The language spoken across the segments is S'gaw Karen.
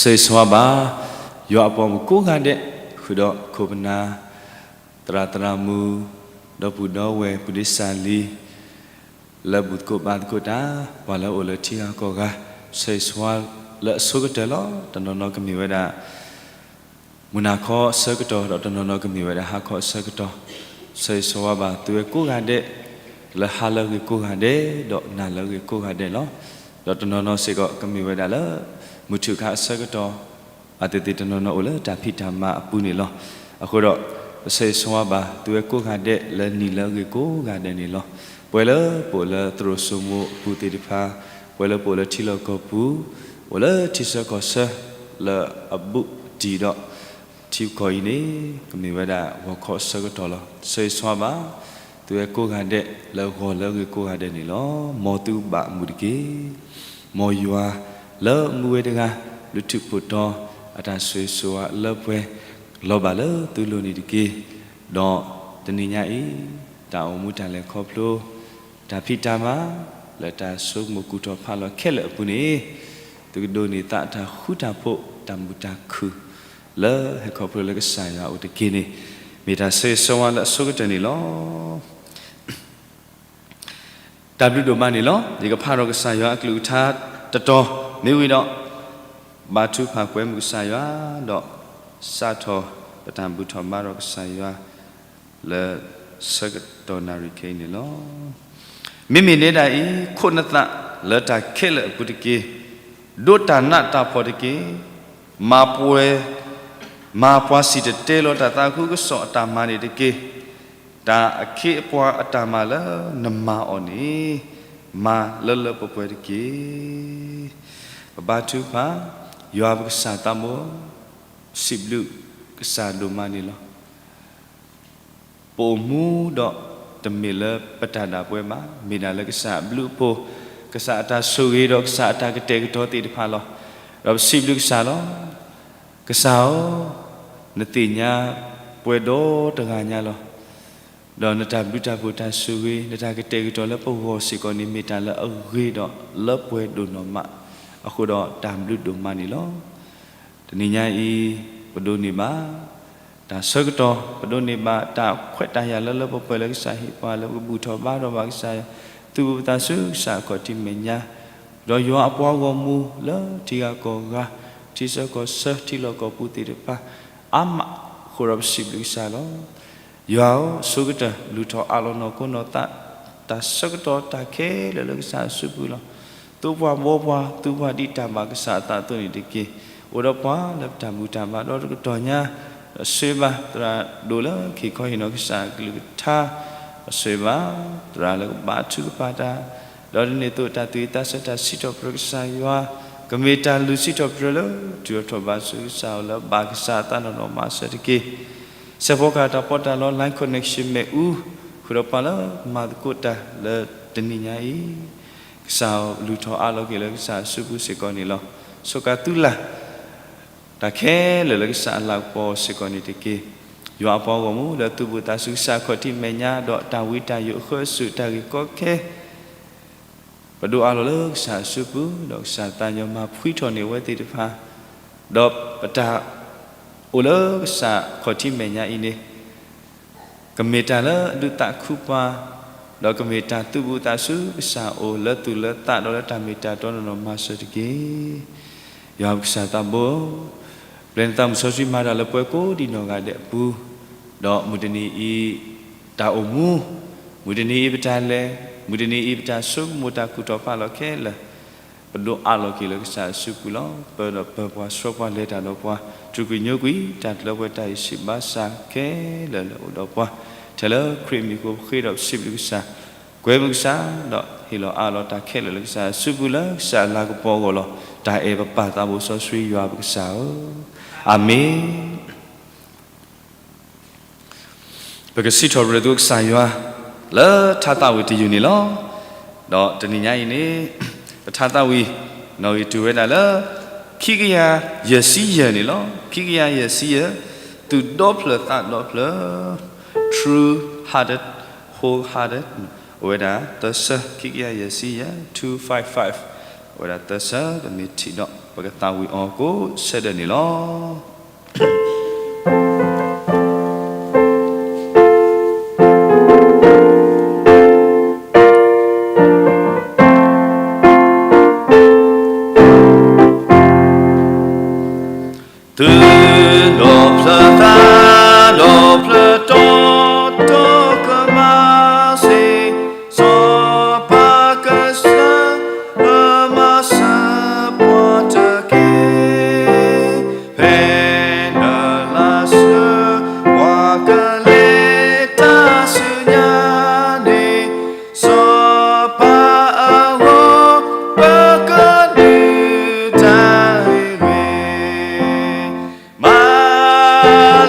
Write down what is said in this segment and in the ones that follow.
ဆၢဂ့ၤဆၢဝါဘၣ် ယွၤအပှၤမုၣ်ကိးဂၤဒဲး, ဃုာ်ဒီးခိၣ်ပနၢ်, သရၣ်သရၣ်မုၣ်, ဒီပုၢ်ဒီဝဲၢ်, ပုၢ်ဒ့စၢ်လံၤ, လၢဘူၣ်သကိးဘါသကိးတၢ်, ပှၤလၢအအိၣ်လၢထံဂၤကီၢ်ဂၤ, ဆၢဂ့ၤဆၢဝါလၢအဆိကတၢၢ်လီၤ. တနီၤနီၤကမ့ၢ်ဝဲဒၣ် မုၢ်နၤခီအဆၢကတီၢ်, ဒီးတနီၤနီၤကမ့ၢ်ဝဲဒၣ်ဟါခီအဆၢကတီၢ်, ဆၢဂ့ၤဆၢဝါဘၣ်သုဝဲကိးဂၤဒဲး, လၢဟါလၢအဂ့ၤကိးဂၤဒဲး, ဒီးနၤလၢအဂ့ၤကိးဂၤဒဲးလီၤ. ဒီးတနီၤနီၤစ့ၢ်ကီး ကမ့ၢ်ဝဲဒၣ်လၢ မုၢ်ထူၣ်ခါအဆၢကတီၢ်, ဘၣ်သ့ၣ်သ့ၣ်တနီၤနီၤအိၣ်လၢတၢ်ဖံးတၢ်မၤအပူၤန့ၣ်လီၤ. အဃိဒီး ပဆၢဂ့ၤဆၢဝါဘၣ်သုဝဲကိးဂၤဒဲး လၢနံၣ်လၢအဂ့ၤကိးဂၤဒဲးန့ၣ်လီၤ. ပှၤလၢပအိၣ်လၢသရိာ်စိမိၤအပူၤသ့ၣ်တဖၣ်, ပှၤလၢပအိၣ်လၢထံလီၢ်ကီၢ်ပူၤ, အိၣ်လၢထံဆၢကီၢ်ဆၢ, လၢအဘူးတံၢ်ဒီး ထံကီၢ်အံၤန့ၣ် ကမ့ၢ်ဝဲဒၣ်ဂီၤခီအဆၢကတီၢ်လီၤ. ဆၢဂ့ၤဆၢဝါဘၣ် သုဝဲကိးဂၤဒဲး လၢဂီၤလၢအဂ့ၤကိးဂၤဒဲးန့ၣ်လီၤ. မ်သုကဘၣ်မုာ်တက့ၢ်. မ်ယွၤလၢမူဝဲတဂၤ လုၢ်ထူၣ်ဖိးတီၤ အတၢ်ဆိၣ်ဂ့ၤဆိၣ်ဝါလၢပှဲၤ လီၤဘၣ်လၢသုလိၤန့ၣ်တက့ၢ်. ဒီးတနံၤညါအံၤ တၢ်အိၣ်မူတၢ်လဲၤခီဖျိ တၢ်ဖံးတၢ်မၤ လၢတၢ်ဆိကမိၣ်ကူၣ်ထီၣ်ဖးလီၤခဲလၢာ်အပူၤန့ၣ် သုကဒိးန့ၢ်သးတၢ်ဃူတၢ်ဖိး တၢ်မုာ်တၢ်ခုၣ် လၢဟဲခီဖျိလၢကစၢ်ယွၤအအိၣ်တက့ၢ်န့ၣ် မ့ၢ်တၢ်ဆၢဂ့ၤဆၢဝါလၢအဆိကတၢၢ်န့ၣ်လီၤ. တၢ်ဘျုးဒိၣ်မးန့ၣ်လီၤ. ယကဖးဒီးကစၢ်ယွၤအကလုၢ်ကထါတတီၤမ့ၢ်ဝံၤဒီး ဘါထုကဖၣ်ကွဲမုာ်ကစၢ်ယွၤ ဒီးစးထီၣ်ပတၢ်ဘူၣ်ထီၣ်ဘါထီၣ်ကစၢ်ယွၤ လၢဆၢကတီၢ်နၣ်ရံၣ်ခဲအံၤန့ၣ်လီၤ. မ့မ့ၢ်နဲဒၣ်အံၤ ခိးနသးလၢတၢ်ခဲလၢာ်အပူၤတက့ၢ်. ဒိးတၢ်နးတၢ်ဖှီၣ်တက့ၢ်. မၤပှဲၤ မၤပှၤစံၣ်တဲၤတဲလီၤတၢ်သးခုကစီၣ်အတၢ်မၤန့ၣ်တက့ၢ်. တၢ်အခ့အပှၤအတၢ်မၤလၢနမၤအီၤန့ၣ် မၤလၢလၢပှဲၤပှဲၤတက့ၢ်. ပဘါထုကဖၣ် ယွၤပကစၢ်သးဘိ စံးဘျုးကစၢ်ဒိၣ်မးန့ၣ်လီၤ. ပအိၣ်မူဒီးတမ့ၢ်လၢပတၢ်ဒၣ်ပှဲၤဘၣ်, မ့ၢ်ဒၣ်လၢကစၢ်အဘျုးအဖှိၣ်, ကစၢ်အတၢ်ဆိၣ်ဂ့ၤဒီးကစၢ်အတၢ်ကတဲာ်ကတီၤသ့ၣ်တဖၣ်လီၤ. ဒီးပစံးဘျုးကစၢ်လီၤ. ကစၢ်ဧၢ, နသ့ၣ်ညါပှဲၤဒီတဂၤညါလီၤ. ဒီးနတၢ်ဘျုးတၢ်ဖှိၣ်တၢ်ဆိၣ်ဂ့ၤ နတၢ်ကတဲာ်ကတီၤလၢပဂီၢ်စ့ၢ်ကီးန့ၣ် မ့ၢ်တၢ်လၢအဂ့ၤဒီးလၢပှဲၤဒိၣ်နီၢ်မး, အဃိဒီးတၢ်ဘျုးဒိၣ်မးန့ၣ်လီၤ. တနံၤညါအံၤ ပဒိးန့ၢ်ဘၣ် တၢ်ဆၢကတီၢ် ပဒိးန့ၢ်ဘၣ်တၢ်ခွဲးတၢ်ယာ်လၢလၢပှဲၤပှဲၤလၢကစၢ်ဟ့ၣ်ပှၤလၢပကဘူၣ်ထီၣ်ဘါထီၣ်ဘၣ်ကစၢ်ယွၤ, သူၣ်ဘီၣ်သးစူၤကစၢ်အခီၣ်ထံးမဲာ်ညါ, ဒီးယွၤအပှၤဂီၢ်မုၢ်လၢထံဂၤကီၢ်ဂၤ, ထံဆၢကီၢ်ဆၢ ထံလီၢ်ကီၢ်ပူၤသ့ၣ်တဖၣ်, အါမးအဃိဒီးပစံးဘျုးကစၢ်လီၤ. ယွၤဧၢ, ဆိကတၢၢ် လုၢ်ထီၣ်အးလီၤနီၢ်ခိနီၢ်သး, တၢ်ဆၢကတီၢ်တၢ်ခဲလၢာ်လၢကစၢ်အစုပူၤလီၤ. သိပှၤဘှီပှၤ သူပှၤဒ်တၢ်ဘၣ်ကစၢ်အသးအသိးန့ၣ်တက့ၢ်. အိၣ်ဒီးပှၤလၢပတၢ်ဘူၣ်တၢ်ဘါဒီတကတီၢ်ညါ, ဒီးဆိၣ်ဂ့ၤဘၣ်သရၣ်ဒိၣ်လၢကဟ့ၣ်ခီဟ့ၣ်နီၤကစၢ်အကလုၢ်ကထါ, ဒီးဆိၣ်ဂ့ၤဘၣ်သရၣ်လၢကဘါထုကဖၣ်တၢ်, ဒီးဒ်န့ၣ်အသိးတၢ်သူၣ်ဝံၣ်သးဆၢတၢ်စံးထီၣ်ပတြၢၤကစၢ်ယွၤ, ကမ့ၢ်တၢ်လုၢ်စံးထီၣ်ပတြၢၤလၢ တုၤထီၣ်ထီၣ်ဘးဆူကစၢ်အအိၣ်လၢဘၣ်ကစၢ်အသးနီၢ်နီၢ်မၤစၢၤတက့ၢ်. စဲးဖီကဟၣ်တၢ်ပီးတၢ်လီ Line Connection မ့ၣ်အူ, ဃုာ်ဒီးပှၤလၢမၤသကိးတၢ်လၢတနံၤညါအံၤ, ကစၢ်ဧၢ, လုၢ်ထီၣ်အးလီၤက့ၤလၢကစၢ်အစုပူၤစ့ၢ်ကီးန့ၣ်လီၤ. ဆိၣ်ဃီၤသုလၢ် တၢ်ခဲလၢာ်လၢကစၢ်အလၤကပီၤစ့ၢ်ကီးန့ၣ်တက့ၢ်. ယွၤအပှၤဂီၢ်မုၢ်လၢသူၣ်ဘီၣ်သးစူၤကစၢ်အခီၣ်ထံးမဲာ်ညါ ဒီးတၢ်ဝံတၢ်ယိးအဃၢအစူၣ်တၢ်ဂ့ၢ်ကီခဲ ပဒိးအးလီၤလၢကစၢ်အစုပူၤ, ဒီးကစၢ်သးညီမၤဖှံထီၣ်န့ၢ်အဝဲသ့ၣ်တဖၣ်, ဒီးပတၢ်အိၣ်လၢကစၢ်ခီၣ်ထံးမဲာ်ညါအံၤန့ၣ် ကမ့ၢ်တၢ်လၢအဒုးသးခုပှၤ, ဒီးကမ့ၢ်တၢ်သူၣ်ဘီၣ်သးစူၤကစၢ်အအိၣ်လၢသူၣ်လၢသးဒီးလၢတၢ်မ့ၢ်တၢ်တီနီၢ်နီၢ်မၤစၢၤတက့ၢ်. ယွၤပကစၢ်သးဘိဧၢ, ပျဲနသးမုၢ်စီဆှံမၤတၢ်လၢပှၤကိးဒံးနီၢ်ဂၤဒဲးအပူၤ, ဒီးမုၢ်တနံၤအံၤ တၢ်အိၣ်မူ, မုၢ်တနံၤအံၤပတၢ်လဲၤ, မုၢ်တနံၤအံၤပတၢ်ဆိကမိၣ်တၢ်ကူၣ်ထီၣ်ဖးလီၤခဲလၢာ် ပဒိးအးလီၤက့ၤလၢကစၢ်အစုပူၤလီၤ. ပၢဒီးပၢပှၤဆှၢပှၤလဲၤတၢ်ဒီးပှၤ, တြူာ်ကွံာ်ညိကွံာ်တၢ်လၢပှဲၤတၢ်အံၤစံးဘၣ်ဆၣ်ခဲလၢာ်လၢအိၣ်ဒီးပှၤ, ထဲလၢခရံာ်မံၤအဃိပဃ့ဒီးပစံးဘျုးကစၢ်, ကွဲမုာ်ကစၢ်, ဒီးဟ့ၣ်လီၤအးလီၤတၢ်ခဲလၢာ်လၢကစၢ်အစုပူၤလၢကစၢ်အလၤကပီၤအဂီၢ်လီၤ. တၢ်အဲၣ်ပပၢ်သးဘိစီဆှံယွၤပကစၢ်ဧၢ, အၤမ့ၣ်. ပကစံးထီၣ်ပတြၢၤသုကစၢ်ယွၤ လၢထါသးဝံၣ်တယုၢ်န့ၣ်လီၤ. ဒီးတနံၤညါအံၤန့ၣ် ပထါသးဝံၣ် နီၣ်ဂံၢ်တုၤဝဲဒၣ်လၢ ခံကယၤယဲၢ်ဆံယဲၢ်န့ၣ်လီၤ. ခံကယၤယဲၢ်ဆံယဲၢ်, သူၣ်ဒီဖျၢၣ်သးဒီဖျၢၣ် true hearted, wholehearted, အိၣ်ဝဲဒၣ်သၢဆၢ, ခံကယၤယဲၢ်ဆံယဲၢ်, two five five အဝဲဒၣ်သၢဆၢ ပမ့ၢ်ထံၣ်ဒီး ပကသးဝံၣ်အီၤကိးဆၢဒၢးန့ၣ်လီၤ. သုးဒီးဖျၢၣ်သးဒီးဖျၢၣ်တီတီကမၤစ့ၢ် စီၤပၤကစၢ် မၤစၢၤပှၤတက့ၢ်. ဖဲနလၤစၢၤ ပှၤကလဲၤတၢ်ဆူညါန့ၣ် စီၤပၤအဂီၢ် ပကဒုးတၢ်ဂ့ၤဂ့ၤ မၤ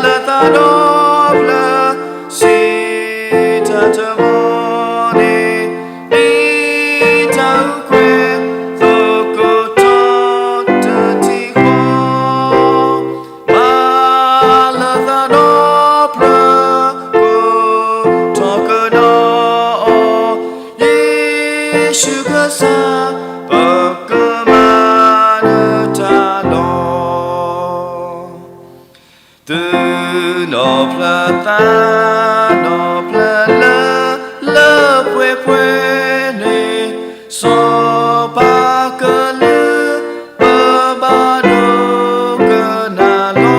လၢသးဒီဖျၢၣ် စံးတၢ်တမီၤန့ၣ် ဒ်တၢ်အုၣ်ကွဲ သိးကိးထီၣ်တထံၣ်ဃီ မၤလၢသးဒီဖျၢၣ် ကိးထီၣ်ကဒီးအီၤ ယ့ၣ်ၡူးကစၢ် ပကမၤနတၢ်လီၤ. သုးဒီးဖျၢၣ်သးဒီးဖျၢၣ်လၢ လၢပှဲၤပှဲၤန့ၣ် စီၤပၤကလုၢ် ပဘၣ်ဒိကနၣ်လီၤ.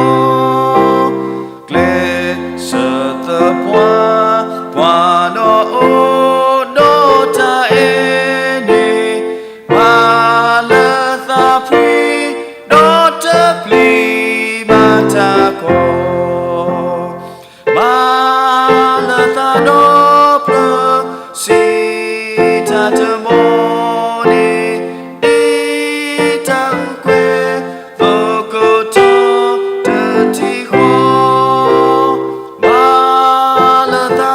ကျဲးစၢးသပှၢ် ပှၤဒီးအိၣ်ဒီးတၢ်အဲၣ်န့ၣ် မၤလၢသးဖှံ ဒီးတပျံၤဘၣ်တၢ်ကီ မၤလၢသးဒီဖျၢၣ် စံးတၢ်တမီၤန့ၣ် ဒ်တၢ်အုၣ်ကွဲ သိးကိးထီၣ်တထံၣ်ဃီ မၤလၢသး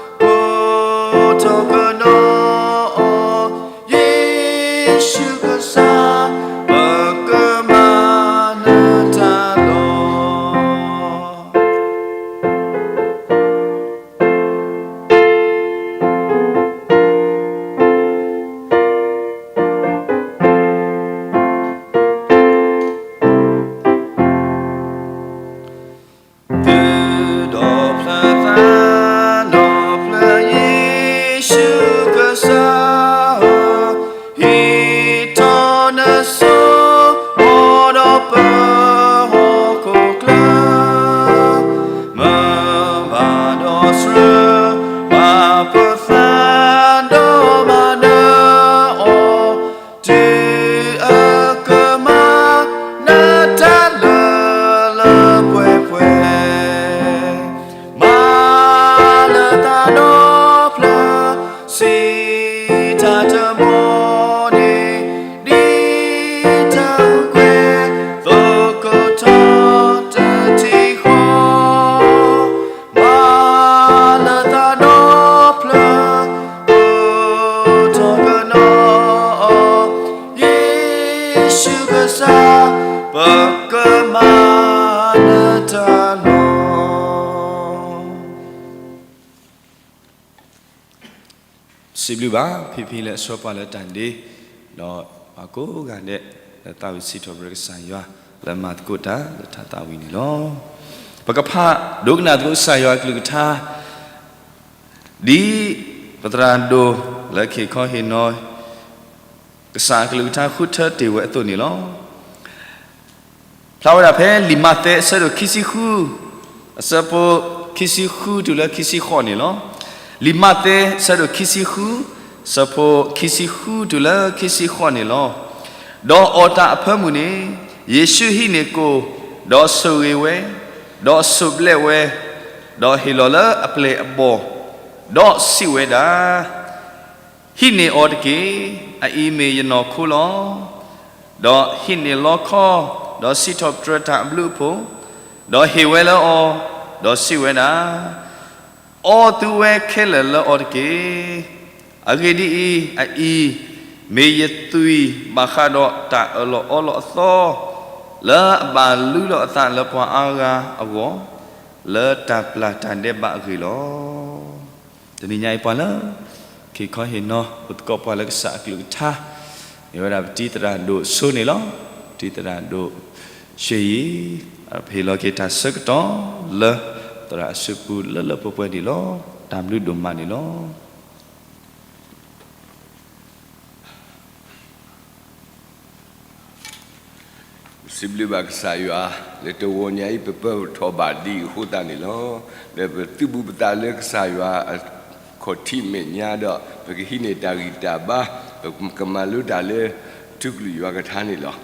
ဒီဖျၢၣ် ကိးထီၣ်ကဒီးအီၤ ယ့ၣ်ၡူးကစၢ် ပကမၤနတၢ်လီၤ. သုးဒီးဖျၢၣ်သးဒီးဖျၢၣ်ယ့ၣ်ၡူးကစၢ်ဧၢ, ဟံးထီၣ်နစိၤ ဘီဒီးပဟီၣ်ခိၣ်ချၢ, မၢဘၣ်ဒီးစှၢဘၣ်ပသး ဒီးမၤနၢၤအီၤ တုၤအကမၤနတၢ်လၢလၢပှဲၤပှဲၤ, မၤလၢသးဒီဖျၢၣ် စံးတၢ်တမီၤန့ၣ် ဒ်တၢ်အုၣ်ကွဲ သိးကိးထီၣ်တထံၣ်ဃီ, မၤလၢသးဒီဖျၢၣ် ကိးထီၣ်ကဒီးအီၤ, ယ့ၣ်ၡူးကစၢ် ပကမၤနတၢ်လီၤ. စံးဘျုးဘၣ် ဖံဖံလၢအဆှၢပှၤလၢတၢ်ဒ့, ဒီးပှၤကိးဂၤဒဲး လၢသးဝံၣ်စံးထီၣ်ပတြၢၤကစၢ်ယွၤ လၢမၤသကိးတၢ်လၢတၢ်သးဝံၣ်န့ၣ်လီၤ. ပကဖးဒိကနၣ်သကိးကစၢ်ယွၤအကလုၢ်ကထါ ဒ်ပသရၣ်ဒိၣ်လၢခံခီဟ့ၣ်နီၤ ကစၢ်အကလုၢ်ကထါဃုထၢတ့ၢ်ဝဲအသိးန့ၣ်လီၤ. ဖျါဝဲဒၣ်ဖဲလံာ်မးသဲအဆၢဒိၣ်ခံဆံဃု အဆၢဖိခံဆံဃုတုၤလၢခံဆံဃိးန့ၣ်လီၤ. လံာ်မးသဲအဆၢဒိၣ်ခံဆံဃု အဆၢဖိခံဆံဃုတုၤလၢခံဆံဃိးန့ၣ်လီၤ. ဒီးအီၤတၢ်အဖၢမုၢ်န့ၣ် ယ့ၣ်ၡူးဟံးန့ၢ်ကိၣ် ဒီးဆိၣ်ဂ့ၤဝဲ, ဒီးဆိၣ်ဘျဲးဝဲ, ဒီးဟ့ၣ်လီၤလၢအပျဲၢ်အဘီၣ်, ဒီးစံးဝဲဒၣ် ဟံးန့ၢ်အီၤတက့ၢ်. အအံၤမ့ၢ်ယနီၢ်ခိလီၤ. ဒီးဟံးန့ၢ်လီခီ, ဒီးစံးထီၣ်ပတြၢၤတၢ်အဘျုးအဖှိၣ်, ဒီးဟ့ၣ်ဝဲလၢအီၤ, ဒီးစံးဝဲဒၣ်, အီသုဝဲခဲလၢာ်လၢအီၤတက့ၢ်. အဂ့ၢ်ဒ်အံၤ, အအံၤမ့ၢ်ယသွံၣ်ဘၣ်ဃးဒီးတၢ်အၢၣ်လီၤအီလီၤအသီ လၢအဘၣ်လုၢ်လီၤအသးလၢပှၤအါဂၤအဂီၢ်, လၢတၢ်ပျၢ်တၢ်ဒဲးဘးအဂ့ၢ်လီၤ. တနံၤညါအံၤပှၤလၢ ခ့ခီဟ့ၣ်နီၤ အိၣ်သကိးပှၤလၢကစၢ်အကလုၢ်ကထါ, မ့ၢ်ဝဲဒၣ်ပတံၤသရၣ်ဒိၣ်စိန့ၣ်လီၤ. ပတံၤသရၣ်ဒိၣ် ရှ့ယံၤ ပဟ့ၣ်လီၤက့ၤတၢ်ဆၢကတီၢ်လၢ သရၣ်အစုပူၤလၢလၢပှဲၤပှဲၤန့ၣ်လီၤ. တၢ်ဘျုးဒိၣ်မးန့ၣ်လီၤ. စံးဘျုးဘၣ်ကစၢ်ယွၤ လၢတဂီၤညါအံၤ ပပၢၤထီၣ်ဘၣ်ဒံးအဃိသတးန့ၣ်လီၤ. ဒီးပသုးဘူးပသးလၢကစၢ်ယွၤအခီၣ်ထံးမဲာ်ညါဒီး ပကဟံးန့ၢ်တၢ်ဂံၢ်တၢ်ဘါ, ပကမၤလိတၢ်လၢ ထူကလုာ်ယွၤကထါန့ၣ်လီၤ.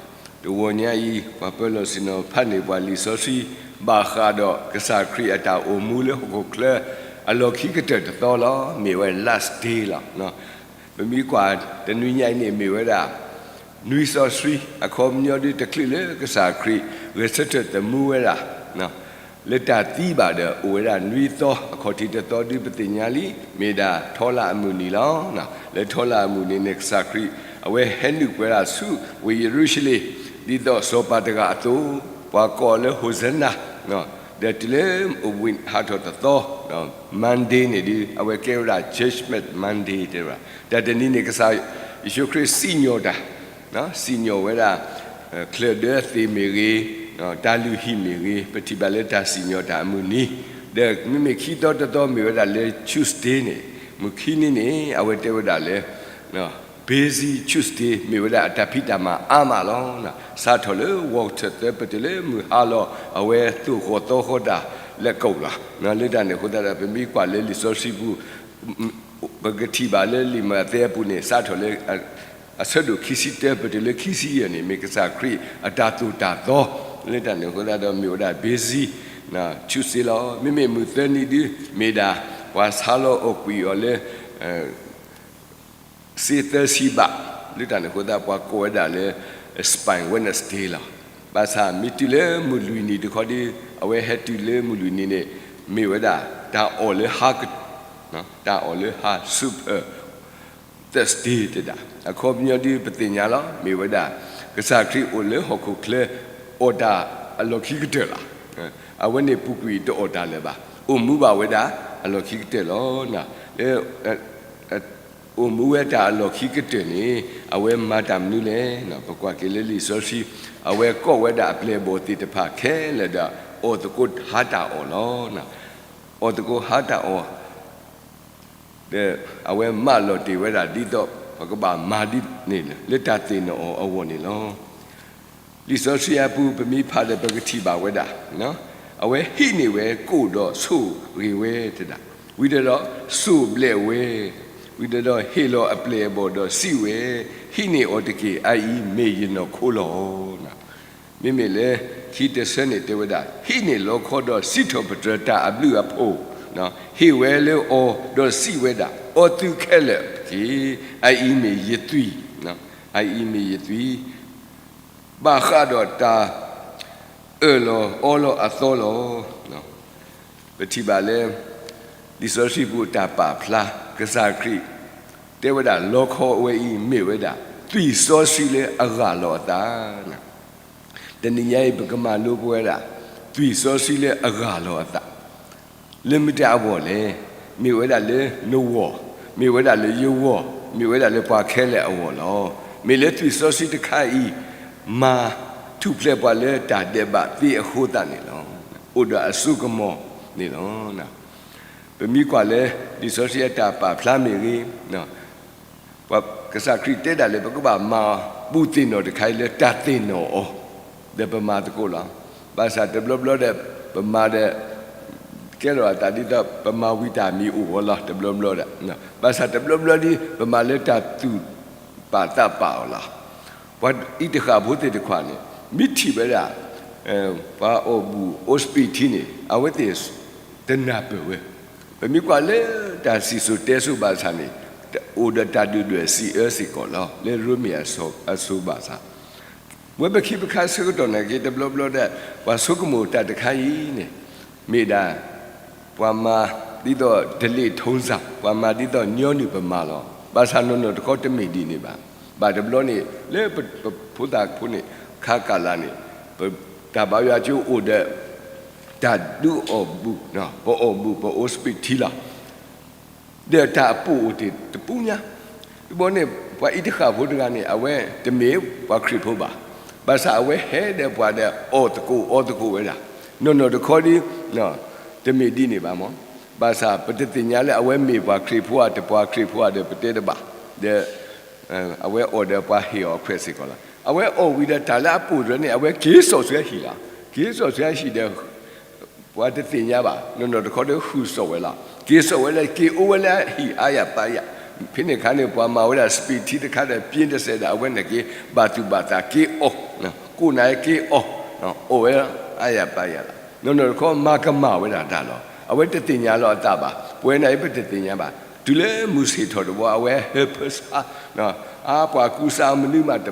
တဂီၤညါအံၤ ပှၤပၢၤလီၢ်ဆ့ၣ်နီၤဖးန့ၢ်ပှၤလံာ်စီဆှံ ဘၣ်ဃးဒီးကစၢ်ခရံာ်အတၢ်အိၣ်မူလၢဟီၣ်ခိၣ်ချၢ အလီၢ်ခံကတၢၢ်တသီလီၤ. မ့ၢ်ဝဲ last day လီၤ. ပမ့ၢ်ကွၢ်တနွံညါအံၤန့ၣ် မ့ၢ်ဝဲဒၣ် နွံစီဆှံ အခီပညီဒ်တချုးလၢကစၢ်ခရံာ် ဂဲၤဆၢထၢၣ်သမူဝဲဒၣ် လၢတၢ်သံဘၣ်ဒီး အိၣ်ဝဲဒၣ်နွံသီ အခီၣ်ထံးတသီဒ်ပသ့ၣ်ညါလံ, မ့ၢ်ဒၣ်ထီလၣ်အမုၢ်နံၤလီၤ. လၢထီလၣ်အမုၢ်နံၤန့ၣ် ကစၢ်ခရံာ် အဝဲဟဲနုာ်ပှဲၤဒၣ်ဆူဝ့ၢ်ယရူၤၡလ့ၣ် ဒ်သိးစီၤပၤတဂၤအသိး, ပှၤကိးအီၤလၢ ဟိၣ်စဲနၤ ဒီးတုၤလၢအဝ့ၢ်ဟးထီၣ်တသီ, Monday န့ၣ်ဒီး အဝဲကဲဝဲဒၣ် Judgment Monday တဲဝဲဒၣ်. တၢ်တနံၤန့ၣ် ကစၢ်ယ့ၣ်ၡူးခရံာ်စံၣ်ညီၣ်တၢ်, စံၣ်ညီၣ်ဝဲဒၣ် ချၢၣ်ဒၢသ့ၣ်မ့ၢ်ဂ့ၤ, တၢ်လုၢ်ဟံၣ်မ့ၢ်ဂ့ၤ, ပထံၣ်ဘၣ်လၢတၢ်စံၣ်ညီၣ်တၢ်အမုၢ်နံၤ, ဒီးမ့မ့ၢ်ခံသီတသီမ့ၢ်ဝဲဒၣ်လၢ Tuesday န့ၣ်, မုၢ်ခံနံၤန့ၣ် အဝဲတဲဝဲဒၣ်လၢ Busy Tuesday မ့ၢ်ဝဲဒၣ်အတၢ်ဖံးတၢ်မၤအါမးလီၤ. စးထီၣ်လၢ ဝီၢ်ထၢၣ်သၢ ပတုၤလၢမုၢ်ဟါလီၤ အဝဲသိၣ်ဃီၤသီဃီၤတၢ်လၢကအိၣ်လီၤ. လၢတၢ်န့ၣ်အဃိသတးဒီး ပမ့ၢ်ကွၢ်လၢလံာ်စီဆှံပူၤ ပကထံၣ်ဘၣ်လၢလံာ်မးသဲအပူၤန့ၣ် စးထီၣ်လၢ အဆၢဒိၣ်ခံဆံတၢ ပတုၤလၢခံဆံယဲၢ်န့ၣ် မ့ၢ်ကစၢ်ခရံာ်အတၢ်သိၣ်တၢ်သီ, လၢတၢ်န့ၣ်အဃိသတးဒီး မ့ၢ်ဝဲဒၣ် busy Tuesday လီၤ. မ့မ့ၢ်မုၢ်သၢနံၤဒု မ့ၢ်ဒၣ် ပှၤဆါလီၤအီၣ်ကွံာ်အီၤလၢ စ့သၢဆံဘး, လၢတၢ်န့ၣ်အဃိသတး ပှၤကိးဝဲဒၣ်လၢ Ash Wednesday လီၤ. ဘၣ်ဆၣ်မ့ၢ်တုၤလၢမုၢ်လွံၢ်နံၤတခီဒီး အဝဲဟဲတုၤလၢမုၢ်လွံၢ်နံၤန့ၣ် မ့ၢ်ဝဲဒၣ် တၢ်အီၣ်လၢဟါ, တၢ်အီၣ်လၢဟါ Super Thursday တဲဒၣ်. အခီပညီဒ်ပသ့ၣ်ညါလီၤ. မ့ၢ်ဝဲဒၣ် ကစၢ်ခရံာ်အိၣ်လၢဟီၣ်ခိၣ်ချၢ အီၣ်တၢ်အလီၢ်ခံကတၢၢ်လီၤ. အဝဲန့ၣ်ပူၤကွံာ်တအီၣ်တၢ်လၢၤဘၣ်. အိၣ်မူဘၣ်ဝဲဒၣ်အလီၢ်ခံကတၢၢ်လီၤ. လၢ အိၣ်မူဝဲတၢ်အလီၢ်ခံကတၢၢ်န့ၣ် အဝဲမၤတၢ်မနုၤလဲၣ်. ပကွၢ်က့ၤလၢလံာ်စီဆှံ အဝဲကိးဝဲဒၣ်အပျဲၢ်အဘီၣ်သ့ၣ်တဖၣ်ခဲလၢာ်ဒီး အီၣ်သကိးဟါတၢ်အီၣ်လီၤ. အီၣ်သကိးဟါတၢ်အီၣ် ဒီးအဝဲမၢလီၤတ့ၢ်ဝဲဒၣ်ဒ်သိး ပကဘၣ်မၤဒ်န့ၣ်လၢတၢ်သ့ၣ်နီၣ်အီၤအဂီၢ်န့ၣ်လီၤ. လံာ်စီဆှံအပူၤ ပမ့ၢ်ဖးဒီးပကထံၣ်ဘၣ်ဝဲဒၣ်, အဝဲဟံးန့ၢ်ဝဲကိၣ်ဒီးဆိၣ်ဂ့ၤဝဲတဲဒၣ်, ဝံၤဒီးဒီး စိၢ်ဘျဲးဝဲ, ဝံၤဒီးဒီးဟ့ၣ်လီၤအပျဲၢ်အဘီၣ်ဒီးစံးဝဲ, ဟံးန့ၢ်အီၤတက့ၢ်. အအံၤမ့ၢ်ယနီၢ်ခိလီၤ. မ့မ့ၢ်လၢခံတဆၢန့ၣ်တဲဝဲဒၣ်, ဟံးန့ၢ်လီခီဒီးစံးထီၣ်ပတြၢၤတၢ်အဘျုးအဖှိၣ်, ဟ့ၣ်ဝဲလၢအီၤဒီးစံးဝဲဒၣ်, အီသုခဲလၢာ်တက့ၢ်. အအံၤမ့ၢ်ယသွံၣ်, အအံၤမ့ၢ်ယသွံၣ် ဘၣ်ဃးဒီးတၢ်အၢၣ်လီၤအီလီၤအသီလီၤ. ပထံၣ်ဘၣ်လၢ လံာ်စီဆှံပူၤအတၢ်ပာ်ဖျါ ကစၢ်ခရံာ် တဲဝဲဒၣ်လီခီအဝဲအံၤမ့ၢ်ဝဲဒၣ် သွံၣ်စီဆှံလၢအဂၢ်လီၤအသး တနံၤညါအံၤ ပကမၤလိပဝဲဒၣ် သွံၣ်စီဆှံလၢအဂၢ်လီၤအသး လၢမတၤအဂီၢ်လဲၣ်. မ့ၢ်ဝဲဒၣ်လၢနဂီၢ်, မ့ၢ်ဝဲဒၣ်လၢယဂီၢ်, မ့ၢ်ဝဲဒၣ်လၢပှၤခဲလၢာ်အဂီၢ်လီၤ. မ့ၢ်လၢသွံၣ်စီဆှံတခါအံၤ မၤထူၣ်ဖျဲးပှၤလၢတၢ်ဒဲးဘးသ့အဃိသတးန့ၣ်လီၤ. အိၣ်ဒီးအစိကမီၤန့ၣ်လီၤ. ပမ့ၢ်ကွၢ်လၢ လံာ်စီဆှံအတၢ်ပာ်ဖျါမ့ၢ်ဂ့ၤ, ပှၤကစၢ်ခရံာ်တဲဒၣ်လၢ ပကဘၣ်မၤပူၤသ့ၣ်နီၣ်တခါအံၤလၢတၢ်သ့ၣ်နီၣ်အီၤ, ဒီးပမၤသကိးလီၤ. ဘၣ်ဆၣ်တဘျီဘျီဒီး ပမၤဒီး ကဲထီၣ်အသးဒ်သိး ပမၤဝံၤတၢ်မံၤအိၣ်ဝဲလီၤ တဘျီဘျီဒီး, ဘၣ်ဆၣ်တဘျီဘျီဒီး ပမၤလၢတၢ်သူၣ်ပာ်သးပာ်အီၤလီၤ. ပှၤအံၤတဃၣ်ဖိသ့ၣ်တဖၣ်န့ၣ် မ့ၢ်ထံၣ်ဝဲဒၣ် ပှၤအီၣ်ဘူၣ်အိၣ်စပံးထံန့ၣ် အဝဲသ့ၣ်တနၢ်ပၢၢ်ဝဲ. ပမ့ၢ်ကွၢ်လၢတၢ်စံၣ်စိၤတဲစိၤဘၣ်ဆၣ်န့ၣ် အိၣ်ဒီးတၢ်ဒုၣ်ဒွဲၣ်စံးအၢစ့ၢ်ကီးလီၤ လၢရိမ့ၤအစိၤဘၣ်ဆၣ် ဝဲပခံပခါဆၢကတီၢ်နာ်က့ တဘျီဘျီဒီး ပှၤဆိကမိၣ်တၢ်တခါအံၤန့ၣ် မ့ၢ်ဒၣ် ပှၤမၤဒ်သိး ဓလေ့ထုံးစံ ပှၤမၤဒ်သိးညီနုၢ်ပမၤလီၤ. ဘၣ်ဆၣ်နီၢ်နီၢ်တခီတမ့ၢ်ဒ်န့ၣ်ဘၣ်. ဘၣ်တဘျီန့ၣ် လၢပဖိသၣ်ဖိန့ၣ် ခါကလၤန့ၣ် ပတၢ်ဘါယွၤကၠိအိၣ်ဒီး တၢ်ဒုးအီၣ်ဘူၣ်, ပအီၣ်ဘူၣ် ပအိၣ်စပံးထံလီၤ. ဒီးတၢ်အပိာ်အိၣ်တ့ၢ်တပူညါ, တဘျီန့ၣ် ပှၤအံးတဃၣ်ဖိတဂၤန့ၣ် အဝဲတမ့ၢ်ပှၤခရံာ်ဖိဘၣ်. ဘၣ်ဆၣ်အဝဲဟဲဒီးပှၤဒီးအီၣ်သကိးအီသကိးဝဲဒၣ်, နီၢ်နီၢ်တခီဒီး တမ့ၢ်ဒ်န့ၣ်ဘၣ်မၢ်. ဘၣ်ဆၣ်ပတသ့ၣ်ညါလၢအဝဲမ့ၢ်ပှၤခရံာ်ဖိဧါ တပှၤခရံာ်ဖိဧါဒီးပတဲတဘၣ်, ဒီး အဝဲအီၣ်ဒီးပှၤဟ့ၣ်အီၤခွဲးစ့ၢ်ကီးလီၤ. အဝဲအီၣ်ဝံၤဒီးတၢ်လၢအပိာ်တြၢၤန့ၣ် အဝဲက့ၤစိာ်ဆူအဟံၣ်လီၤ. က့ၤစိာ်ဆူအဟံၣ်ဒီး ပှၤတသ့ၣ်ညါဘၣ်, နီၢ်နီၢ်တခီဒီးဃုာ်စိာ်ဝဲလီၤ. က့ၤစိာ်ဝဲလၢ က့ၤအိၣ်ဝဲလၢအဟံၣ်အါယၤပါယၤ, ဖဲန့ၣ်အခါန့ၣ် ပှၤမၤဝဲဒၣ်စပံးထံတခါဒီး ပၠ့တစဲးဒီး အဝဲန့ၣ်က့ၤဘၣ်သူၣ်ဘၣ်သးက့ၤအီၣ်, ကိးနၤက့ၤအီၣ်, အီၣ်ဝဲအါယၤပါယၤလီၤ. နီၢ်နီၢ်တခီမၤကမၣ်ဝဲဒၣ်တၢ်လီၤ. အဝဲတသ့ၣ်ညါလီၤအသးဘၣ်, ပဝဲန့ၣ်ပတသ့ၣ်ညါဘၣ်. တုၤလၢမုၢ်ဆ့ၣ်ထီၣ်တဘျီ အဝဲဟၢဖၢဆါ အါပှၤကူစါမနုၤမးတ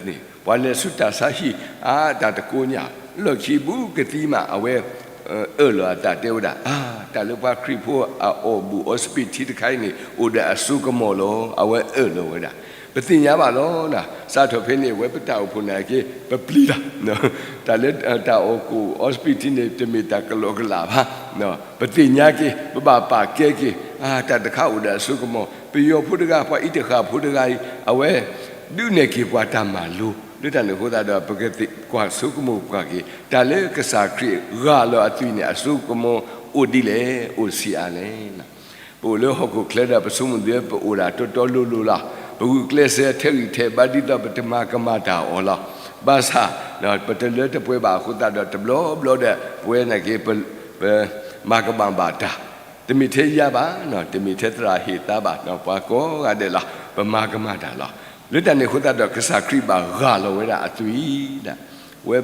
န့ၢ်, ပှၤလဲၤဆူတၢ်ဆါဟံၣ် အါတၢ်တကိညၢ်, လီၢ်ခံဘူးကသံမး အဝဲအၢၣ်လီၤအသးတဲဝဲဒၣ်, အါ တၢ်လၢပှၤခရံာ်ဖိအအိၣ်ဘူးအီစပံးထံတခါအံၤန့ၣ် အိၣ်ဒီးအစိကမီၤလီၤ. အဝဲအၢၣ်လီၤဝဲဒၣ်. ပသ့ၣ်ညါဘၣ်လီၤ. စးထီၣ်ဖဲန့ၣ် ဝဲပတၢ်အိၣ်ဖှိၣ်န့ၣ်က့ၤ ပပျံၤတၢ် တၢ်လၢတၢ်အိၣ်ကူၣ်အီစပံးထံန့ၣ် တမ့ၢ်တၢ်ကလီကလးဘၣ်. ပသ့ၣ်ညါက့ၤ ပဘၣ်ပာ်ကဲက့ၤ တၢ်တခါအိၣ်ဒီးအစိကမီၤ, ပယီၤဖိတဂၤ ပှၤအံးတဃၣ်ဖိတဂၤအံၤ အဝဲ ဒုးနဲၣ်က့ၤပှၤတၢ်မၤလိ, လၢတၢ်န့ၣ်အဃိသတးဒီး ပကကွၢ်ဆိကမိၣ်ကွၢ်က့ၤ တၢ်လၢကစၢ်ခရံာ်ဂၢ်လီၤအသွံၣ်န့ၣ် အစိကမီၤအိၣ်ဒ်လဲၣ်, အိၣ်ဆံးအါလဲၣ်. ပအိၣ်လၢဟီၣ်ခိၣ်ချၢဒီး ပဆိကမိၣ်ဒ်ပအိၣ်ဒၣ်တီတီလိၤလိၤလီၤ. ပဂုာ်ကျဲးစၢးထဲးဂံၢ်ထဲးဘါဒ်သိးပတမၤကမၣ်တၢ်အီၤလီၤ. ဘၣ်ဆၣ် ပတလၢတပှဲၤဘၣ်အဃိသတးဒီး တဘျီဘျီဒီး ပဝဲန့ၣ်က့ၤ ပ ပမၤကမၣ်ဘၣ်တၢ်, တမ့ၢ်ထဲယၤဘၣ်, တမ့ၢ်ထဲသရၣ်ဟ့ၣ်သါဘၣ်, ပှၤကိးဂၤဒဲးလီၤ, ပမၤကမၣ်တၢ်လီၤ. လၢတၢ်န့ၣ်အဃိသတးဒီး ကစၢ်ခရံာ်ဘၣ်ဂၢ်လီၤဝဲဒၣ်အသွံၣ်ဒၣ်. ဝဲ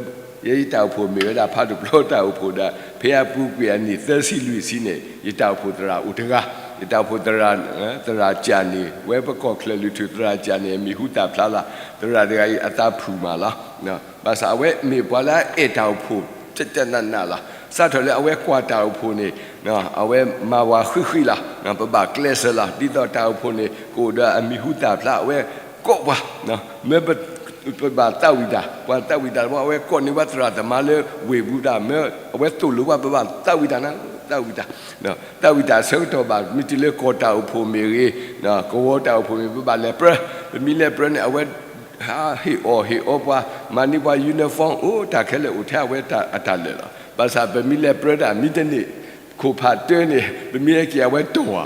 ယဲယတၢ်အိၣ်ဖှိၣ်မ့ၢ်ဝဲဒၣ်ဖးဒိၣ်ပျီတၢ်အိၣ်ဖှိၣ်ဒီး ဖဲအပူၤကွံာ်အနံၣ်သၢဆံလွံၢ်ဆံန့ၣ် ယတၢ်အိၣ်ဖှိၣ်သရၣ်အိၣ်တဂၤ, ယတၢ်အိၣ်ဖှိၣ်သရၣ်, သရၣ်ကၢ်န့ၣ် ဝဲပကီၢ်ချၢၣ်လွံၢ်ထူၣ်သရၣ်ကၢ်န့ၣ် အမံၤဟူသၣ်ဖျါလီၤ. သရၣ်တဂၤအံၤအသးဖုၣ်မးလီၤ. ဘၣ်ဆၣ်အဝဲမ့ၢ်ပှၤလၢအအဲၣ်တၢ်အိၣ်ဖှိၣ် ကကနးနးလီၤ. စးထီၣ်လၢအဝဲကွၢ်တၢ်အိၣ်ဖှိၣ်န့ၣ် အဝဲမၤဝဲဃံးဃံးလီၤ. ပဘၣ်ကျဲးစၢးလီၤ. ဒ်သိးတၢ်အိၣ်ဖှိၣ်န့ၣ် ကအိၣ်ဒီးအမံၤဟူသၣ်ဖျါ အဝဲကိးပှၤ, မ့ၢ်ပဘၣ်သးဝံၣ်တၢ်, ပှၤသးဝံၣ်တၢ်တဘျီ အဝဲကိးန့ၢ်ပှၤသရၣ်သမါလၢဝ့ၢ်ပူၤတၢ် မ့ၢ်အဝဲသိၣ်လိပှၤ ပဘၣ်သးဝံၣ်တၢ်နၤ, သးဝံၣ်တၢ် သးဝံၣ်တၢ်အဆၢကတီၢ်ဘၣ် မ့ၢ်တုၤလၢကီၢ်တၢ်အိၣ်ဖှိၣ်မ့ၢ်ဂ့ၤ, ကဝီၤတၢ်အိၣ်ဖှိၣ်မ့ၢ် ပဘၣ်လဲၤပြၢ, ပမ့ၢ်လဲၤပြၢန့ၣ် အဝဲ ဟ့ၣ်အီၣ်ဟ့ၣ်အီပှၤ, မၤန့ၢ်ပှၤ uniform အိၣ်တၢ်ခဲလၢာ်အိၣ်ထဲအဝဲအတၢ်လၢာ်လီၤ. ဘၣ်ဆၣ်ပမ့ၢ်လဲၤပြၢတၢ် မ့ၢ်တန့ၢ်ခိၣ်ဖးတၢန့ၣ် ပမ့ၢ်ဟဲက့ၤအဝဲတီၢ်ဧါ,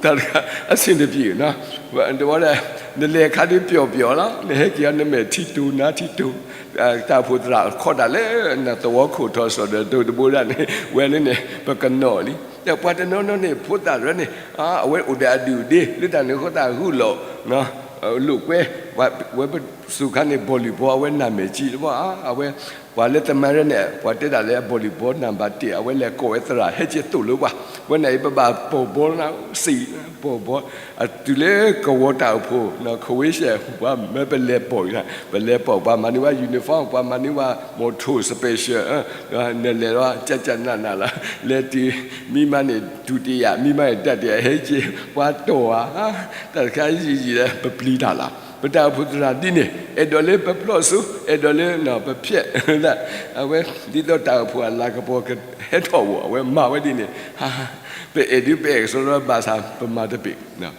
တၢ်တခါ အဆင်တပြေဘူးနီၤ, ဒီး နလဲၤအခါဒ်ပျီၣ်ပျီၣ်လီၤ, နဟဲက့ၤအီၤနမဲာ်ထံတိၤနါထံတိၤ, တၢ်အိၣ်ဖှိၣ်သရၣ်ခီတၢ်လၢနသဝီခိၣ်ထီၣ်စီၤဒီးတိၤတဘိဒၣ်န့ၣ် ဝဲလၢန့ၣ် ပကနီၤလံ. ဒီးပှၤတနီၤနီၤန့ၣ် ဖိသၣ်တဖၣ်န့ၣ် အဝဲအိၣ်ဒီးအဒုၣ်အဒ့ လၢတၢ်န့ၣ်အဃိသတး ဂုာ်လိာ်လိာ်ကွဲ ဝဲပစူၢ်ခါန့ၣ် volleyball အဝဲနၢ်မဲာ်ကံ တဘျီ အဝဲ ပှၤလၢသမါရဲၣ်န့ၣ် ပှၤတဲဒၣ်လၢ volleyball နံပါတ်တစ် အဝဲလဲၤကိးဝဲသရၣ် ဟဲက့ၤသိၣ်လိပှၤ, ဝဲန့ၣ်အံၤ ပဘၣ်ပိာ်ဘီနၤ စံးပိာ်ဘီ, တုၤလၢကဝီၤတၢ်အိၣ်ဖှိၣ် ခဝ့ၡၢၣ် ပှၤမၢပလဲၤပိာ်အံၤ ပလဲၤပိာ်ပှၤမၤန့ၢ်ဝဲ uniform ပှၤမၤန့ၢ်ဝဲ motor special နလဲၤလီၤ ကၢ်ကၢ်နးနးလီၤ, လဲၤတုၤ မံမါန့ၣ် ဒုတိယ မံမါန့ၣ် တတိယ ဟဲက့ၤ ပှၤတီၢ်ဧါ, တၢ်တခါယံာ်ယံာ်ဒီး ပပျံၤတၢ်လီၤ. ပတၢ်အိၣ်ဖှိၣ်သရၣ်ဒ်န့ၣ် အဲၣ်ဒိးလၢပဖျီၣ်စိ အဲၣ်ဒိးလၢပဖျဲး အဝဲ ဒ်သိးတၢ်အိၣ်ဖှိၣ်အလၤကပီၤကဟဲထီၣ်ဝဲ အဝဲမၤဝဲဒ်န့ၣ်, ပအဲၣ်ဒုးပအဲၣ်ကစီဒီ ဘၣ်ဆၣ်ပမၤတပ့ၤ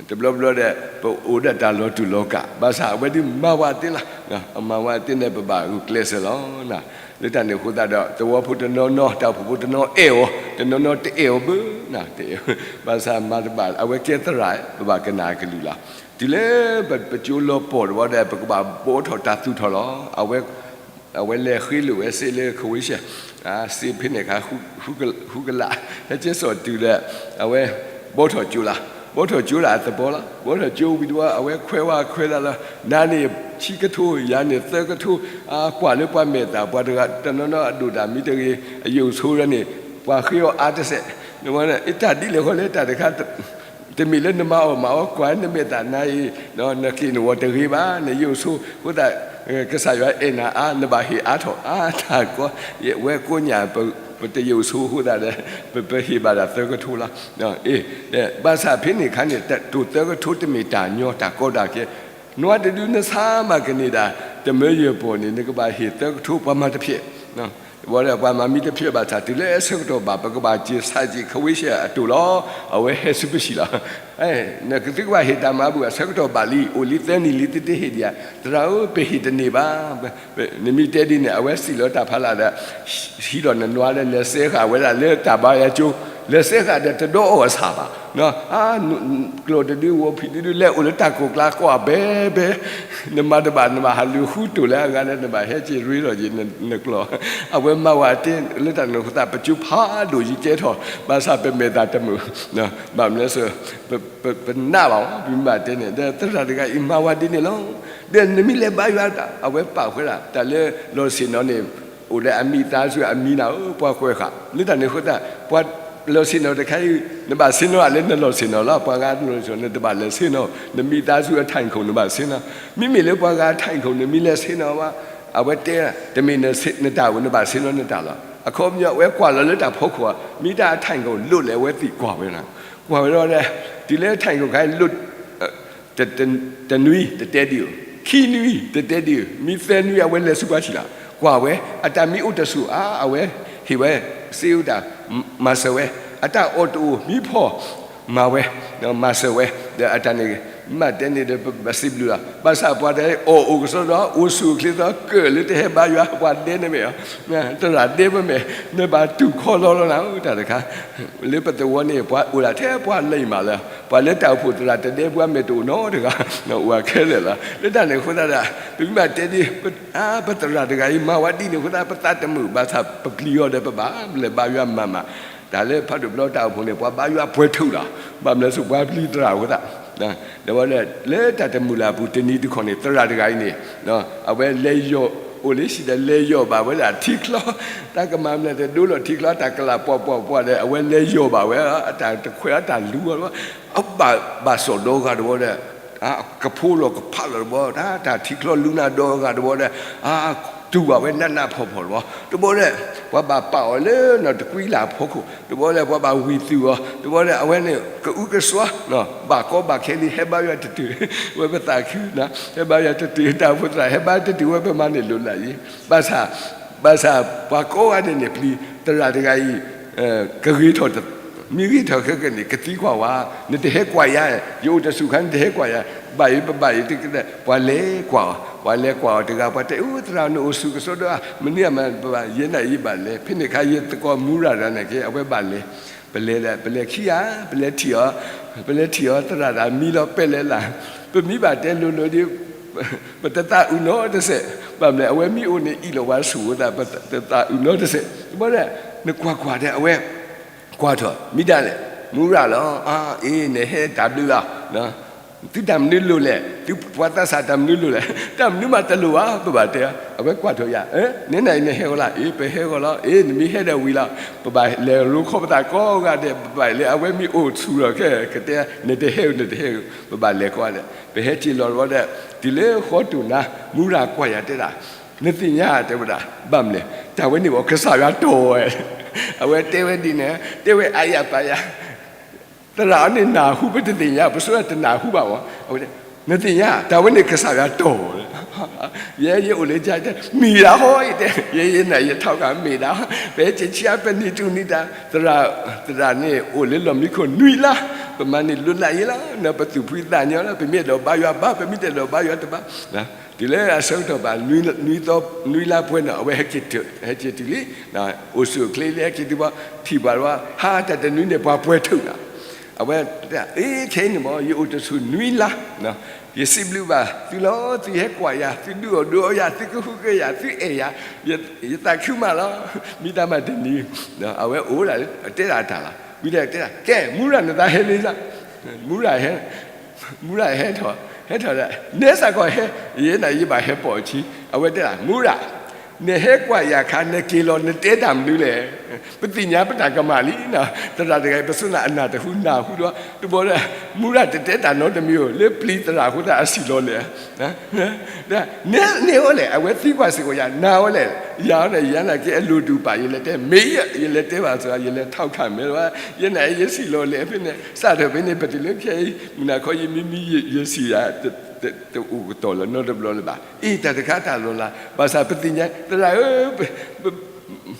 တဘျီဘျီဒီး ပအိၣ်ဒီးတၢ်လီၤတူာ်လီၤကာ် ဘၣ်ဆၣ်အဝဲဒုးမၤဝဲသ့လီၤ. အမၤဝဲသ့န့ၣ် ပဘၣ်ဂုာ်ကျဲးစၢးလီၤ. လၢတၢ်န့ၣ်အဃိသတးဒီး သဝီဖိတနီၤနီၤ တၢ်အိၣ်ဖှိၣ်ဖိတနီၤအဲၣ်အီၤ တနီၤနီၤတအဲၣ်အီၤဘၣ်, တအဲၣ်အီၤ ဘၣ်ဆၣ်မၤတဘၣ် အဝဲကဲသရၣ် ပဘၣ်ကနၣ်အကလုၢ်လီၤ. တုၤလၢပကၠိလီၤပှီၢ်တဘျီဒီး ပကဘၣ်ဘှီထီၣ်တၢ်သူၣ်ထီၣ်လီၤ. အဝဲ အဝဲလဲၤဃ့လိာ်ဝဲစ့လၢ ခဝ့ၡၢၣ် စ့ဖဲန့ၣ်အခါ ဃုကလး ဟဲက့ၤစိာ်တုၤဒီး အဝဲ ဘှီထီၣ်ကၠိလီၤ. ဘှီထီၣ်ကၠိဒၣ်အသဘီလီၤ. ဘှီထီၣ်ကၠိဝံၤတဘျီ အဝဲခွဲးဝဲခွဲးလၢ်လီၤ. နၤန့ၣ် ဆံကထိ ယၤန့ၣ် သၢကထိ, ကွၢ်လၢပှၤမဲာ်သၣ် ပှၤတဂၤတနီၤနီၤအဒိၣ်တၢ်မ့ၢ်တဂ့ၤ အယိာ်ဆိဒီးန့ၣ် ပှၤဃ့အီၤအါတစဲး, နမ့ၢ်တၢ်ဒ်လဲၣ်ဃီလဲၣ် တၢ်တခါ တမ့ၢ်လၢနမၤအီၣ်မၤအီ ကွၢ်နမဲာ်သၣ်နၤအံၤ နက့ၢ်နဂီၤတဂ့ၤဘၣ် နယိာ်ဆိ, အဃိသတး ကစၢ်ယွၤအဲၣ်နၤအါ နဘၣ်ဟ့ၣ်အါထီၣ် အါတၢ်ကီ, ဝဲကိးညၣ် ပတယိာ်ဆိအဃိသတးဒီး ပဟ့ၣ်ဘၣ်တၢ်သၢကထိလီၤ. ဘၣ်ဆၣ်ဖဲန့ၣ်အခါန့ၣ် တိၢ်သၢကထိတမ့ၢ်တၢ်ညီတၢ်ကီတၢ်ခဲ, နွၤတဒုနဆါမးကန့ၢ်ဒၣ် တမၢယဲၢ်ပီၢ်န့ၣ် နကဘၣ်ဟ့ၣ်သၢကထိ ပှၤမၤတဖျဲး, ဝဲဒၣ်ပှၤမၤမ့ၢ်တဖျဲးဘၣ်ဆၣ် တုၤလၢအဆၢကတီၢ်ဘၣ် ပကဘၣ်စ့ၤဆးစ့ၤ ခဝ့ဆဲးအတိၢ်လီၤ. အဝဲဟဲဆူပစံးလီၤ. နကသုကဘၣ်ဟ့ၣ်တၢ်မၤဘူၣ် အဆၢကတီၢ်ဘၣ်လံ အိၣ်လံသၢနံၣ်လံ သုတဟ့ၣ်ဒံးဧါ, သရၣ်ဧၢ ပဟ့ၣ်တန့ၢ်ဘၣ်. နမ့ၢ်တဲဒ်န့ၣ် အဝဲစံးလီၤတၢ်ဖးလၢ်ဒီး ဟံးဒီးနနွါဒီး လဲၤစဲဃာ်ဝဲဒၣ်လၢတၢ်ဘါယွၤကၠိ, လဲၤစဲဃာ်ဒီးတဒီအီၣ်အဆၣ်ဘၣ် ကျီၢ်တဒု ဝီၤဖံးတဒု လဲၤအိၣ်လၢတၢ်ကိၢ်ကျါကွၢ်ဘဲဘဲ, နမၤတဘၣ် နဘၣ်ဟးလူၤဃုတိၢ်လၢအဂၤဒီး နဘၣ်ဟဲက့ၤရ့ဒီးက့ၤနကျီၢ်, အဝဲမၤဝဲတ့ၢ်လၢတၢ်န့ၣ်အဃိသတး ပကၠိဖးဒိၣ်ယကဲထီၣ် ဘၣ်ဆၣ်ပမဲာ်သၣ်တမုာ်, ဘၣ်မနုၤလဲၣ်, ပနးဘၣ် ပမ့ၢ်ဘၣ်တဲန့ၣ် ဒီးသရၣ်တဂၤအံၤမၤဝဲဒ်န့ၣ်လီၤ. ဒီးနမ့ၢ်လဲၤဘါယွၤတၢ် အဝဲပာ်ဃဲဒၣ် တၢ်လၢလီၢ်ဆ့ၣ်နီၤန့ၣ် အိၣ်လၢအမံၤသါဆူအမံၤနၤဧၢ ပှၤကွဲးဃာ် လၢတၢ်န့ၣ်အဃိသတး ပှၤလီၢ်ဆ့ၣ်နီၤတခါအံၤ နဘၣ်ဆ့ၣ်နီၤလၢနလီၢ်ဆ့ၣ်နီၤလီၤ. ပှၤဂၤလီၢ်ဆ့ၣ်နီၤ နတဘၣ်လဲၤဆ့ၣ်နီၤ, နမံၤသါဆူအထၢၣ်ခိၣ် နဘၣ်ဆ့ၣ်နီၤ, မ့မ့ၢ်လၢပှၤဂၤအထၢၣ်ခိၣ် နမ့ၢ်လဲၤဆ့ၣ်နီၤဘၣ်, အဝဲတဲ တမ့ၢ်နတၢ်ဧိၤ နဘၣ်ဆ့ၣ်နီၤနတၢ်လီၤ. အခီပညီ အဝဲကွၢ်လီၤလၢတၢ်ဖီခိၣ် မ့ၢ်တၢ်အထၢၣ်ခိၣ်လိၣ်လဲၣ် အဝဲသ့ၣ်ကွၢ်ဝဲဒၣ်, ကွၢ်ဝဲဒီး တုၤလၢထၢၣ်ခိၣ်ခါအံၤလိၣ် တနွံတတဲဒံးဧိၤ, ခံနွံတတဲဒံးဧိၤ, မ့ၢ်သၢနွံ အဝဲလဲၤဆူပှၤထံၣ်လီၤ. ကွၢ်ဝဲ အတၢ်မ့ၢ်အိၣ်တစိၤဧါ အဝဲဟ့ၣ်ဝဲ စ့အိၣ်တၢ် မၤစၢၤဝဲ, အတၢ်အီၣ်တအိၣ် မ့ၢ်ဖှီၣ် မၤဝဲ, မၤစၢၤဝဲ, ဒီးအတၢ်န့ၣ် မ့ၢ်တဲန့ၣ်ဒီး ပစံးဘျုးလီၤ. ဘၣ်ဆၣ်ပှၤတဂၤအံၤ အီၣ်အိၣ်ကစီဒီ အိၣ်ဆူၣ်အိၣ်ချ့သီ ကၢၢ်လၢတဟဲဘါယွၤ ပှၤဒဲန့ၣ်မ့ၢ်, သရၣ်ဒဲပမဲာ် နဘၣ်တူၢ်ခီလီၤလီၤနၤဧၢ တၢ်တခါ လၢပသဝီန့ၣ် ပှၤအိၣ်ဒၣ်ထဲပှၤလံာ်မးလၢ ပှၤလၢတၢ်အိၣ်ဖှိၣ်သရၣ်တဒဲပှၤမဲာ်တအိၣ်နီတဂၤ, အိၣ်ဝဲခဲလၢာ်လီၤ. လၢတၢ်န့ၣ်အဃိသတးဒီး ပမ့ၢ်ဘၣ်တဲဒ် ပသရၣ်တဂၤအံၤ မၤဝဲဒ်န့ၣ်အဃိသတး ပသးတမုာ် ဘၣ်ဆၣ်ပပျံၤအီၤဒီး ပဘၣ်လဲၤဘါယွၤမၤမး, တၢ်လၢဖးဒိၣ်ဘျီတၢ်အိၣ်ဖှိၣ်န့ၣ် ပှၤဘါယွၤပှဲၤထုးလီၤ. ဘၣ်မနုၤလဲၣ် ပှၤပျံၤသရၣ်အဃိသတး ဒီးဝဲဒၣ် လၢတၢ်တမုာ်လၢ်အပူၤ တနံၤတခီန့ၣ် သရၣ်တဂၤအံၤန့ၣ် အဝဲလဲၤယီၢ် အိၣ်လၢဟံၣ်ဒီး လဲၤယီၢ်ဘၣ်ဝဲဒၣ်ထံချီ, တၢ်ကမၤမနုၤလဲၣ် တဒိလီၤထံချီ တၢ်ကလၤပှီၢ်ပှီၢ်ပှီၢ်ဒီး အဝဲလဲၤယီၢ်ဘၣ်ဝဲ အတၢ်တခွဲးအတၢ်လူၤအီၤလီၤ. အဘၣ်ဘၣ်စီၣ်ဒီဂၤတဘီဒီး ကဖိလီၤကဖးလီၤတဘီ, တၢ်ထံချီလူၤနၤဒီဂၤတဘီဒီး တူၢ်ဘၣ်ဝဲနးနးဖှီၣ်ဖှီၣ်တဘီ, တဘီဒီး ပှၤဘၣ်ပာ်အီၤလၢနီၢ်တကွံလၢ်အဖီခိၣ်, တဘီဒီး ပှၤဘၣ်ဝံၤသုးအီၤ, တဘီဒီး အဝဲန့ၣ် ကအုကစွါ ဘၣ်ကီဘၣ်ခဲလံ ဟဲဘါယွၤတတုၤ, ဝဲပသးခု ဟဲဘါယွၤတတုၤ တၢ်အိၣ်ဖှိၣ်သရၣ် ဟဲဘါတတုၤ ဝဲပမၤန့ၢ်လိာ်လၢ်ယံၤ, ဘၣ်ဆၣ် ဘၣ်ဆၣ်ပှၤကိးဂၤဒဲးန့ၣ် ပျံၤသရၣ်တဂၤအံၤ ကဂ့ၤထီၣ် မ့ၢ်ဂ့ၤထီၣ်ခဲကနံၣ် ကသံကွၢ်ဝဲ, နတဟဲကွၢ်ယၤ, ယအိၣ်တဆူၣ်ခါ နတဟဲကွၢ်ယၤ, ဘၣ်အံၤပဘၣ်အံၤတက့ၢ်, ပှၤလဲၤကွၢ်အီၤ, ပှၤလဲၤကွၢ်အီၤတဂၤ ပှၤတဲ အိၣ်သရၣ် နအိၣ်ဆူၣ်ကစီဒီဧါ, မနုၤအမၤ ပဘၣ် ယဲနၤယဘၣ်လဲၤ, ဖဲန့ၣ်အခါ ယသကိးမူရၤတဂၤန့ၣ်က့ အဝဲဘၣ်လဲၤ, ပလဲၤဒီး ပလဲၤခံဂၤ, ပလဲၤထံၣ်အီၤ, ပလဲၤထံၣ်အီၤ သရၣ်တဂၤမံလီၤ ပဲလဲၤလၢ်, ပမ့ၢ်ဘၣ်တဲလိၤလိၤဒီး ပတသးအုးနီတစဲး, ဘၣ်မနုၤလဲၣ် အဝဲမ့ၢ်အိၣ်န့ၣ် အ့ၣ်လိာ်ဝဲဆူၣ်ဝဲသး ပတသးအုးနီတစဲး, တဘီဒီး နကွၢ်ကွၢ်ဒီး အဝဲ ကွၢ်ထီၣ် မ့ၢ်ဒၣ်လဲၣ်, မူရၤလီၤ, အ့ နဟဲတၢ်ဘျုးလီၤ သုတၢ်မနုၤလိၤလဲၣ်, သုပှၤသးစၢ်တၢ်မနုၤလိၤလဲၣ်, တၢ်မနုၤမးတလိၤဘၣ်, ပဘၣ်တဲ, အဝဲကွၢ်ထီၣ်ယၤ, နဲနၤအံၤနဟဲဂီၤလီၤ, အ့ ပဟဲဂီၤလီၤ, အ့ နမ့ၢ်ဟဲဒီးဝံၤလီၤ, ပဘၣ်လဲၤရိခီပသးကိးဂၤဒဲး, ပဘၣ်လဲၤ အဝဲမ့ၢ်အိၣ်ဆူၣ်လီၤခဲ ကတဲ နတဟဲဧိၤ နတဟဲဧိၤ, ပဘၣ်လဲၤကိးဂၤဒဲး, ပဟဲက့ၤလီၤတဘီဒီး တုၤလၢဃီတိၢ်နၤ မူရၤကွၢ်ယၤတဲဒၣ်, နသ့ၣ်ညါတဲဝဲဒၣ်, ဘၣ်မနုၤလဲၣ်, တၢ်ဝဲန့ၣ်ဘၣ် ကစၢ်ယွၤတီၢ်ဝဲ, အဝဲတဲဝဲဒ်န့ၣ်, တဲဝဲအါယၤပာ်ယၤ သရၣ်အီၤန့ၣ်နၢ်ဟူ ပတသ့ၣ်ညါ, ပဆိတနၢ်ဟူဘၣ်မး, အဝဲတဲ, နသ့ၣ်ညါ တၢ်ဝဲန့ၣ်ကစၢ်ယွၤတီၢ်, ယဲယအိၣ်လၢကၢ်တဲ မ့ၢ်ဒၣ်ဟီ ယတဲ, ယဲယဲနၤယထီၣ်ကမ့ၢ်ဒၣ်, ပဟဲက့ၤဆံးအါ ပနံၤထူၣ်နံၤတၢ်, သရၣ်န့ၣ်အိၣ်လၢလီၢ်မံခိၣ်နွံလါ, ပမၤန့ၢ်လိာ်လၢ်ယံၤလီၤ, ပသူၣ်ဖှံသးညီလီၤ, ပမ့ၢ်အဲၣ်ဒိးဘါယွၤဘါ, ပမ့ၢ်တအဲၣ်ဒိးဘါယွၤတဘါ တုၤလၢအဆၢကတီၢ်ဘၣ် နွံသီ နွံလါပှဲၤန့ၣ် အဝဲဟဲက့ၤတုၤ, ဟဲက့ၤတုၤလံ, အိၣ်ဆူၣ်အိၣ်ချ့လံ ဟဲက့ၤတုၤဘၣ်, ထံၣ်ပှၤတဘျီ, ဟါ တၢ်တနွံန့ၣ် ပှၤပှဲၤထုးနၤ, အဝဲတဲ အ့ ခဲအံၤန့ၣ်မး ယအိၣ်တဆူၣ်နွံလါ, ယစံးဘျုးဘၣ်သုလီၤ, သုဟဲကွၢ်ယၤ, သုဒုးအီၣ်ဒုးအီယၤ, သုကဟုကယာ်ယၤ, သုအဲၣ်ယၤ, ယသးခုမးလီၤ, မ့ၢ်တၢ်မၤတနံၤ, အဝဲအိၣ်ဒၣ်လၢ တဲဒၣ်တၢ်လီၤ, ဝံၤဒီးတဲဒၣ် ကဲ မူရၤနသးဟဲလံလီၤ, မူရၤဟဲ မူရၤဟဲထီၣ်, ဟဲထီၣ်ဒီး နဲစ့ၢ်ကီးဟဲ, ယဲနၤယဘၣ်ဟဲပိာ်အခံ, အဝဲတဲဒၣ် မူရၤ, နဟဲကွၢ်ယၤခါ နက့ၤလီၤ နတဲတၢ်မနုၤလဲၣ်, ပသ့ၣ်ညါပတၢ်ကမၣ်လံ, သရၣ်တဂၤအံၤ ပဆိနၤအနၢ်တဟူနၢ်ဟူဒီး တဘီဒီး မူရၤတတဲတၢ်နီတမံၤဧိၤ, လၢပျံၤသရၣ်အဃိသတးအစံၣ်လီၤလဲၣ် နဲအီၤလဲၣ်, အဝဲသံကွၢ်စ့ၢ်ကီးယၤ, နၤအီၤလဲၣ်, ယၤအီၤန့ၣ် ယၤနာ်က့အလိၣ်တူၢ်ပာ် ယလဲၤတဲ, မ့ၢ်ယဲ ယလဲၤတဲဘၣ်စ့ၢ်ကီး ယလဲၤထီၣ်ခၣ်မဲလီၤ, ယဲနာ်က့ယစံၣ်လီၤလဲၣ်ဖဲန့ၣ်, စးထီၣ်ဖဲန့ၣ် ပတုၤလၢခဲအံၤ မုၢ်နၤခီယမံမံယစံၣ်ယၤ တအိၣ်ကတီၢ်လၢၤနီတဘျီလၢၤဘၣ်. အ့ တၢ်တခါတၢ်လီၤလး ဘၣ်ဆၣ်ပသ့ၣ်ညါ သရၣ်ဧၢ,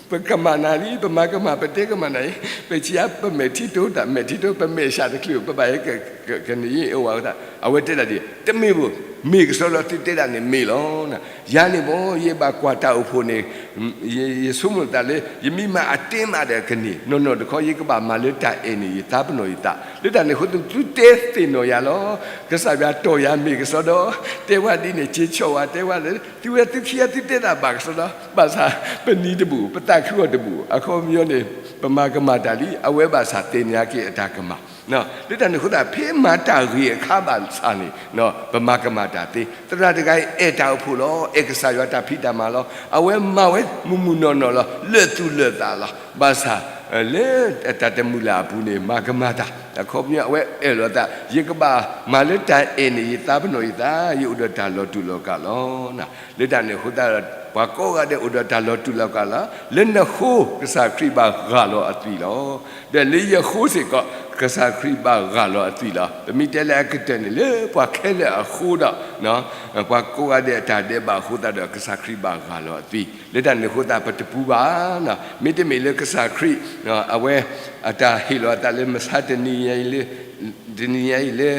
ပကမၣ်နၤလံ, ပမၤကမၣ် ပတဲကမၣ်နၤအံၤ, ပဆံးအါ ပမဲာ်ထံတိတၢ် မဲာ်ထံတိ ပမဲာ်ဆှးတချုး ပဘၣ်ဟဲက ကန့ၣ်အဝဲသတး အဝဲတဲဒၣ်ဒ် တမ့ၢ်ဘၣ်, မ့ၢ်ကစီဒီသုတဲဒၣ်န့ၣ်မ့ၢ်လီၤ. ယၤန့ၣ်ဘၣ် ယဘၣ်ကွၢ်တၢ်အိၣ်ဖှိၣ်န့ၣ် ယဆိကမိၣ်သးလၢ ယမ့ၢ်မၤအတ့မးဒီးကန့ၢ် နီၢ်နီၢ်တခီ ယကဘၣ်မၤလၢတၢ်အဲၣ်န့ၣ် ယသးပနီၣ်ယသး, လၢတၢ်န့ၣ်အဃိ သုတဲသ့ၣ်နီၣ်ယၤလီၤ. ကစၢ်ယွၤတီၢ်ယၤမ့ၢ်ကစီဒီ, တဲဝဲဒ်န့ၣ် က့ၤဆီၣ်ဝဲ တဲဝဲလၢ သုဝဲသုခံဂၤသုတဲတၢ်ဘၣ်ကစီဒီ, ဘၣ်ဆၣ် ပနံၤတဘူၣ် ပသးခုအီၤတဘူၣ် အခီပညီန့ၣ် ပမၤကမၣ်တၢ်လံ အဝဲဘၣ်ဆၣ်သ့ၣ်ညါက့ၤအတၢ်ကမၣ် လၢတၢ်န့ၣ်အဃိသတး ဖဲမၤတၢ်ဂ့ၤအခါဘၣ်ဆၣ်န့ၣ် ပမၤကမၣ်တၢ်သ့, သရၣ်တဂၤအံၤ အဲၣ်တၢ်အိၣ်ဖှိၣ်လီၤ, အဲၣ်ကစၢ်ယွၤတၢ်ဖံးတၢ်မၤလီၤ, အဝဲမၤဝဲမုၢ်မုၢ်နီၢ်နီၢ်လီၤ, လၢာ်သူၣ်လၢာ်သးလီၤ. ဘၣ်ဆၣ် လၢတၢ်တမုာ်လၢ်အပူၤန့ၣ် မၤကမၣ်တၢ် အခီပညီ အဝဲအဲၣ်လီၤသး ယကဘၣ်မၤလၢတၢ်အဲၣ်န့ၣ် ယသးပနီၣ်ယသး ယအိၣ်ဒီးတၢ်လီၤတူာ်လီၤကာ်လီၤ. လၢတၢ်န့ၣ်အဃိသတး ပှၤကိးဂၤဒဲးအိၣ်ဒီးတၢ်လီၤတူာ်လီၤကာ်လီၤ. လၢနဃိ ကစၢ်ခရံာ်ဘၣ်ဂၢ်လီၤအသွံၣ်လီၤ. ဒီးလၢယဃိစ့ၢ်ကီး ကစၢ်ခရံာ်ဘၣ်ဂၢ်လီၤအသွံၣ်လီၤ. ပမ့ၢ်တဲလၢအကတၢၢ်န့ၣ် လၢပှၤခဲလၢာ်အဃိဒီး ပှၤကိးဂၤဒဲးအတၢ်ဒဲးဘးအဃိသတးဒီး ကစၢ်ခရံာ်ဘၣ်ဂၢ်လီၤအသွံၣ်, လၢတၢ်န့ၣ်အဃိသတး ပတပူၤဘၣ်. မ့တမ့ၢ်လၢကစၢ်ခရံာ် အဝဲ အတၢ်ဟ့ၣ်လီၤအသးလၢမဆါတနံၤညါအံၤလၢ တနံၤညါအံၤလၢ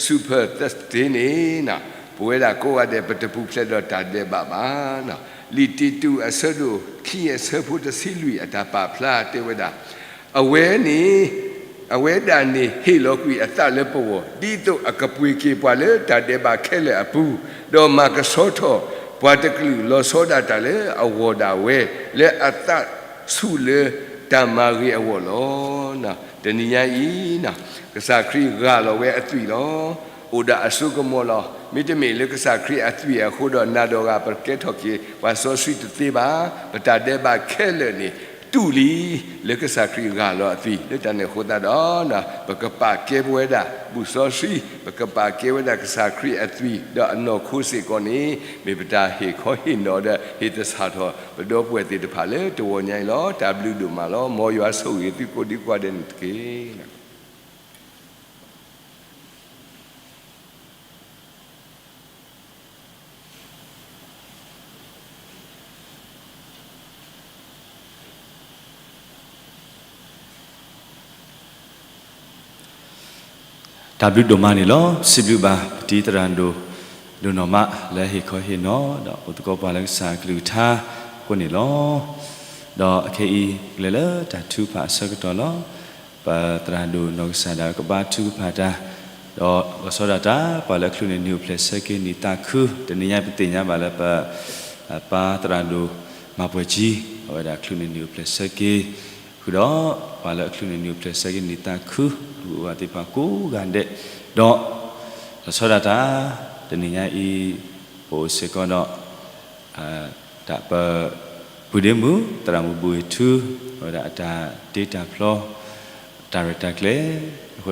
Super Thursday န့ၣ် ပဝဲဒၣ်ကိးဂၤဒဲး ပတပူၤဖျဲးဒီးတၢ်ဒဲးဘးဘၣ်. လံာ်တံတူးအဆၢဒိၣ်ခံအဆၢဖိတဆံလွံၢ်အတၢ်ပာ်ဖျါတဲဝဲဒၣ် အဝဲန့ၣ် အဝဲဒၣ်န့ၣ်ဟ့ၣ်လီၤကွံာ်အသးလၢပဂီၢ် ဒ်သိးအကပှ့ၤက့ၤပှၤလၢတၢ်ဒဲးဘးခဲလၢာ်အပူၤ, ဒီးမၤကဆှီထီၣ်ပှၤတကလုာ်လီၤဆီဒၣ်တၢ်လၢအဂီၢ်ဒၣ်ဝဲ လၢအသးဆူၣ်လၢတၢ်မၤဂ့ၤအဂီၢ်လီၤ. တနံၤညါအံၤ ကစၢ်ခရံာ်ဂၢ်လီၤဝဲအသွံၣ်လီၤ. အိၣ်ဒီးအစိကမီၤလီၤ. မ့တမ့ၢ်လၢကစၢ်ခရံာ်အသွံၣ်အဃိဒီး နၤဒီးယၤပကဲထီၣ်က့ၤ ပှၤစီဆှံတသ့ဘၣ်. ပတၢ်ဒဲးဘးခဲလၢာ်န့ၣ် တူၢ်လံ လၢကစၢ်ခရံာ်ဂၢ်လီၤအသွံၣ် လၢတၢ်န့ၣ်အဃိသတးဒီး ပကပာ်ကဲပဝဲဒၣ် ဘူၣ်စီဆှံ ပကပာ်ကဲဝဲဒၣ်ကစၢ်ခရံာ်အသွံၣ် ဒီးအနီၢ်ခိစ့ၢ်ကီးန့ၣ် မ့ၢ်ပတၢ်ဟ့ၣ်ခီဟ့ၣ်နီၤဒီး ဟ့ၣ်သဆၣ်ထီၣ်ပဒီပုၢ်ဝဲၢ်သ့ၣ်တဖၣ်လၢတဂီၤညါအံၤလီၤ. တၢ်ဘျုးဒိၣ်မးလီၤ. မ်ယွၤဆိၣ်ဂ့ၤသုကိးဒံကိးဂၤဒဲးန့ၣ်တက့ၢ်. တၢ်ဘျုးဒိၣ်မးန့ၣ်လီၤ. စံးဘျုးဘၣ်ပတံၤသရၣ်ဒိၣ် ဒိၣ်နီၢ်မးလၢဟ့ၣ်ခီဟ့ၣ်နီၤ ဒီးအိၣ်သကိးပှၤလၢကစၢ်အကလုၢ်ကထါအဃိန့ၣ်လီၤ. ဒီးအခဲအံၤ ကလဲၤလၢတၢ်ထုကဖၣ်အဆၢကတီၢ်လီၤ. ပသရၣ်ဒိၣ်နီၢ်ကစၢ်ဒၣ်ဝဲကဘါထုကဖၣ်တၢ်, ဒီးလီၤဆီဒၣ်တၢ် ပှၤလၢအချုးန့ၢ်နံၣ်အိၣ်ဖျဲၣ်ဆၢက့ၤနံၣ်သးခု, တနံၤညါပသ့ၣ်ညါဘၣ်လၢပ ပၢ်သရၣ်ဒိၣ်မၤပှဲၤကၠံ အဝဲဒၣ်ချုးန့ၢ်နံၣ်အိၣ်ဖျဲၣ်ဆၢက့ၤ, ဃုာ်ဒီး ပှၤလၢအချုးန့ၢ်နံၣ်အိၣ်ဖျဲၣ်ဆၢက့ၤနံၣ်သးခု အဂုၤအဂၤသ့ၣ်တဖၣ်ကိးဂၤဒဲး, ဒီး လီၤဆီဒၣ်တၢ် တနံၤညါအံၤ ပအိၣ်စ့ၢ်ကီးဒီး တၢ်ပ ပုၢ်ဒ့မုၣ် သရၣ်မုၣ်ဘိၣ်ဂ့ၤထူ အဝဲဒၣ်အတၢ်တ့တၢ်ဖျီ တၢ်ရဲၣ်တၢ်ကျဲၤအဃိ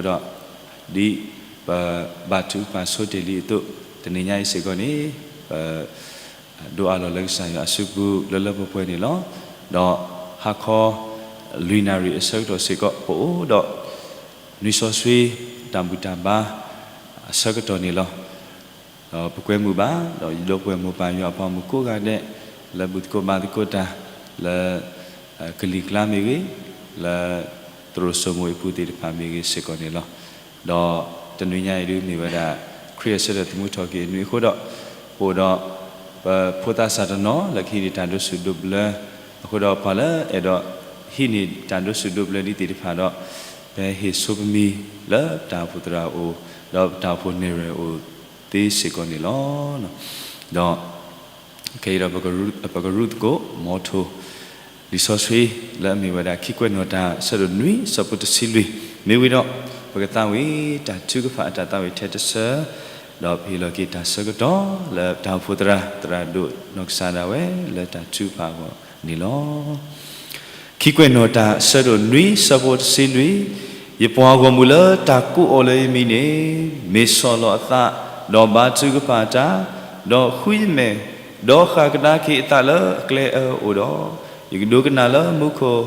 ဒီး ဒ်ပဘါထုကဖၣ်ဆိတ့ၢ်လံအသိး တနံၤညါအံၤစ့ၢ်ကီးန့ၣ် ပ ဒိးအးလီၤလၢကစၢ်ယွၤအစုပူၤလၢလၢပှဲၤပှဲၤန့ၣ်လီၤ. ဒီးဟါခီ လွံၢ်နၣ်ရံၣ်အဆၢကတီၢ်စ့ၢ်ကီး ပအိၣ်ဒီး နွံစီဆှံ တၢ်ဘူၣ်တၢ်ဘါအဆၢကတီၢ်န့ၣ်လီၤ. ဒီးပကွဲမုာ်ဘၣ် ဒီးယဒီပုၢ်ဝဲၢ်မိၢ်ပၢ်ယွၤအပှၤမုၣ်ကိးဂၤဒဲး လၢဘူၣ်သကိးဘါသကိးတၢ် လၢ ကလံၤကျါမ့ၢ်ဂ့ၤ, လၢသရိာ်စိမိၤအပူၤသ့ၣ်တဖၣ်မ့ၢ်ဂ့ၤစ့ၢ်ကီးန့ၣ်လီၤ. ဒီးတနွံညါအံၤဒုးမ့ၢ်ဝဲဒၣ် ခရံာ်အဆၢထၢၣ်သမူထီၣ်က့ၤအနွံအဃိဒီး ပအိၣ်ဒီး ပဖိသၣ်စၢ်တနီၤလၢကဟံးန့ၢ်တၢ်ဒိးဆူၣ်ဒိးဘျၢ အဃိဒီးပှၤလၢအဲၣ်ဒိးဟံးန့ၢ်တၢ်ဒိးဆူၣ်ဒိးဘျၢဒ်သ့ၣ်တဖၣ်ဒီး ပဟ့ၣ်ဆိပမံၤလၢပတၢ်အိၣ်ဖှိၣ်သရၣ်အအိၣ် ဒီးပတၢ်အိၣ်ဖှိၣ်နဲၣ်ရွဲၣ်အအိၣ်သ့စ့ၢ်ကီးန့ၣ်လီၤ. ဒီး ခဲအံၤဒီး ပကရူၢ်သကိး မ်ထိၣ် လံာ်စီဆှံ လၢအမ့ၢ်ဝဲဒၣ် ခံကွဲးနီၣ်တၢ် အဆၢဒိၣ်နွံ ဆၢဖိတဆံလွံၢ် မ့ၢ်ဝံၤဒီး ပကသးဝံၣ်တၢ်ထုကဖၣ်အတၢ်သးဝံၣ်ထဲတဆၢ ဒီးပဟ့ၣ်လီၤက့ၤတၢ်ဆၢကတီၢ် လၢပတၢ်အိၣ်ဖှိၣ်သရၣ် သရၣ်ဒိၣ်နီၢ်ကစၢ်ဒၣ်ဝဲ လၢတၢ်ထုကဖၣ်အဂီၢ်န့ၣ်လီၤ. ခံကွဲးနီၣ်တၢ် အဆၢဒိၣ်နွံ ဆၢဖိတဆံလွံၢ်, ယပှၤဂီၢ်မုၢ်လၢတၢ်ကိးအီၤလၢယမံၤန့ၣ် မ့ၢ်ဆီၣ်လီၤအသး, ဒီးဘါထုကဖၣ်တၢ်, ဒီးဃုယမဲာ်, ဒီးဃၣ်ကဒါက့ၤအသးလၢအကျဲအၢအအိၣ်ဒီး, ယကဒိကနၣ်လၢမူခိၣ်,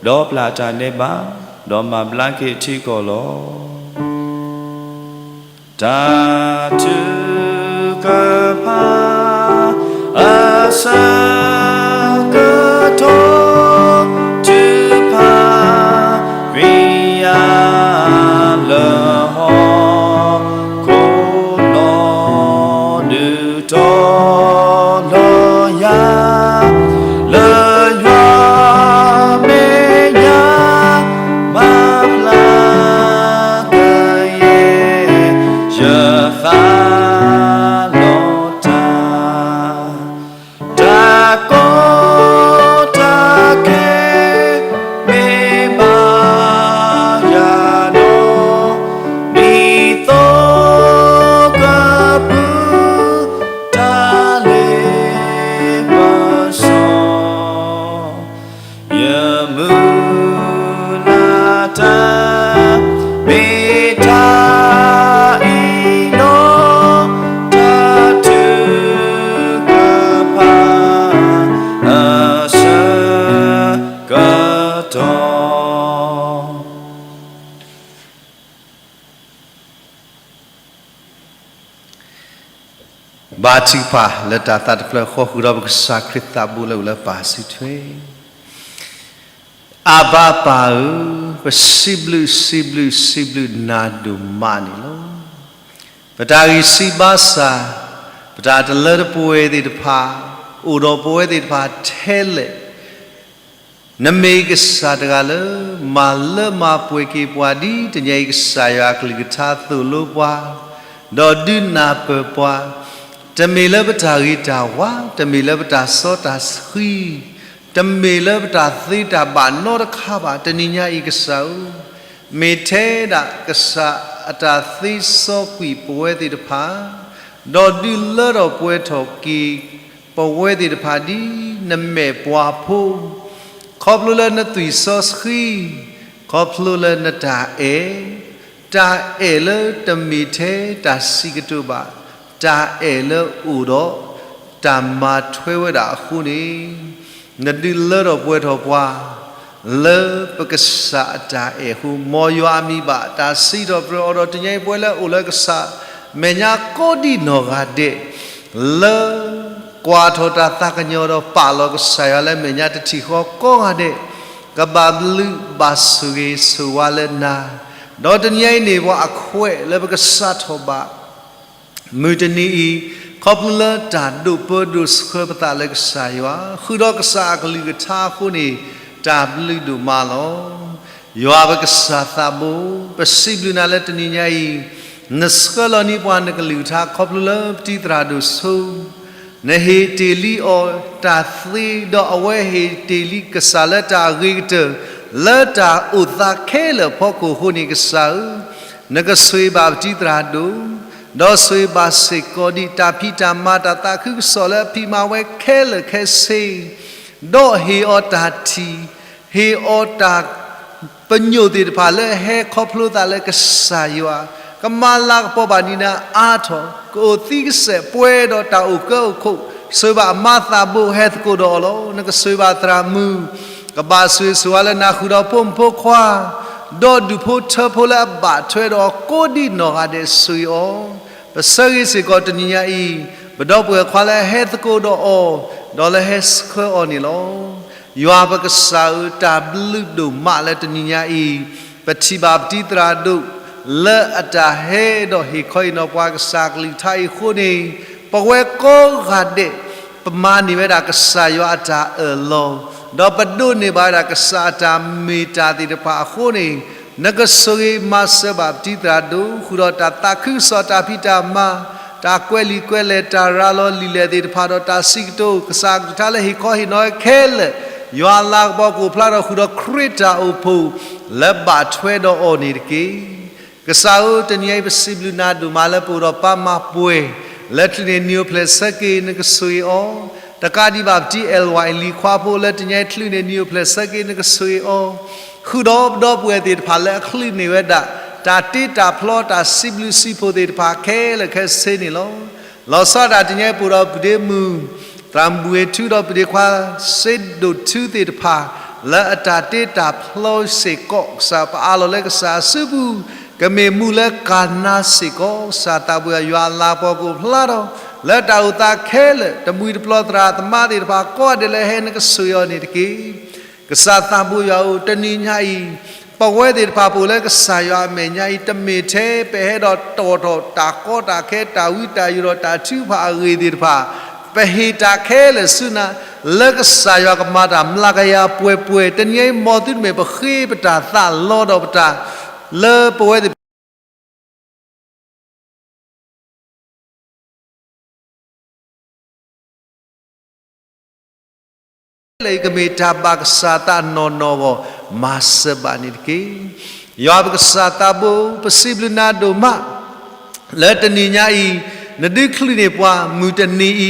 ဒီးပျၢ်အတၢ်နဲဘၣ်, ဒီးမၤဘျါက့ၤအထံအကီၢ်လီၤ. တၢ်ထု တၢ်ကပၤ အဆၢကတီၢ် တုၤဖး ပျံၤယၤလၢဟီၣ်ခိၣ်နီၤ ဒုးတီၤလီၤယၤ လၢယွၤမဲာ်ညါ မၤဖျါကယဲၢ် ယသးလီၤတၢ် တၢ်ကီတၢ်ခဲ မ့ၢ်ဘၣ်ယၤဒီး ဒ်သိးကပုၢ် တၢ်လ့ပစီ ယမုၢ်လၢ်တၢ် မ့ၢ်တၢ်အံၤလီၤ တၢ်ထုကဖၣ် အဆၢကတီၢ် ဘါထုကဖၣ်လၢတၢ်သးတဖျၢၣ်ဃီ ဃုာ်ဒီးပကစၢ်ခရံာ်သးဘိလၢအိၣ်လၢပၢ်စုထွဲ အၤဘါပၢ်ဧၢ, ပစံးဘျုးစံးဘျုးစံးဘျုးနၤဒိၣ်မးန့ၣ်လီၤ. ပတၢ်ဂံၢ်စၢ်ဘါစၢ်, ပတၢ်တလၢတပှဲၤသ့ၣ်တဖၣ် အိၣ်ဒီးပဝဲသ့ၣ်တဖၣ်ထဲလဲၣ် နမ့ၢ်ကစၢ်တဂၤလၢ မၤလၢမၤပှဲၤက့ၤပှၤဒ်တနံၤအံၤ ကစၢ်ယွၤအကလုၢ်ကထါသိၣ်လိပှၤ, ဒီးဒုးနၢ်ပၢၢ်ပှၤ, တမ့ၢ်လၢပတၢ်ဂ့ၤတၢ်ဝါ, တမ့ၢ်လၢပတၢ်စီတၢ်ဆှံ, တမ့ၢ်လၢပတၢ်သ့တၢ်ဘၣ်နီတခါဘၣ်. တနံၤညါအံၤကစၢ်ဧၢ, မ့ၢ်ထဲဒၣ်ကစၢ်အတၢ်သ့စီကွံာ်ပဝဲသ့ၣ်တဖၣ်, ဒီးဒုးလၢထီၣ်ပှဲၤထီၣ်က့ၤ ပဝဲသ့ၣ်တဖၣ်ဒ်နမဲာ်ပှၤဖိ, ခီဖျိလၢနသွံၣ်စီဆှံ, ခီဖျိလၢနတၢ်အဲၣ်, တၢ်အဲၣ်လၢတမ့ၢ်ထဲတၢ်စံးကတိၤဘၣ်, တၢ်အဲၣ်လၢအိၣ်ဒီးတၢ်မၤထွဲဝဲဒၣ်အဃိန့ၣ်, နဒုးလၢထီၣ်ပှဲၤထီၣ်ပှၤ လၢပကစၢ်အတၢ်အဲၣ်အဃိ, မ်ယွၤအမံၤဘၣ်တၢ်စံးထီၣ်ပတြၢၤအီၤဒီး တနံၤအံၤပဝဲလၢအိၣ်လၢကစၢ် မဲာ်ညါကိးဒံးနီၢ်ဂၤဒဲး, လၢကွၢ်ထီၣ်တၢ်သးကညီၤဒီးပာ်လီၤကစၢ်ယွၤလၢမဲာ်ညါတထံၣ်ဃီကိးဂၤဒဲး, ကဘၣ်ဘျုးဘၣ်ဆိၣ်ဂ့ၤဆိၣ်ဝါလၢနၤ, ဒီးတနံၤအံၤန့ၣ် ပှၤအခွဲးလၢပကစးထီၣ်ဘၣ် မုၢ်တနံၤအံၤ, ခီဖျိလၢတၢ်ဒိးပၢဒိးဆှၢပသးလၢကစၢ်ယွၤ, ဃုာ်ဒီးကစၢ်အကလုၢ်ကထါအဃိန့ၣ်, တၢ်ဘျုးဒိၣ်မးလီၤ. ယွၤပကစၢ်သးဘိ, ပစံးဘျုးနၤလၢတနံၤညါအံၤ, နဆှၢလီၤန့ၢ်ပှၤနကလုၢ်ကထါ ခီဖျိလၢပတံၤသရၣ်ဒိၣ်ဆိ နဟ့ၣ်တ့ၢ်လံအီၤတၢ်သ့, ဒီးအဝဲဟ့ၣ်တ့ၢ်လံကစၢ်လၢတၢ်အဂ့ၤကတၢၢ် လၢတၢ်အိၣ်သးခဲလၢာ်အဖီခိၣ်အဃိန့ၣ် ကစၢ်ဧၢ, နကဆိၣ်ဂ့ၤဘၣ်ပတံၤသရၣ်ဒိၣ်, ဒီးဆိၣ်ဂ့ၤဘၣ်စ့ၢ်ကီးဒံးတၢ်ဖံးတၢ်မၤတၢ်သးခုကစီၣ်လၢအဖံးမၤဝဲခဲလၢာ်ခဲဆ့, ဒီးဟ့ၣ်အီၤတၢ်ထံၣ်, ဟ့ၣ်အီၤတၢ် ပညိၣ်သ့ၣ်တဖၣ်လၢဟဲခီဖျိသးလၢကစၢ်ယွၤ, ကမၤလၤကပီၤဘၣ်ဒံးနၤအါထီၣ်, ကအိၣ်သံကစဲးပှဲၤဒီးတၢ်အိၣ်ကၢအိၣ်ခိၣ်, ဆိၣ်ဂ့ၤဘၣ်အမါသးဘိဟဲသကိးဒီးအီၤလီၤ. နကဆိၣ်ဂ့ၤဘၣ်သရၣ်မုၣ်, ကဘၣ်ဆိၣ်ဂ့ၤဆိၣ်ဝါလၢနၤဃုာ်ဒီးဖိမုၣ်ဖိခွါ, ဒီးဒူၣ်ဖိထၢဖိလၢအဘၣ်ထွဲဒီးအီၤကိးဒံးနီၢ်ဂၤဒဲးဆိၣ်ဂ့ၤအီၤ, ပဆၢဂ့ၤစ့ၢ်ကီးတနံၤညါအံၤ, ပဒီပုၢ်ဝဲၢ်ခွါလၢအဟဲသကိးဒီးအီၤ, ဒီးလၢဟဲဆှၢအီၤန့ၣ်လီၤ. ယွၤပကစၢ်ဧၢ, တၢ်ဘျုးဒိၣ်မးလၢတနံၤညါအံၤ, ပထံၣ်ဘၣ်ပတံၤသရၣ်ဒိၣ်, လၢအတၢ်ဟဲဒီးဟ့ၣ်ခီဟ့ၣ်နီၤပှၤကစၢ်ကလုၢ်ကထါအံၤအဃိန့ၣ်, ပဝဲကိးဂၤဒဲး, ပမၤန့ၢ်ဝဲဒၣ်ကစၢ်ယွၤအတၢ်အၢၣ်လီၤ, ဒီးပဒိးန့ၢ်ဘၣ်ဝဲဒၣ်ကစၢ်အတၢ်မ့ၢ်တၢ်သ့ၣ်တဖၣ်အဃိန့ၣ်, နကဆိၣ်ဂ့ၤမၤစၢၤဘၣ်ပတံၤသရၣ်ဒိၣ်, ဃုာ်ဒီးတၢ်သးခုကစီၣ်တၢ်ဖံးတၢ်မၤ, တၢ်ကွဲးလံာ်ကွဲးလဲၢ်တၢ်ရၤလီၤလံာ်လဲၢ်သ့ၣ်တဖၣ်ဒီးတၢ်စံးကတိၤ, ကစၢ်အကလုၢ်ကထါလၢဟ့ၣ်ခီဟ့ၣ်နီၤဝဲခဲလၢာ်, ယွၤအလၤကပီၤကအိၣ်ဖျါထီၣ်ဃုာ်ဒီးခရံာ်တၢ်အိၣ်ဖှိၣ်, လၢဘၣ်ထွဲဒီးအီၤန့ၣ်တက့ၢ်. ကစၢ်ဧၢ, တနံၤအံၤပစံးဘျုးနၤဒိၣ်မးလၢပအိၣ်ဒီးပၢ်မၤပှဲၤ, လၢချုးန့ၣ်နံၤအိၣ်ဖျဲၣ်ဆၢက့ၤနကဆိၣ်ဂ့ၤအီၤ, တကးဒံးဘၣ်ပတံၤအဲၣ်ဝဲလံၤခွါဖိလၢတနံၤအံၤချုးန့ၣ်နံၤအိၣ်ဖျဲၣ်ဆၢက့ၤနကဆိၣ်ဂ့ၤအီၤ, ဃုာ်ဒီးပဒီပုၢ်ဝဲၢ်သ့ၣ်တဖၣ်လၢအချုးန့ၢ်ဝဲဒၣ်, တၢ်တ့တၢ်ဖျီတၢ်စံးဘျုးစံးဖှိၣ်သ့ၣ်တဖၣ်ခဲလၢာ်ခဲဆ့န့ၣ်လီၤ. လီၤဆီဒၣ်တၢ်တနံၤအံၤပအိၣ်ဒီးပုၢ်ဒ့မုၣ်, သရၣ်မုၣ်ဝ့ၤထူဒီးပုၢ်ဒ့ခွါ, စ့ဒိၣ်ထူသ့ၣ်တဖၣ်, လၢအတၢ်တ့တၢ်ဖျီစ့ၢ်ကီးကစၢ်ပအးလီၤလၢကစၢ်အစုပူၤ, ကမ့ၢ်မူလၢကၤနါစ့ၢ်ကီး ကစၢ်သးဘိယွၤအလၤကပီၤကအိၣ်ဖျါထီၣ်, လၢတၢ်အိၣ်သးခဲလၢာ် တမှံၤတပျီၤသရၣ်သမါသ့ၣ်တဖၣ်ကိးဂၤဒဲးလၢဟဲနကဆိၣ်ဂ့ၤအီၤန့ၣ်တက့ၢ်. ကစၢ်သးဘိယွၤဧၢ, တနံၤညါအံၤ ပဝဲသ့ၣ်တဖၣ်ပအိၣ်လၢကစၢ်ယွၤအမဲာ်ညါအံၤ တမ့ၢ်ထဲပဟဲဒီးတီၣ်ထီၣ်တၢ်ကီတၢ်ခဲ တၢ်ဝံတၢ်ယိာ်ဒီးတၢ်ထုကဖၣ်အဂ့ၢ်သ့ၣ်တဖၣ်, ပဟ့ၣ်တၢ်ခဲလၢာ်ဆူနၤ လၢကစၢ်ယွၤကမၤတၢ်မျးကယၤပှဲၤပှဲၤ တနံၤညါအံၤ မ်သုတမ့ၢ်ပဃ့ပတၢ်သးလီဒီးပတၢ် လၢပဝဲသ့ၣ် လၢအံၤကမ့ၢ်တၢ်ဘၣ်ကစၢ်သးနီၢ်နီၢ်အဂီၢ် မၤစၢၤဘၣ်န့ၣ်တက့ၢ်. ယွၤပကစၢ်သးဘိ, ပစံးဘျုးနၤဒိၣ်မး လၢတနံၤညါအံၤ နဒုးချုးန့ၢ်ပှၤမုၢ်တနံၤအ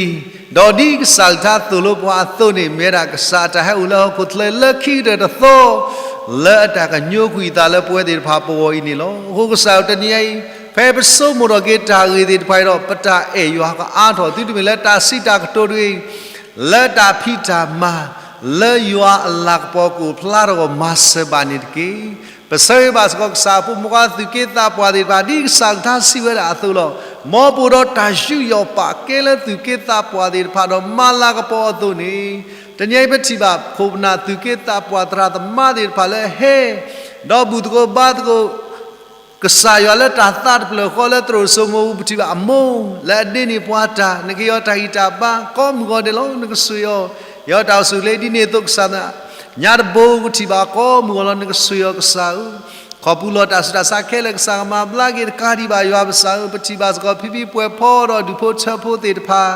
ံၤ, ဒီးဒ်ကစၢ်ကထါသိၣ်လိပှၤအသိးန့ၣ် မ့ၢ်ဝဲဒၣ်ကစၢ်အတၢ်ဟဲအိၣ်လၢဟီၣ်ခိၣ်ချၢလၢခံကတၢၢ်တသီ လၢအတၢ်ကညိကွံာ်အသးလၢပဝဲသ့ၣ်တဖၣ်ပဂီၢ်အံၤန့ၣ်လီၤ. အဃိကစၢ်ဧၢ တနံၤညါအံၤ ဖဲပဆိကမိၣ်ထီၣ်က့ၤတၢ်ဂ့ၢ်သ့ၣ်တဖၣ်အံၤဒီး ပတၢ်အဲၣ်ယွၤကအါထီၣ် သုတမ့ၢ်လၢတၢ်စံးတၢ်ကတိၤတဂ့ၤ လၢတၢ်ဖံးတၢ်မၤ လၢယွၤအလၤကပီၤကအိၣ်ဖျါထီၣ်အဂီၢ် မၤစၢၤဘၣ်န့ၣ်တက့ၢ်. ပဆၢဂ့ၤဘၣ်စ့ၢ်ကီးကစၢ်အဖိမုၣ်ခွါသူၣ်က့သးပှၢ်သ့ၣ်တဖၣ် ဒ်ကစၢ်ကထါစံးဝဲဒၣ်အသိးလီၤ. မ်ပအိၣ်ဒီးတၢ်ယူးယီၣ်ပာ်ကဲလၢသူၣ်က့သးပှၢ်သ့ၣ်တဖၣ်ဒီးမၤလၤကပီၤအသိးန့ၣ်, တနံၤအံၤပထံၣ်ဘၣ်ခိၣ်ပနၢ်သူၣ်က့သးပှၢ်သရၣ်သမါသ့ၣ်တဖၣ်လၢဟဲ ဒီးဘူၣ်သကိးဘါသကိး ကစၢ်ယွၤလၢတၢ်သးတဖျၢၣ်ဃီလၢသရိာ်စိမိၤပူၤ ပထံၣ်ဘၣ်အမိၢ် လၢအဒ့န့ၢ်ပှၤတၢ် နကဟ့ၣ်အီၤတၢ်ဂံၢ်တၢ်ဘါ ကိးမုၢ်ဂီၤဒဲးလီၤ နကဆိၣ်ဂ့ၤအီၤ ဟ့ၣ်အီၤတၢ်အိၣ်ဆူၣ်အိၣ်ချ့ ဒ်န့ၣ်အသိးကစၢ်သး ညါတဘိကထံၣ်ဘၣ်ကိးမုၢ်ဂီၤလီၤ နကဆိၣ်ဂ့ၤအီၤကစၢ်ဧၢ ခီဖျိလီၤတၢ်ဆူးတၢ်ဆါခဲလၢာ် ကစၢ်ကမၤဘျါက့ၤတကးဒံးဘၣ်ယွၤပကစၢ်ဧၢ ပထံၣ်ဘၣ်စ့ၢ်ကီးဖံဖံပဲၤဖီဒီးဒူၣ်ဖိထၢဖိသ့ၣ်တဖၣ်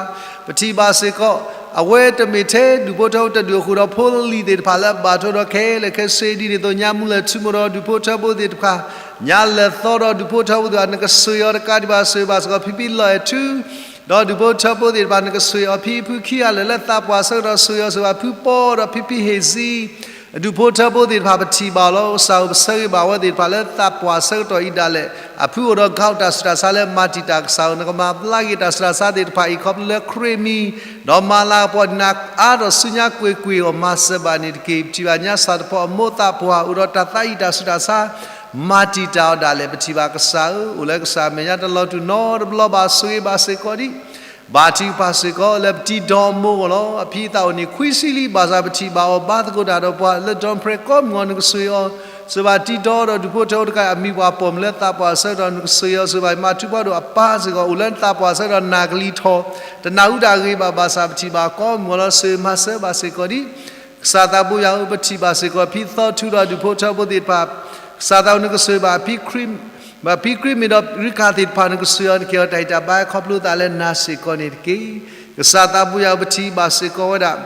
ပထံၣ်ဘၣ်စ့ၢ်ကီး အဝဲတမ့ၢ်ထဲဒူၣ်ဖိထၢဖိတဒူၣ်အဃိဒီးဖိလံၤသ့ၣ်တဖၣ်လၢအဘၣ်ထွဲဒီးခဲလၢာ်ခဲဆ့ ဒ်န့ၣ်အသိးညါမူလၢၢ်ထူမိၢ်ဒီးဒူၣ်ဖိထၢဖိသ့ၣ်တဖၣ် ညါလၢာ်သီဒီးဒူၣ်ဖိထၢဖိသ့ၣ်တဖၣ် နကဆိၣ်ဂ့ၤအီၤတကးဒံးဘၣ် ဆိၣ်ဂ့ၤဘၣ်စ့ၢ်ကီးဖံဖံလီၤအဲၣ်ထူ ဒီးဒူၣ်ဖိထၢဖိသ့ၣ်တဖၣ် နကဆိၣ်ဂ့ၤအီၤဖံဖုခံဂၤလၢာ်လၢသးပှၢ်ဆၢကတီၢ် ဆိၣ်ဂ့ၤအီၤဆိၣ်ဂ့ၤဘၣ်ဖုပီဒီးဖံဖံဟ့ၣ်စံ ဒူၣ်ဖိထၢဖိသ့ၣ်တဖၣ် ပထံၣ်ဘၣ်လီၤ ကစၢ်ဧၢ ပဆၢဂ့ၤဘၣ်ဝဲသ့ၣ်တဖၣ်လၢသးပှၢ်ဆၢကတီၢ်အံၤဒၣ်လဲာ် အဖုအိၣ်ဒီး gout တၢ်ဆူးတၢ်ဆါလၢမၤတံာ်တာ် ကစၢ်ဧၢ နကမၤဘျါက့ၤတၢ်ဆူးတၢ်ဆါသ့ၣ်တဖၣ်အံၤ ခီဖျိလၢခရံာ်မံၤ ဒီးမၤလၤကပီၤဒံးနၤအါထီၣ်ဆူညါကွ့ၢ်ကွ့ၢ်အဂီၢ် မၤစၢၤဘၣ်န့ၣ်တက့ၢ်. ပထံၣ်ဘၣ်ညါစၢ်တဖီအမိၢ်သးပှၢ် အိၣ်ဒီးတၢ်သးအံၤတၢ်ဆူးတၢ်ဆါ မၤတံာ်တာ်အီၤဒၣ်လဲာ် ပထံၣ်ဘၣ်ကစၢ်ဧၢ အိၣ်လၢကစၢ်အမဲာ်ညါတလီၤတူာ်နီတဘျီဘၣ် ဆိၣ်ဂ့ၤဘၣ်စ့ၢ်ကီးဒံး ဘါထုကဖၣ်စ့ၢ်ကီးလၢပတံၤဒီမိၢ်အဂီၢ်လီၤ. အဖံအသးအိၣ်န့ၣ်ခွံဆံလံ ဘၣ်ဆၣ်ပထံၣ်ဘၣ်အီၤဘါသကိးတၢ်ဒီးပှၤလၢ Don Prayer ကိးမုၢ်ဂီၤ နကဆိၣ်ဂ့ၤအီၤ ဆိၣ်ဂ့ၤဘၣ်တံၤဒီဒီးဒူၣ်ဖိထၢဖိတကးအမံၤပှၤပိာ်မုၣ်လၢသးပှၢ်ဆၢကတီၢ် နကဆိၣ်ဂ့ၤအီၤ ဆိၣ်ဂ့ၤဘၣ်မၤထူဖးဒိၣ်အပၢ်စ့ၢ်ကီး အိၣ်လၢသးပှၢ်ဆၢကတီၢ်နၢ်ကလံၤထီၣ် တနၢ်ဟူတၢ်ဂ့ၤဘၣ် ဘၣ်ဆၣ်ပထံၣ်ဘၣ်ကိးမုၢ်ဂီၤလီၤ ဆိၣ်ဂ့ၤမၤစၢၤဘၣ်စ့ၢ်ကီးဒံး ကစၢ်သးဘိယွၤဧၢ ပထံၣ်ဘၣ်စ့ၢ်ကီးဖံသီထူဒီးဒူၣ်ဖိထၢဖိသ့ၣ်တဖၣ် ကစၢ်သးဧၢ နကဆိၣ်ဂ့ၤဘၣ်ဖံ ဘၣ်ဖံခရံာ်မ့ၢ်ဒီးရံခၣ်သ့ၣ်တဖၣ် နကဆိၣ်ဂ့ၤအီၤ နကဟ့ၣ်အီၤတၢ်ဂံၢ်တၢ်ဘါခီဖျိသးလၢနၤစ့ၢ်ကီးန့ၣ်တက့ၢ်. ကစၢ်သးဘိယွၤဧၢ ပထံၣ်ဘၣ်စ့ၢ်ကီးဝဲဒၣ်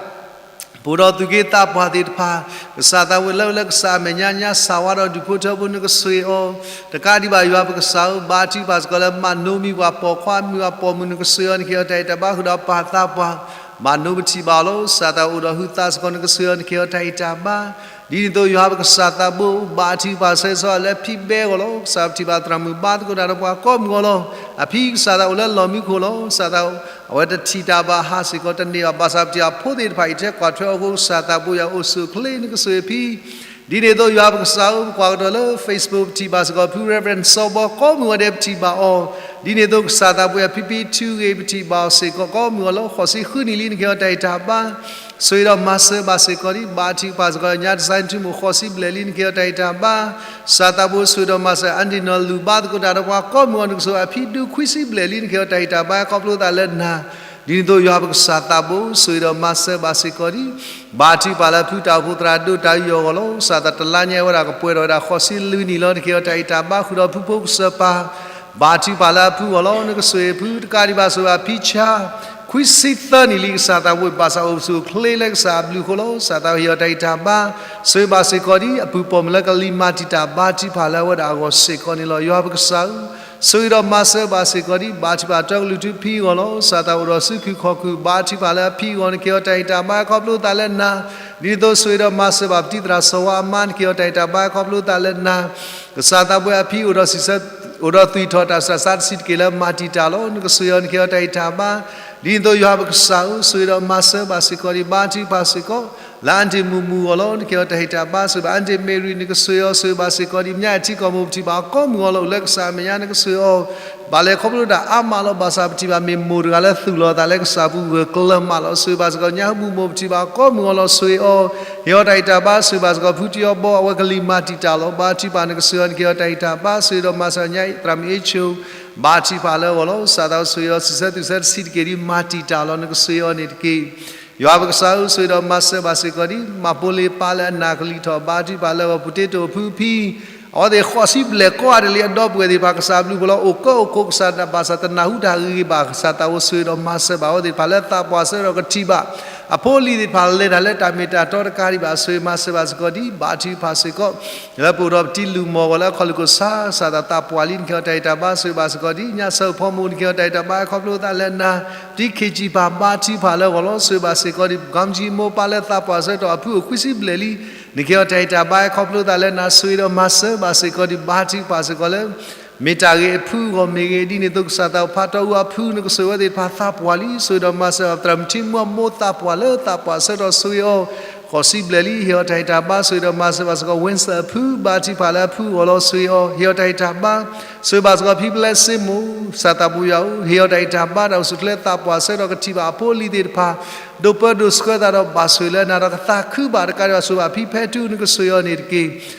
ပအိၣ်ဒီးသူၣ်က့သးပှၢ်သ့ၣ်တဖၣ် ကစၢ်သးဝဲလၢလၢကစၢ်အမဲာ်ညါညါစၢ်ဝါဒီးဒူၣ်ဖိထၢဖိ နကဆိၣ်ဂ့ၤအီၤ တကးဒံးဘၣ်ယွၤပကစၢ်ဧၢ ဘါထုကဖၣ်စ့ၢ်ကီးလၢမၤနိမံၤပှၤပိာ်ခွါမုၣ်ပှၤပိာ်မုၣ် နကဆိၣ်ဂ့ၤအီၤ နကဟ့ၣ်အီၤတၢ်ဂံၢ်တၢ်ဘါဃုာ်ဒီးပၢ်သးပှၢ် မၤနိပထံၣ်ဘၣ်အီၤလီၤ ကစၢ်သးအိၣ်ဒီးဟုသးစ့ၢ်ကီး နကဆိၣ်ဂ့ၤအီၤ နကဟ့ၣ်အီၤတၢ်ဂံၢ်တၢ်ဘါ ဒ်န့ၣ်အသိးယွၤပကစၢ်သးဘိ ဘါထုကဖၣ်ဆၢဂ့ၤဆၢဝါလၢဖံဘဲအဂီၢ်လီၤ. ကစၢ်ပထံၣ်ဘၣ်သရၣ်မုၣ်ဘါသကိးတၢ်ဒီးပှၤကိးမုၢ်ဂီၤလီၤ. အဖံကစၢ်သးအိၣ်လၢလီၢ်မံခိၣ်လီၤ. ကစၢ်သးအိၣ် အဝဲတထံၣ်တၢ်ဘၣ်ဟးစ့ၢ်ကီးတန့ၢ်ဘၣ် ဘၣ်ဆၣ်ပထံၣ်အဖိသ့ၣ်တဖၣ်အံၤထဲကွၢ်ထွဲအဃိ ကစၢ်သးဘိယွၤအိၣ်ဆူၣ်အိၣ်ချ့ နကဆိၣ်ဂ့ၤဖံ ဒ်န့ၣ်အသိးယွၤပကစၢ်ဧၢ ပကွၢ်ကဒီးလၢ Facebook ပထံၣ်ဘၣ်စ့ၢ်ကီးဖု Reverend စီၤဘီ ကိးမုၢ်ဂီၤဒဲး ပထံၣ်ဘၣ်အီၤ ဒ်န့ၣ်အသိးကစၢ်သးဘိယွၤ ဖံဖံထူဂ့ၤ ပထံၣ်ဘၣ်အီၤစ့ၢ်ကီး ကိးမုၢ်ဂီၤလီၤ. ဃိးဆံဃုနံၣ်လံ နကဟ့ၣ်အီၤတၢ်ဂံၢ်တၢ်ဘါ ဆိၣ်ဂ့ၤဒီးမၤစၢၤဘၣ်စ့ၢ်ကီးဒံး ဘါထုကဖၣ်စ့ၢ်ကီး ညါတစဲထူမိၣ် ဃိးဆံဘျဲၣ်လံ နကဟ့ၣ်အီၤတၢ်ဂံၢ်တၢ်ဘါ ကစၢ်သးဘိဆိၣ်ဂ့ၤဒီးမၤစၢၤ အၣ်ဒံၣ်နီၣ်လူၢ်ဘါသကိးတၢ်ဒီးပှၤကိးမုၢ်ဂီၤ နကဆိၣ်ဂ့ၤအဖံဒူခွံဆံဘျဲၣ်လံ နကဟ့ၣ်အီၤတၢ်ဂံၢ်တၢ်ဘါခီဖျိသးလၢနၤ ဒ်န့ၣ်အသိးယွၤပကစၢ်သးဘိ ဆိၣ်ဂ့ၤဒီးမၤစၢၤဘၣ်စ့ၢ်ကီးဒံး ဘါထုကဖၣ်လၢအဖုတၢ်အိၣ်ဖှိၣ်သရၣ်ဒိၣ်တၢ်ယူးယီၣ်အဂီၢ်လီၤ. ကစၢ်သးတလါညါဝဲဒၣ်ကပှဲၤထီၣ်ဝဲဒၣ်ဃိးဆံလွံၢ်နံၣ်လီၤ. နကဟ့ၣ်အီၤတၢ်ဂံၢ်တၢ်ဘါဃုာ်ဒီးဖုဖိကစၢ်ပၢ် ဘါထုကဖၣ်လၢအဖုအဂီၢ်လီၤ. နကဆိၣ်ဂ့ၤဖုတကးဒံးဘၣ် ဆိၣ်ဂ့ၤဘၣ်ဖံဆါ ခွံဆံသၢနံၣ်လံ ကစၢ်သးဘိ ဘၣ်ဆၣ်အိၣ်ဆူၣ်အိၣ်ချ့လၢကစၢ်အဘျုးအဃိလီၤ. ကစၢ်သးဟ့ၣ်အီၤတၢ်ဂံၢ်တၢ်ဘါ ဆိၣ်ဂ့ၤဘၣ်စ့ၢ်ကီးဒံး အပုၢ်ပိာ်မုၣ်လၢကလံၤမၤတံာ်တာ် ဘါထုကဖၣ်လၢအဝဲဒၣ်အဂီၢ်စ့ၢ်ကီးန့ၣ်လီၤ. ယွၤပကစၢ်ဧၢ ဆိၣ်ဂ့ၤဒီးမၤစၢၤဘၣ်စ့ၢ်ကီးဒံး ဘါထုကဖၣ်တၢကလုၢ်ထူဖံအဂီၢ်လီၤ. ကစၢ်သးအိၣ်ဒီးစုခုၣ်ခီၣ်ခုၣ် ဘါထုကဖၣ်လၢအဖံအဂီၢ် နကဟ့ၣ်အီၤတၢ်ဂံၢ်တၢ်ဘါခီဖျိသးလၢနၤ ဒ်သိးဆိၣ်ဂ့ၤဒီးမၤစၢၤဘၣ်ပတံၤသရၣ်စီၤဝါအမါ နကဟ့ၣ်အီၤတၢ်ဂံၢ်တၢ်ဘါခီဖျိသးလၢနၤ ကစၢ်သးဘိအဖံအိၣ်ဒီးစံးဆၢ အိၣ်ဒီးသွံၣ်ထီၣ်တၢ်ဆူးတၢ်ဆါတဆံးတက့ၢ်လၢမၤတံာ်တာ်လီၤ. နကဆိၣ်ဂ့ၤအီၤ နကဟ့ၣ်အီၤတၢ်ဂံၢ်တၢ်ဘါ ဒ်န့ၣ်အသိးယွၤပကစၢ်ဧၢ, ဆိၣ်ဂ့ၤဒီးမၤစၢၤဘၣ်စ့ၢ်ကီးဒံး ဘါထုကဖၣ်စ့ၢ်ကီး, လၢအါတ့ၢ်မုၢ်မုၢ်အဂီၢ်လီၤ နကဟ့ၣ်အီၤတၢ်ဟ့ၣ်တၢ်ဘါ ဆိၣ်ဂ့ၤဘၣ် အါတ့ၢ်မ့ၢ်ရံ နကဆိၣ်ဂ့ၤအီၤ ဆိၣ်ဂ့ၤဘၣ်စ့ၢ်ကီးဒံး မၠၣ်ထံကီၢ်မိၢ်ပထံၣ်ဘၣ်အီၤကိးမုၢ်အဂီၢ်လီၤ အိၣ်လၢကစၢ်အမဲာ်ညါ နကဆိၣ်ဂ့ၤအီၤ ဘၣ်လဲၤခီဖျိတၢ်အါမးလီၤ ဘၣ်ဆၣ်ပထံၣ်ဘၣ်မ့ၢ်မိၢ်တဂၤလၢသူၣ်လီၤအသးလၢကစၢ်ပူၤဂၢၢ်ကျၢၤမးလီၤ ဆိၣ်ဂ့ၤဘၣ်စ့ၢ်ကီး ညၣ်ဟူမုၢ်မိၢ်ပထံၣ်ဘၣ်အီၤကိးမုၢ်အဂီၢ်လီၤ ဆိၣ်ဂ့ၤအီၤ ဟ့ၣ်အီၤတၢ်ဟ့ၣ်တၢ်ဘါ ဆိၣ်ဂ့ၤဘၣ်စ့ၢ်ကီး ဖုတံအီဘီ အဝဲကလံၤမၤတံာ်တာ်လီၤ ဘါထုကဖၣ် နကဆိၣ်ဂ့ၤအီၤ နကဟ့ၣ်အီၤတၢ်ဟ့ၣ်တၢ်ဘါ ဆိၣ်ဂ့ၤဒီးမၤစၢၤညါအံၤ သရၣ်မုၣ်အ့ၣ်ဆိၣ် ဘါထုကဖၣ်လၢအဂီၢ်လီၤ စၢ်သးအိၣ်ဆိၣ်ဂ့ၤအီၤ ဆံးဆၢသုးဆၢတဆံးတက့ၢ်ဒံး မၤတံာ်တာ်လီၤ နကဆိၣ်ဂ့ၤအီၤန့ၣ်တက့ၢ် ယွၤပကစၢ်ဧၢ ဆိၣ်ဂ့ၤဒီးမၤစၢၤဘၣ်စ့ၢ်ကီးဒံး မၤပိလ့ၤပၢ်လၢအနၢ်ကလံၤထီၣ် ဘါထုကဖၣ်လၢအဂီၢ် ပူၤတ့တိာ်အဖုအဖံ အဝဲသ့ၣ်ဃိးဆံဘျဲၣ်ကိးဂၤဒဲးလံ အဒီပုၢ်ဝဲၢ်သ့ၣ်တဖၣ် ကစၢ်ဘျုးဖှိၣ်လီၤ အိၣ်ကၢအိၣ်ခိး ကစၢ်ဘၣ်ဆၣ်တနၢ်ဟူတၢ်ဂ့ၤဂ့ၤဘၣ် ကစၢ်သးအိၣ်ဆိၣ်ဂ့ၤဒီးမၤစၢၤဘၣ်အဝဲသ့ၣ်တဖၣ်လၢသးပှၢ်ဆၢဒီးကထံၣ်ဘၣ် အဖိအလံၤသ့ၣ်တဖၣ် လဲၤတၢ်လၢတၢ်မ့ၢ်တၢ်တီတကးဒံးဘၣ် ဆိၣ်ဂ့ၤမၤစၢၤဘၣ်စ့ၢ်ကီးဒံး ဘါထုကဖၣ်စ့ၢ်ကီး လၢပအိၣ်ဒီးပတံၤလူၢ်မီၢ်ဂီၢ်လၢအခီၣ်လိာ်ခိၣ်ဆၣ် ကစၢ်သးသးပှၢ်လံ နကဟ့ၣ်အီၤတၢ်ဟ့ၣ်တၢ်ဘါ ဆိၣ်ဂ့ၤဘၣ်စ့ၢ်ကီးဒံး ညၣ်ဆၢဖိမုၣ် နကဟ့ၣ်အီၤတၢ်ဟ့ၣ်တၢ်ဘါ ခီဖျိသးလၢနၤ ပတံၤခ့ၣ်ကၠံၣ်ပၢ် ဘါထုကဖၣ်လၢအဂီၢ်လီၤ ဆိၣ်ဂ့ၤဘၣ်စ့ၢ်ကီးဒံး ကီမကၠံမိၢ်ပၢ်လၢသးပှၢ်ဆၢဒီးအဖုအိၣ်ခွံဆံဘျဲၣ်လံ နကဟ့ၣ်အီၤတၢ်ဟ့ၣ်တၢ်ဘါ ခီဖျိသးလၢနၤ ဆိၣ်ဂ့ၤဒီးမၤစၢၤဘၣ်စ့ၢ်ကီးဒံး ဘါထုကဖၣ်စ့ၢ်ကီးလၢ မ့ၢ်တၢ်ဂ့ၤအဖုအဂီၢ်မ့ၢ်ဂ့ၤ ဒ်န့ၣ်အသိးကစၢ်သးအိၣ်ဖးတီၢ်အူအဖု နကဆိၣ်ဂ့ၤအဝဲသ့ၣ်တဖၣ်သးပှၢ်လံ ဆိၣ်ဂ့ၤဒီးမၤစၢၤဘၣ် သရၣ်မုၣ်ထံမူအမိၢ်သးပှၢ်လၢသးပှၢ်ဆၢဒီးဆိၣ်ဂ့ၤအီၤ ဃိးဆံဘျဲၣ်လံ ဟ့ၣ်အီၤတၢ်ဟ့ၣ်တၢ်ဘါ ဆိၣ်ဂ့ၤဒီးမၤစၢၤဘၣ်စ့ၢ်ကီး ဝ့စၢၣ်အဖု ဘါထုကဖၣ်လၢအဖုအဂီၢ်လီၤ ဆိၣ်ဂ့ၤအီၤ ဟ့ၣ်အီၤတၢ်ဟ့ၣ်တၢ်ဘါ ဆိၣ်ဂ့ၤဘၣ်စ့ၢ်ကီး ဖံဘျဲစ့မိၢ် ကစၢ်သးဘိယွၤဧၢ ဟ့ၣ်အီၤတၢ်ဟ့ၣ်တၢ်ဘါ တၢ်အိၣ်ဆူၣ်အိၣ်ချ့သးပှၢ်ဆၢဒီးကထံၣ်ဘၣ်အဖိအလံၤသ့ၣ်တဖၣ် ဒိးပၢဒိးဆှၢသးဒီးဘၣ်ဆိၣ်ဂ့ၤလၢနၤဒီးကသးခုဘၣ်တကးဒံးဘၣ် ဆိၣ်ဂ့ၤဘၣ်ဖံဖဲထူ နကဆိၣ်ဂ့ၤအီၤန့ၣ်တက့ၢ်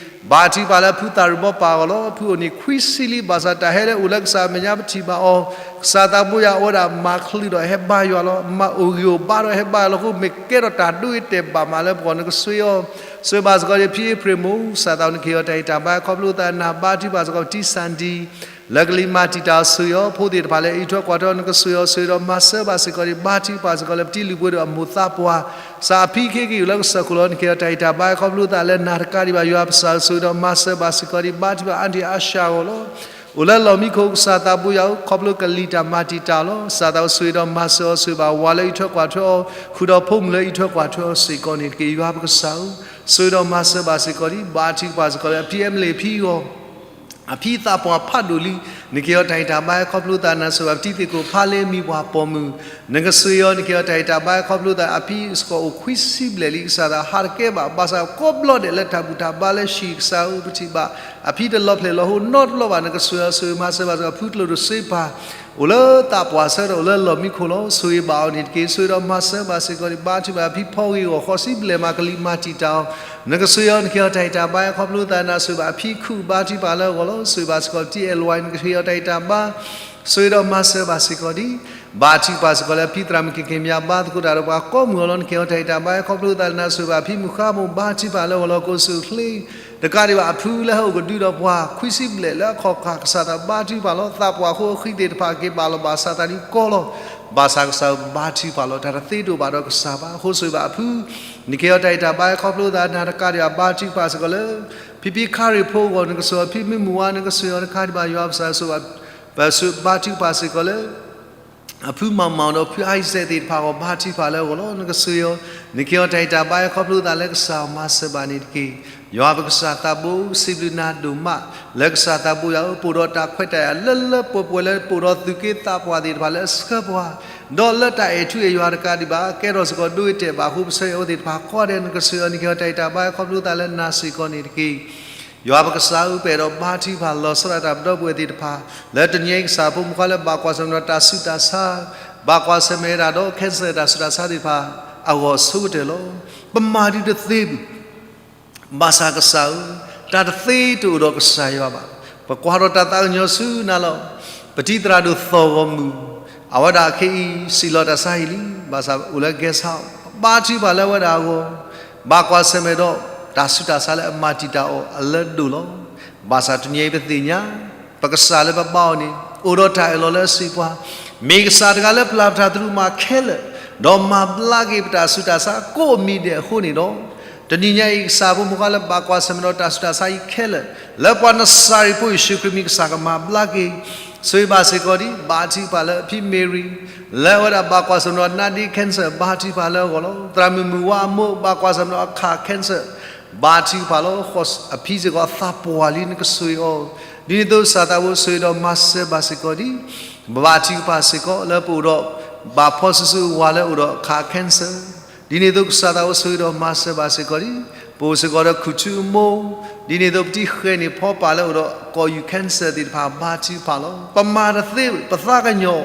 ဘါထုကဖၣ်လၢအဖုသးရူၢ်ဘီပၢ်အဂီၢ်လီၤ အဖုအိၣ်န့ၣ်ခွံဆံလံ ဘၣ်ဆၣ်တၢ်ဟဲလၢအိၣ်လၢကစၢ်အမဲာ်ညါပထံၣ်ဘၣ်အီၤ ကစၢ်သးဘိယွၤအိၣ်ဝဲဒၣ်မၤချုးဒီးဟဲဘါယွၤလီၤ မၤအိၣ်ဂံၢ်အိၣ်ဘါဒီးဟဲဘါယွၤလီၤအဃိ မ့ၢ်ကဲထီၣ်တၢ်ဒိဂ့ၤတဲာ်ဘၣ်မးလၢပဂီၢ် နကဆိၣ်ဂ့ၤအီၤ ဆိၣ်ဂ့ၤဘၣ်စ့ၢ်ကီးဒံး ဖံအ့ဖြ့ၣ်မိၢ် ကစၢ်သးအိၣ် နကဟ့ၣ်အီၤတၢ်ဟ့ၣ်တၢ်ဘါ ခီဖျိသးနၤ ဘါထုကဖၣ်စ့ၢ်ကီး ပတံၤစၣ်ဒံ လၢကလံၤမၤတံာ်တာ်အီၤ ဆိၣ်ဂ့ၤအီၤ ဖိသ့ၣ်တဖၣ်လၢအအံးထွဲကွၢ်ထွဲအီၤ နကဆိၣ်ဂ့ၤအီၤ ဆိၣ်ဂ့ၤဒီးမၤစၢၤဘၣ်စ့ၢ်ကီးဒံး ဘါထုကဖၣ်စ့ၢ်ကီးလၢပတံၤလုၢ်ပှ့ၤဒီးအမိၢ်သးပှၢ် ကစၢ်အဖံခ့က့ၤအိၣ်လၢကစၢၢ်ခိၣ်လီၤ နကဟ့ၣ်အီၤတၢ်ဟ့ၣ်တၢ်ဘါ ခီဖျိသးလၢနၤတကးဒံးဘၣ် ယွၤပကစၢ်ဧၢ ဆိၣ်ဂ့ၤဒီးမၤစၢၤဘၣ်စ့ၢ်ကီးဒံး ဘါထုကဖၣ်အါတံၢ်အါရှၢ်အဂီၢ်လီၤ အိၣ်လၢလီၢ်မံခိၣ် ကစၢ်သးဘိယွၤဧၢ ခီဖျိကလံၤတၢ်မၤတံာ်တာ်လီၤ ကစၢ်သးအိၣ်ဆိၣ်ဂ့ၤဒီးမၤစၢၤအီၤ ဆိၣ်ဂ့ၤဘၣ်ဝၤလၢအံးထွဲကွၢ်ထွဲအီၤ ဃုာ်ဒီးဖိမုၣ်လၢအံးထွဲကွၢ်ထွဲအီၤစ့ၢ်ကီးန့ၣ်တက့ၢ် ယွၤပကစၢ်ဧၢ ဆိၣ်ဂ့ၤဒီးမၤစၢၤဘၣ်စ့ၢ်ကီးဒံး ဘါထုကဖၣ်စ့ၢ်ကီးလၢအဖံအမလ့ၣ်ဖံအဂီၢ် အဖံသးပှၢ်ဖးဒိၣ်လံ နကဟ့ၣ်အီၤတၢ်ဟ့ၣ်တၢ်ဘါ ခီဖျိသးနၤ ဆိၣ်ဂ့ၤဘၣ်ပတံၤသ့ၣ်ကိၣ်ဖးလ့မံၤပှၢ်ပိာ်မုၣ် နကဆိၣ်ဂ့ၤအီၤ နကဟ့ၣ်အီၤတၢ်ဟ့ၣ်တၢ်ဘါ ခီဖျိသးအဖံစ့ၢ်ကီးအိၣ်ခွံဆံဘျဲၣ်လံ ကစၢ်သးဟးတကဲဘၣ် ဘၣ်ဆၣ်ကိးဘျီဒဲးလၢတၢ်ဘူၣ်တၢ်ဘါလၢဟံၣ် ကစၢ်ဧၢ ပထံၣ်ဘၣ် အဖံတလီၤဖျဲးလီၤဟိနီတဘျီဘၣ် နကဆိၣ်ဂ့ၤအီၤ ဆိၣ်ဂ့ၤမၤစၢၤဘၣ်စ့ၢ်ကီး ဖုကျိၣ်ဒိၣ်စ့ပၢ် အိၣ်လၢသးပှၢ်ဆၢဒီးအိၣ်လၢလီၢ်မံခိၣ်လီၤ ဆိၣ်ဂ့ၤဘၣ်အီၤန့ၣ်တက့ၢ် ဆိၣ်ဂ့ၤဒီးမၤစၢၤဘၣ်စ့ၢ်ကီးဒံး ဘါထုကဖၣ်အဖံဖီဂ့ၤအဂီၢ် ဃိးဆံဘျဲၣ်မး ကလံၤမၤတံာ်တာ်အီၤ နကဆိၣ်ဂ့ၤအီၤ နကဟ့ၣ်အီၤတၢ်ဟ့ၣ်တၢ်ဘါ ခီဖျိသးနၤ ဆိၣ်ဂ့ၤဘၣ်အဖံခူၣ် ဘါထုကဖၣ်လၢအဂီၢ်လီၤ ဆိၣ်ဂ့ၤဘၣ်စ့ၢ်ကီး တံၤအဲၣ်လွဲၣ် နကဟ့ၣ်အီၤတၢ်ဟ့ၣ်တၢ်ဘါ ဆိၣ်ဂ့ၤဒီးမၤစၢၤဘၣ်စ့ၢ်ကီးဒံး ဘါထုကဖၣ်စ့ၢ်ကီးလၢအဖံသရၣ်မုၣ်က့ၤက့ၤမၠး ဘါသကိးတၢ်ဒီးပှၤကိးမုၢ်အဂီၢ်လီၤ နကဟ့ၣ်အီၤတၢ်ဟ့ၣ်တၢ်ဘါ ခီဖျိသးနၤ ဆိၣ်ဂ့ၤဘၣ်အဖံမုၢ်ဃါမိၢ် ဘါထုကဖၣ်လၢအဂီၢ်လီၤ ကအိၣ်ဆူၣ်အိၣ်ချ့ တကးဒံးဘၣ်အဖုလၢဟဲအိၣ်ကဒုဒီးပှၤ ခွံဆံဘျဲၣ်လၢအခီၣ်ခါ ကစၢ်သးဘါထုကဖၣ်လီၤ သးပှၢ်အဃိအဃံသ့ၣ်တဖၣ်က့ၤဘၣ်လီၤ ဘၣ်ဆၣ်သးဒ်ကီလီၤ ဘၣ်ဆၣ်ကစၢ်ဘါထုကဖၣ်လီၤ တၢ်တသ့တအိၣ်ဘၣ်ဒီးကစၢ်ဘၣ် အဃိဆိၣ်ဂ့ၤဘၣ်အဖု နကဟ့ၣ်အီၤတၢ်ဟ့ၣ်တၢ်ဘါ ခီဖျိသးနၤတကးဒံးဘၣ် ဘါထုကဖၣ်စ့ၢ်ကီးလၢ ဖံဖံခါရ့ၣ်ဖိအဂီၢ် နကဆိၣ်ဂ့ၤအီၤ ဖံမုၢ်မုၢ်ဝါ နကဆိၣ်ဂ့ၤအီၤတကးဒံးဘၣ် ယွၤပကစၢ်ဆိၣ်ဂ့ၤ ပဆိၣ်ဘါထုကဖၣ်စ့ၢ်ကီးလၢ အဖုမၤမၤဒီးဖုအါစဲးသ့ၣ်တဖၣ်အဂီၢ် ဘါထုကဖၣ်လၢအဂီၢ်လီၤ နကဆိၣ်ဂ့ၤအီၤ နကဟ့ၣ်အီၤတၢ်ဟ့ၣ်တၢ်ဘါ ခီဖျိသးလၢကစၢ်မၤစၢၤဘၣ်န့ၣ်တက့ၢ် ယွၤပကစၢ်သးဘိ စံးဘျုးနၤဒိၣ်မး လၢကစၢ်သးဘိယွၤဧၢ ပအိၣ်ဒီးတၢ်ခွဲးတၢ်ယာ်လၢလၢပှဲၤပှဲၤလၢပအိၣ်ဒီးသူၣ်က့သးပှၢ်သ့ၣ်တဖၣ်လၢအဆှၢပှၤ ဒီးလၢတၢ်အဲၣ်ထူအဲၣ်ယွၤတကးဒံးဘၣ် ကဲထီၣ်စ့ၢ်ကီးဒိဂ့ၤတဲာ်ဘၣ်အဃိ ပဆၢအဝဲသ့ၣ်တဖၣ်ကိးဂၤဒဲး နကဆိၣ်ဂ့ၤအီၤ နကဟ့ၣ်အီၤတၢ်ဟ့ၣ်တၢ်ဘါ ခီဖျိသးလၢနၤစ့ၢ်ကီးန့ၣ်တက့ၢ် ယွၤပကစၢ်ဧၢ ပအဲၣ်ဒိးဘါထုကဖၣ်လီၤဆီဒၣ်တၢ်ပဒီပုၢ်ဝဲၢ်သ့ၣ်တဖၣ် လၢတနံၤအံၤကစၢ်ဖိမုၣ်ခွါလၢဘၣ်ကွၢ်ဆၢၣ်မဲာ်ဒီးတၢ်ဆူးတၢ်ဆါ ဘၣ်ကွၢ်ဆၢၣ်မဲာ်ဒၣ်ဒီး cancer တၢ်ဆူးတၢ်ဆါသ့ၣ်တဖၣ် အဂီၢ်ဆိကတၢၢ်လီၤ. ပမၤဒုးတသ့ဘၣ်. ဘၣ်ဆၣ်ကစၢ်ဧၢ, တၢ်တသ့တအိၣ်ဒီးကစၢ်ယွၤဘၣ်. ပကွၢ်ထီၣ်တၢ်သးကညီၤဆူနၤလီၤ. ပတံၤသရၣ်ဒိၣ်သီၣ်ဂီၢ်မုၢ်, အဝဲဒၣ်ခဲအံၤ စံၣ်လီၤတၢ်ဆါဟံၣ်လံ, ဘၣ်ဆၣ်အိၣ်လၢ guest house, ဘါထုကဖၣ်လၢအဝဲဒၣ်အဂီၢ်, ဘၣ်ကွၢ်ဆၢၣ်မဲာ်ဒီး တၢ်ဆူးတၢ်ဆါလၢအမၤတံာ်တာ်အီၤအလၢဒိၣ်လီၤ. ဘၣ်ဆၣ်တနံၤအံၤပသ့ၣ်ညါ ပကစၢ်လၢပဘါအီၤန့ၣ် အိၣ်ဒီးတၢ်အၢၣ်လီၤလၢအစုပူၤ, မ့ၢ်ကစၢ်တဂၤလၢပျၢ်ပတၢ်သရူးမၤခဲလၢာ်, ဒီးမၤဘျါက့ၤပတၢ်ဆူးတၢ်ဆါကိးမံၤဒဲးအဃိန့ၣ်လီၤ. တနံၤညါအံၤ ကစၢ်ဖိမုၣ်ခွါလၢဘၣ်ကွၢ်ဆၢၣ်မဲာ်ဒီးတၢ်ဆူးတၢ်ဆါအံၤခဲလၢာ်, လၢပှၤနစၤရ့းဖိယ့ၣ်ၡူးခရံာ်မံၤ ကစၢ်ကမၤဘျါက့ၤ, ဆိၣ်ဂ့ၤဘၣ်စ့ၢ်ကီးဒံး, ဘါထုကဖၣ်လၢအဖံမ့ၤရံ, လၢအဝဲဒၣ်ဘၣ်ကွၢ်ဆၢၣ်မဲာ်ဒီး နာဒ့ cancer ဘါထုကဖၣ်လၢအဂီၢ်လီၤ. သရၣ်မုၣ်မုၢ်ဝါအမိၢ် ဘၣ်ကွၢ်ဆၢၣ်မဲာ်ဒီးအခၣ် cancer ဘါထုကဖၣ်လီၤ. အဖံစ့ၢ်ကီးအသးပှၢ်လံ နကဆိၣ်ဂ့ၤအီၤ, ဒ်န့ၣ်အသိးကစၢ်သးဘိဆိၣ်ဂ့ၤဒီးမၤစၢၤဘၣ်စ့ၢ်ကီးဒံး, ဘါထုကဖၣ်စ့ၢ်ကီးလၢပအိၣ်ဒီး ဘၣ်ဖီၣ်စုစုဝၤလၢအိၣ်ဒီးခး cancer, ဒ်န့ၣ်အသိးကစၢ်သးအိၣ်ဆိၣ်ဂ့ၤဒီးမၤစၢၤဘၣ်စ့ၢ်ကီးလံ. ပအိၣ်စ့ၢ်ကီးဒီးခူၣ်ထူအမိၢ်, ဒ်န့ၣ်အသိးပတံၤဃဲၤန့ၣ်ဖီပာ်လၢအိၣ်ဒီးကီၢ်ယူၤ cancer သ့ၣ်တဖၣ် ဘါထုကဖၣ်လီၤ. ပမၤတသ့ ပသးကညီၤ,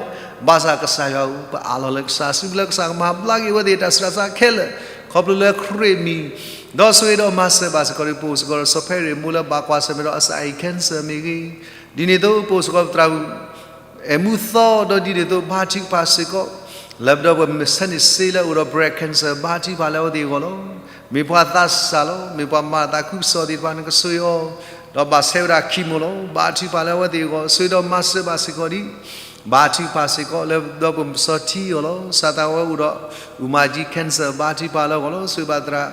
ဘၣ်ဆၣ်ကစၢ်ယွၤဧၢ, ပအးလီၤလၢကစၢ်စုပူၤလၢကစၢ်ကမၤဘျါက့ၤအဝဲသ့ၣ်တၢ်ဆူးတၢ်ဆါခဲလၢာ်, ခီဖျိလၢခရံာ်အမံၤ, ဒီးဆိၣ်ဂ့ၤဒီးမၤစၢၤဘၣ်စ့ၢ်ကီးလံ. ပအိၣ်စ့ၢ်ကီးဒီးစီၤဖဲရ့ၣ်မိၢ်လၢဘၣ်ကွၢ်ဆၢၣ်မဲာ်ဒီးအစအံၤ cancer မ့ၢ်ဂ့ၤ, ဒ်န့ၣ်အသိးပအိၣ်စ့ၢ်ကီးပသရၣ်မုၣ် အဲၣ်မူသီ ဒီးဒ်န့ၣ်အသိးဘါထုကဖၣ်စ့ၢ်ကီး လၢပဒီပုၢ်ဝဲၢ်မုၣ်ဆဲန့ၣ်စ့လၢအိၣ်ဒီး breast cancer ဘါထုကဖၣ်လၢအဝဲသ့ၣ်အဂီၢ်လီၤ. မ့ၢ်ပှၤသးစၢ်လီၤ, မ့ၢ်ပှၤမၤသးခုကစီၣ်သ့ၣ်တဖၣ် နကဆိၣ်ဂ့ၤအီၤ, ဒီးဘၣ်ဆဲးဝဲဒၣ် chemo လီၤ. ဘါထုကဖၣ်လၢအဝဲသ့ၣ်အဂီၢ်, ဆိၣ်ဂ့ၤဒီးမၤစၢၤဘၣ်စ့ၢ်ကီးဒံး, ဘါထုကဖၣ်စ့ၢ်ကီးလၢပဒီပုၢ်ဝဲၢ်မုၣ်စီၤထံအဂီၢ်လီၤ. စၢ်သးဝဲအိၣ်ဒီး အူမၤကၠံ cancer ဘါထုကဖၣ်လၢအဂီၢ်လီၤ. ဆိၣ်ဂ့ၤဘၣ်သရၣ်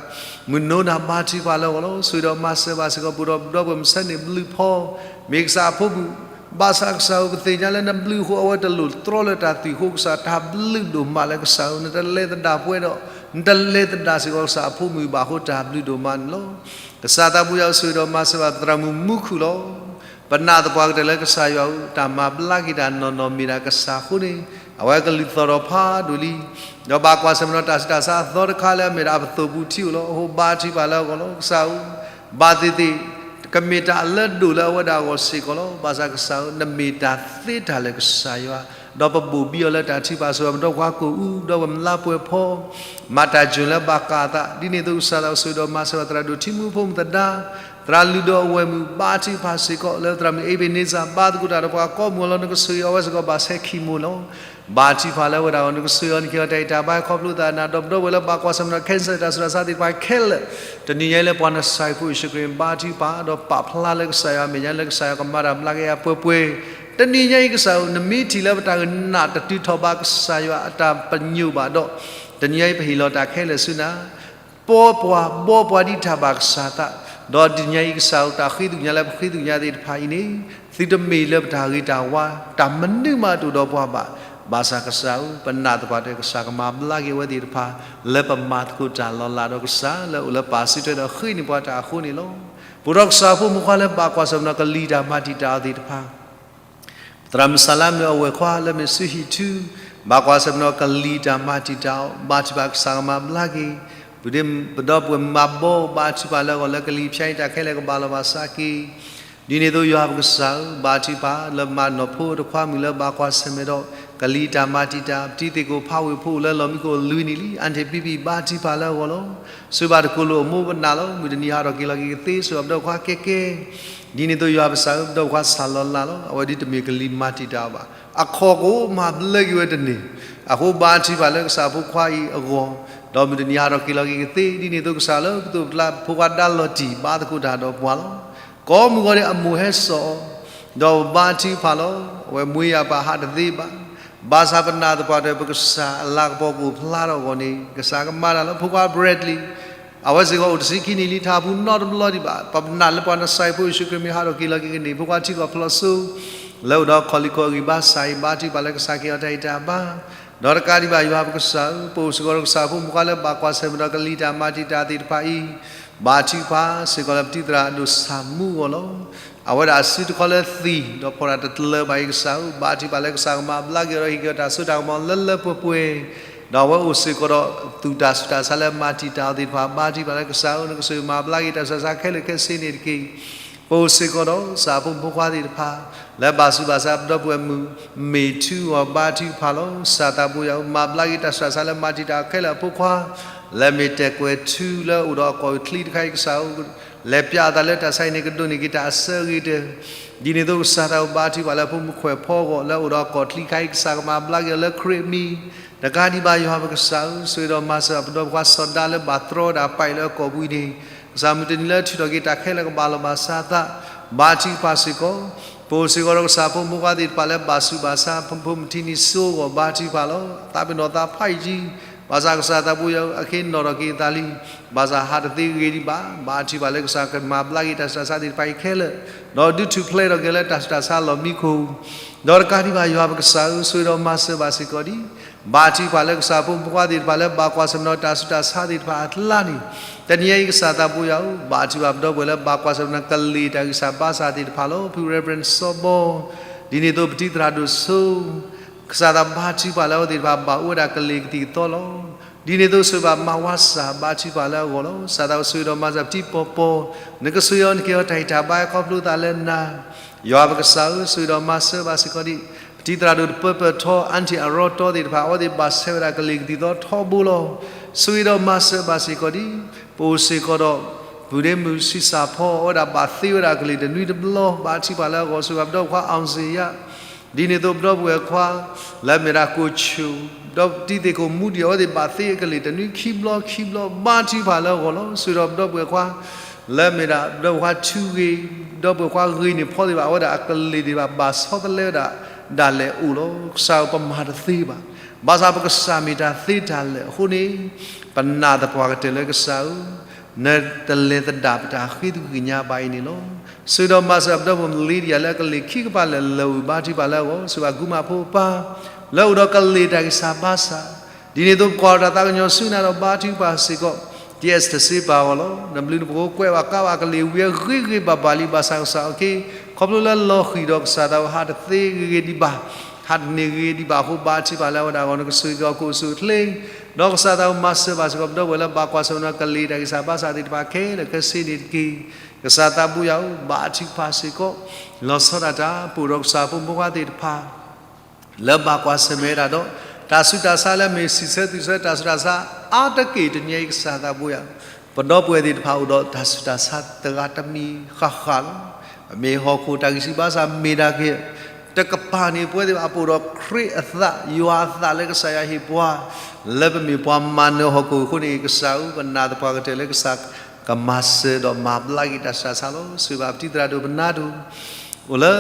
မုၣ်နိနၤ ဘါထုကဖၣ်လၢအဂီၢ်လီၤ. ဆိၣ်ဂ့ၤဒီးမၤစၢၤဘၣ်စ့ၢ်ကီး ပအိၣ်ဒီးပဒီပုၢ်ဝဲၢ်မုၣ်ဆဲန့ၣ်ဘျုးဖီ, မ့ၢ်ကစၢ်အဖိမုၣ်, ဘၣ်ဆၣ်ကစၢ်ဧၢ ပသ့ၣ်ညါလၢနဘျုးအဃိ အဝဲတလိၣ်တြီလၢတၢ်သွံၣ်အဃိ ကစၢ်တၢ်ဘျုးဒိၣ်မးလၢကစၢ်ဧၢ, နတလဲၤသဒၣ်ပှဲၤဒီး နတလဲၤသဒၣ်စ့ၢ်ကီးကစၢ်အဖိမုၣ်ဘၣ်အဃိ တၢ်ဘျုးဒိၣ်မးန့ၣ်လီၤ. ကစၢ်သးပူၤယၤ ဆိၣ်ဂ့ၤဒီးမၤစၢၤဘၣ်သရၣ်မုၣ်မူခိၣ်လီၤ. ပနာ်သပှၢ်ကတၢၢ်လၢကစၢ်ယွၤဧၢ, တၢ်မၤဘျါက့ၤတၢ်နီၢ်နီၢ်မ့ၢ်ဒၣ်ကစၢ်အဃိန့ၣ် အဝဲကလုၢ်သီၣ်ထီၣ်ဖးဒိၣ်လံ. ဒီးဘၣ်ကွၢ်ဆၢၣ်မဲာ်ဒီးတၢ်ဆူးတၢ်ဆါအသီတခါလၢအမ့ၢ်ဒၣ်အပသိၣ်ပူၤထံအိၣ်လီၤ. အဃိဘါထုကဖၣ်လၢအဂီၢ်လီၤ. ကစၢ်ဧၢ, ဘၣ်သ့ၣ်သ့ၣ် ကမ့ၢ်တၢ်လၢအဒိၣ်လၢအဝဲဒၣ်အဂီၢ်စ့ၢ်ကီးလီၤ. ဘၣ်ဆၣ်ကစၢ်ဧၢ, နမ့ၢ်တၢ်သ့တၢ်လၢာ်ကစၢ်ယွၤ, ဒီးပဘိၣ်ဘံအီၤလၢတၢ်ထုကဖၣ်ဆိၣ်ဂ့ၤ ပဒီပုၢ်ဝဲၢ်ကိးအူ, ဒီးပမၤလၢပှဲၤဖီ မၤတၢ်ယိၣ်လၢဘၣ်ကးအသး, ဒ်န့ၣ်အသိးကစၢ်သးအိၣ်ဆိၣ်ဂ့ၤဒီးမၤစၢၤဘၣ်သရၣ်ဒိၣ်ထံမူဖိမုၣ်သဒါ, သရၣ်လုၢ်ဒီးအဝဲၢ်မုၣ် ဘါထုကဖၣ်စ့ၢ်ကီး လၢသရၣ်မုၣ်အ့ဘ့းန့စၢ် ဘါသကိးတၢ်ဒီးပှၤကိးမုၢ်အလီၢ် နကဆိၣ်ဂ့ၤအဝဲစ့ၢ်ကီး ဘၣ်ဆဲး chemo လီၤ. ဘါထုကဖၣ်လၢအဝဲဒၣ်အဂီၢ် နကဆိၣ်ဂ့ၤအီၤ နကဟ့ၣ်အီၤတၢ်ဂံၢ်တၢ်ဘါ ခီဖျိသးနၤ ဒီးပဒီပုၢ်ဝဲၢ်လၢဘၣ်ကွၢ်ဆၢၣ်မဲာ်ဒီး cancer တၢ်ဆူးတၢ်ဆါသ့ၣ်တဖၣ်ခဲလၢာ်, တနံၤညါအံၤလၢပှၤနစၢ်ဖိယ့ၣ်ၡူးခရံာ် ဘါထုကဖၣ် ဒီးပာ်ဖျါလၢကစၢ်ယွၤအမဲာ်ညါလၢကစၢ်ယွၤကမၤတၢ်ဘျါက့ၤအပှဲၤပှဲၤ, တနံၤညါအံၤကစၢ်ဧၢ, နမ့ၢ်ထံၣ်လၢပတၢ်နာ်တတုၤထီၣ်ဘၣ် ကစၢ်ယွၤအတၢ်ပညိၣ်ဘၣ်ဒီး, တနံၤညါအံၤပဟ့ၣ်လီၤတၢ်ခဲလၢာ်ဆူနၤ ပီပှၤဘီပှၤဒ်တၢ်ဘၣ်ကစၢ်သး, ဒီးတနံၤညါအံၤကစၢ်ဧၢ တၢ်ဃ့ကညးလၢပဃ့ကညးသ့ၣ်တဖၣ်အံၤန့ၣ်, သုတမ့ၢ်လၢပတၢ်ဂ့ၤတၢ်ဝါ, တၢ်မနုၤမးတအိၣ်ဒီးပှၤဘၣ်. ဘၣ်ဆၣ်ကစၢ်ဧၢ, ပနာ်သပှၢ်တၢၢ် ကစၢ်ကမၤဘျါက့ၤအဝဲသ့ၣ်တဖၣ် လၢပမၤသကိးတၢ်လီၤလးဒီးကစၢ် လၢအိၣ်လၢပၢ်စုထွဲဒီးဃ့န့ၢ်ပှၤတၢ်အဃိန့ၣ်လီၤ. ပအိၣ်ဒီးကစၢ်ဖိမုၣ်ခွါလၢဘၣ်ကွၢ်ဆၢၣ်မဲာ်ဒီးကလံၤတၢ်မၤတံာ်တာ်အီၤသ့ၣ်တဖၣ် သရၣ်မုၣ်စၤလါမုၣ်အဝဲၢ်ခွါလၢမ့ၢ်စုဟံၣ်ထူ, ဘၣ်ကွၢ်ဆၢၣ်မဲာ်ဒီးကလံၤတၢ်မၤတံာ်တာ်အီၤ, ဘါထုကဖၣ်ကစၢ်ကမၤဘျါက့ၤ, ပဒီပုၢ်ဝဲၢ်မၤဘီ ဘါထုကဖၣ်လၢအဂီၢ် လၢကလံၤဖၠါအံၤတၢ်ခဲလၢာ်ကဘၣ်လီၤဘၣ်စးက့ၤ, ဒ်န့ၣ်အသိးယွၤပကစၢ်ဧၢ, ဘါထုကဖၣ်လၢမၤနီၢ်ဖိတခွါမုၣ်လၢဘၣ်ကွၢ်ဆၢၣ်မဲာ်ဒီး ကလံၤတၢ်မၤတံာ်တာ် ပတံၤသ့ၣ်ကိးဖးဝ့ၢ်ဖိအိၣ်လၢလီၢ်မံခိၣ်လွံၢ်နံၣ်လံ, အၣ်ထံးပံပံ ဘါထုကဖၣ်လၢအဂီၢ်လီၤ. ဆိၣ်ဂ့ၤဘၣ်တကိးလိာ်အမိၢ်ပနာ်လီၤ, မုၢ်တနံၤဟးထီၣ်က့ၤလီၤက့ၤကသ့ ဆိၣ်ဂ့ၤဘၣ်ပဒီပုၢ်ဝဲၢ်ခွါကဲကဲ ဒ်န့ၣ်အသိးယွၤပကစၢ်ဧၢ, ပဒီပုၢ်ဝဲၢ်ခွါစၢ်လီၤလးလီၤ, အဝဲဒ်တမ့ၢ်ကလံၤမၤတံာ်တာ်အီၤဘၣ်. အခီၣ်ကအိၣ်မၤဘျါက့ၤဝဲတန့ၢ်, အဃိဘါထုကဖၣ်လၢကစၢ်ဖိခွါအံၤအဂီၢ်, ဒီးမုၢ်တနံၤဟးထီၣ်က့ၤလီၤက့ၤကသ့, ဒ်န့ၣ်အသိးကစၢ်လၢကသိၣ်ပကျါဖိခွါဒါလီၤတံၢ် ဘါသကိးတၢ်ဒီးပှၤလီၤ. ကိးမုၢ်ဂီၤန့ၣ်အမိၢ်ဟဲစိာ်အီၤ, ဒီးဘါထုကဖၣ်လီၤ, အဝဲမွေးရာပါ ဟးတသ့ဘၣ်. ဘၣ်ဆၣ်ပနာ်သပှၢ်တၢၢ် ပကစၢ်အလၤကပီၤကအိၣ်ဖျါထီၣ်အဂီၢ်န့ၣ် ကစၢ်ကမၤတၢ်လၢဖိခွါ Bradley အဝဲစ့ၢ်ကီးအိၣ်တဆံခံနံၣ်လံ တဟးပူၤနီတဘျီဒံးဘၣ်. ပနာ်လၢပှၤနစၢ်ဖိယ့ၣ်ၡူးခရံာ်မ့ၢ်ဟးထီၣ်က့ၤလီၤက့ၤကန့ၢ် ဖိခွါထံကီၢ်ဖျိးစိ လၢအိၣ်ဒီးခီၣ်လံၢ်ခိၣ်အဂံၢ်ဘါစးအံၤ ဘါထုကဖၣ်လၢကစၢ်ကဟ့ၣ်အီၤတၢ်ဂံၢ်တၢ်ဘါ, ဒီးတကးဒံးဘၣ်ယွၤပကစၢ်ဧၢ, ပအိၣ်စ့ၢ်ကီးဒီးကစၢ်ဖိမုၣ်ခွါလၢဘၣ်ကွၢ်ဆၢၣ်မဲာ်ဒီးကလံၤတၢ်မၤတံာ်တာ်သ့ၣ်တဖၣ်အံၤ, ဘါထုကဖၣ်စ့ၢ်ကီးလၢပတံၤသရၣ်ဒိၣ်ဆၣ်မူအဂီၢ်လီၤ. အဝဲဒၣ်အစုတခီလၢသံၣ် ဒီးဖီၣ်တၢ်တတလၢဘၣ်အံၤကစၢ်ဧၢ, ဘါထုကဖၣ်လၢကစၢ်ကမၤဘျါက့ၤဒီးဟ့ၣ်က့ၤအီၤတၢ်စိတၢ်ကမီၤလၢလၢပှဲၤပှဲၤ, ဒီးအဝဲအိၣ်စ့ၢ်ကီးဒီးသူၣ်တၢ်ဆူးတၢ်ဆါလၢမၤတံာ်တာ်အီၤသ့ၣ်တဖၣ် ဘါထုကဖၣ်လၢကစၢ်ဧၢ, နကဆိၣ်ဂ့ၤမၤဘျါက့ၤတၢ်ဆူးတၢ်ဆါခဲလၢာ်ခဲဆ့န့ၣ်တက့ၢ်. ပအိၣ်စ့ၢ်ကီးဒီးကစၢ်ဖိမုၣ်ဖိခွါသ့ၣ်တဖၣ် လၢဘၣ်ဆူးဘၣ်ဆါ ပဒီပုၢ်ဝဲၢ်မုၣ် မ့ၢ်ထူအီၤ ဘါထုကဖၣ်လီၤ. ကစၢ်သးပူၤယၤဧၢ, မၤဘျါက့ၤတၢ်ဆူးတၢ်ဆါလၢမၤတံာ်တာ်ခဲလၢာ်အဖိခွါ, လၢမ့ၢ်တဲာ်ကွဲးထူလၢအိၣ်ဒီးအကီၢ်ချံတခါအံၤကစၢ်ဧၢ, လဲၤပျးအသးလၢတၢ်ဆါအံၤန့ၣ် ကဒိးန့ၢ်က့ၤတၢ်အစၢအဂ့ၤတၢၢ်, ဒ်န့ၣ်အသိးကစၢ်သးဘါထုကဖၣ်လၢဖိမုၣ်ခွဲးဖီအဂီၢ် လၢအိၣ်ဒီးအကီၢ်ချံတခါအံၤ ကစၢ်ကမၤဘျါက့ၤအီၤလၢခရံာ်အမံၤ, တကးဒံးဘၣ်ယွၤပကစၢ်ဧၢ, ဆိၣ်ဂ့ၤဒီးမၤစၢၤပဒီပုၢ်ဝဲၢ်ခွါစီၤဒါလၢဘၣ်တြီဒၣ် ပာ်လၢအကီၢ်ပူၤအံၤန့ၣ်, ကစၢ်မုၢ်တနံၤလၢထုးထီၣ်က့ၤတၢ်ခဲလၢာ်ကဘၣ်လီၤဘၣ်စးအသး, ဘါထုကဖၣ်စ့ၢ်ကီး, ပအိၣ်စ့ၢ်ကီးဒီးကစၢ်ဖိမုၣ်ဖိခွါသ့ၣ်တဖၣ်လၢဘၣ်ဆူးဘၣ်ဆါ ဖိမုၣ်ထံနံၤစိအဂီၢ် ဘါထုကဖၣ်လီၤ. သးပ့ၤနီၣ်သးဖးယံာ်ကံ, ဘၣ်ဆၣ်ကစၢ်သးပူၤယၤဧၢ, အဃ့နီၣ်ထီၣ်က့ၤအသးလံ, ဘၣ်ဆၣ်ဟးတသ့ဂ့ၤဒံးဘၣ်, ဘါထုကဖၣ်လၢကစၢ်ကမၤဘျါက့ၤတၢ်ဆူးတၢ်ဆါသ့ၣ်တဖၣ်အံၤခဲလၢာ်, ဒီးဒုးထူၣ်ဖျဲးထီၣ်က့ၤလၢတၢ်ဆူးတၢ်ဆါလီၢ်မံခိၣ်, ဒီးတကးဒံးဘၣ်ယွၤပကစၢ်ဧၢ, ဆိၣ်ဂ့ၤဒီးမၤစၢၤဘၣ်စ့ၢ်ကီးဒံး, ဘါထုကဖၣ်လၢကစၢ်ဖိမုၣ်ဖိခွါသ့ၣ်တဖၣ်လၢဘၣ်ကွၢ်ဆၢၣ်မဲာ်ဒီးတၢ်ဆူးတၢ်ဆါသ့ၣ်တဖၣ်အကျါန့ၣ်, တနံၤအံၤကစၢ်သးပူၤယၤဧၢ, ဘါထုကဖၣ်ပဒီပုၢ်ဝဲၢ်လၢဘၣ်ကွၢ်ဆၢၣ်မဲာ်ဒီးကလံၤတၢ်ဂံၢ်စၢ်ဘါစၢ်သ့ၣ်တဖၣ်လီၤ. ဖု Reverend စီၤဘီ, ဒ်န့ၣ်အသိးပတံၤသရၣ်ဒိၣ်စိ ကစၢ်သးဘါထုကဖၣ်လၢအဝဲသ့ၣ်တဖၣ်ဘၣ်အိၣ်ဝဲဒၣ်ကလံၤကသံၣ်ကသီလီၤ. ဒ်န့ၣ်အသိးဆိၣ်ဂ့ၤဘၣ်မၤဝါစၢ်ဘါထုကဖၣ်လၢအဂီၢ်လီၤ. ကစၢ်သးအိၣ်ဆိၣ်ဂ့ၤဒီးမၤစၢၤပတံၤပီၢ်ပီၢ်, နကဆိၣ်ဂ့ၤအီၤနကဟ့ၣ်အီၤတၢ်ဟ့ၣ်တၢ်ဘါခီဖျိသးလၢနၤ, ယွၤပကစၢ်ဧၢ, ဆိၣ်ဂ့ၤဒီးမၤစၢၤဘၣ်စ့ၢ်ကီးဒံး ပတံၤသရၣ်ဒိၣ်တပၢပၢၢ်ထီ အၣ်ထံၣ်အရီတီသ့ၣ်တဖၣ် အဝဲသ့ၣ်ဘၣ်ဆဲးဝဲဒၣ်ကလံၤကသံၣ်ကသီထီဘိလီၤ. ဆိၣ်ဂ့ၤဒီးမၤစၢၤဘၣ်စ့ၢ်ကီးဒံး ပအိၣ်စ့ၢ်ကီးဒီး ပုၢ်ဒ့မုၣ်ဆံးစၢ်ဖီ အဝဲဒၣ်ဘၣ်သ့ဝဲဒၣ်ကလံၤတနွံတဘျီ ဘါထုကဖၣ်လၢအဂီၢ် ဆိၣ်ဂ့ၤဘၣ်ပဒီပုၢ်ဝဲၢ်ခွါ အောင်ဇေယျ, ဒ်န့ၣ်အသိးပဒီပုၢ်ဝဲၢ်ခွါ လၢအမ့ၢ်ဒၣ်ကိၣ်ဆူၣ် ဒီးပတံၤသ့ၣ်ခိၣ်မူဒံး အဝဲသ့ၣ်ဘၣ်သ့ကလံၤတနွံခံဘျီခံဘျီ ဘါထုကဖၣ်လၢအဂီၢ်လီၤ. ဆိၣ်ဂ့ၤဒီးပဒီပုၢ်ဝဲၢ်ခွါ လၢအမ့ၢ်ဒၣ်ပဒီပုၢ်ဝဲၢ်ခွါထူဂ့ၤ ဒီပုၢ်ဝဲၢ်ခွါဂ့ၤန့ၢ်ဖီသ့ၣ်တဖၣ် အဝဲဒၣ်အကလံၤသ့ၣ်တဖၣ် ဘၣ်ဆီတလဲဝဲဒၣ်ဒၣ်လဲာ်အိၣ်လီၤ. ကစၢ်ဧၢ ပမၤတသ့ဘၣ်. ဘၣ်ဆၣ်ပကစၢ်မ့ၢ်တၢ်သ့တၢ်လၢာ်အဃိန့ၣ် ပနာ်သပှၢ်ကတၢၢ်လၢကစၢ်ဧၢ နတလဲၤသဒၣ်ပတၢ်ဃ့သကွံၢ်ကညးဘၣ်အံၤန့ၣ်လီၤ. ဆိၣ်ဂ့ၤဒီးမၤစၢၤပဒီပုၢ်ဝဲၢ်လံဒယၤလၢအကလံၤခံကပၤလၢာ်လၢာ်ဝံၤ ဘါထုကဖၣ်လၢအဂီၢ် ဆိၣ်ဂ့ၤဘၣ်ကူမးဖိအပၢ် လၢအအိၣ်ဒီးကလံၤတၢ်ဂံၢ်စၢ်ဘါစၢ်, ဒ်န့ၣ်အသိးပကွၢ်တၢ်သးကညီၤဆူနၤဒီးဘါထုကဖၣ်စ့ၢ်ကီး တံၢ်အဲၣ်စတၢၢ်စ့ပၢ်အဂီၢ်လီၤ. နဘျုးနဖှိၣ်ကွဲးဘၣ်ကါဘၣ်ကလံၤဝံၤအဂ့ၤဂ့ၤဘၣ်ဘၣ်လံ ဘၣ်ဆၣ်ကစၢ်အီၤက့ၤ ခီဖျိလၢလီၤဃံၤဒီးကစၢ်သးဟးတသ့ဂ့ၤဂ့ၤဒံးဘၣ် ဟးတန့ၢ်ဂ့ၤဒံးဘၣ်အဃိ ဘါထုကဖၣ်လၢအဝဲဒၣ်အဂီၢ် နကဆိၣ်ဂ့ၤက့ၤအီၤကိၣ်ဆူၣ်အိၣ်ချ့ ဒီးကစၢ်သးမၤစၢၤဘၣ်စ့ၢ်ကီး ပဒီပုၢ်ဝဲၢ်လၢဘၣ်ကွၢ်ဆၢၣ်မဲာ်ဒီးကလံၤတၢ်ဂံၢ်စၢ်ဘါစၢ်သ့ၣ်တဖၣ်ခဲလၢာ်ခဲဆ့န့ၣ်တက့ၢ်. ကစၢ်သးဘိယွၤဧၢ ဘါထုကဖၣ်စ့ၢ်ကီး လီၤဆီဒၣ်တၢ် ပအိၣ်ဒီးကစၢ်ဖိမုၣ်ဖိခွါသ့ၣ်တဖၣ် လၢဘၣ်ကွၢ်ဆၢၣ်မဲာ်ဝဲဒၣ်ဒီး တၢ်ဆူးတၢ်ဆါလၢအမ့ၢ်စံးဆၢသွံၣ်ဆၢတၢ်ဆူးတၢ်ဆါ အါတက့ၢ်တနံၤအံၤ ကစၢ်သးဘိယွၤ ပဒီပုၢ်ဝဲၢ်သ့ၣ်တဖၣ်အိၣ်ဒီးတၢ်ဆူးတၢ်ဆါတဂၤတမံၤဃၣ်ဃၣ်လီၤ. ပမ့ၢ်ဟီၣ်ခိၣ်တၢ်ဂံၢ်ဆူၣ်ဘါစၢ်မ့ၢ်ဒၣ်က့ၤ တကပၤန့ၣ် ပဝဲသ့ၣ်အပအိၣ်ဒီးခရံာ်အသး ယွၤအသးလၢကစၢ်ယွၤဟ့ၣ်ပှၤ လၢပမ့ၢ်ပှၤမၤနၢၤဟီၣ်ခိၣ်အဃိန့ၣ် ကစၢ်ဧၢ ပနာ်သပှၢ်ကတၢၢ်လၢကစၢ်ကမၤစၢၤဒီးမၤဘျါက့ၤတၢ်ဆူးတၢ်ဆါလီၤ. ဆိၣ်ဂ့ၤဘၣ်ပတံၤသရၣ်ဒိၣ်ပနၢ်ဒိၣ် အိၣ်လၢ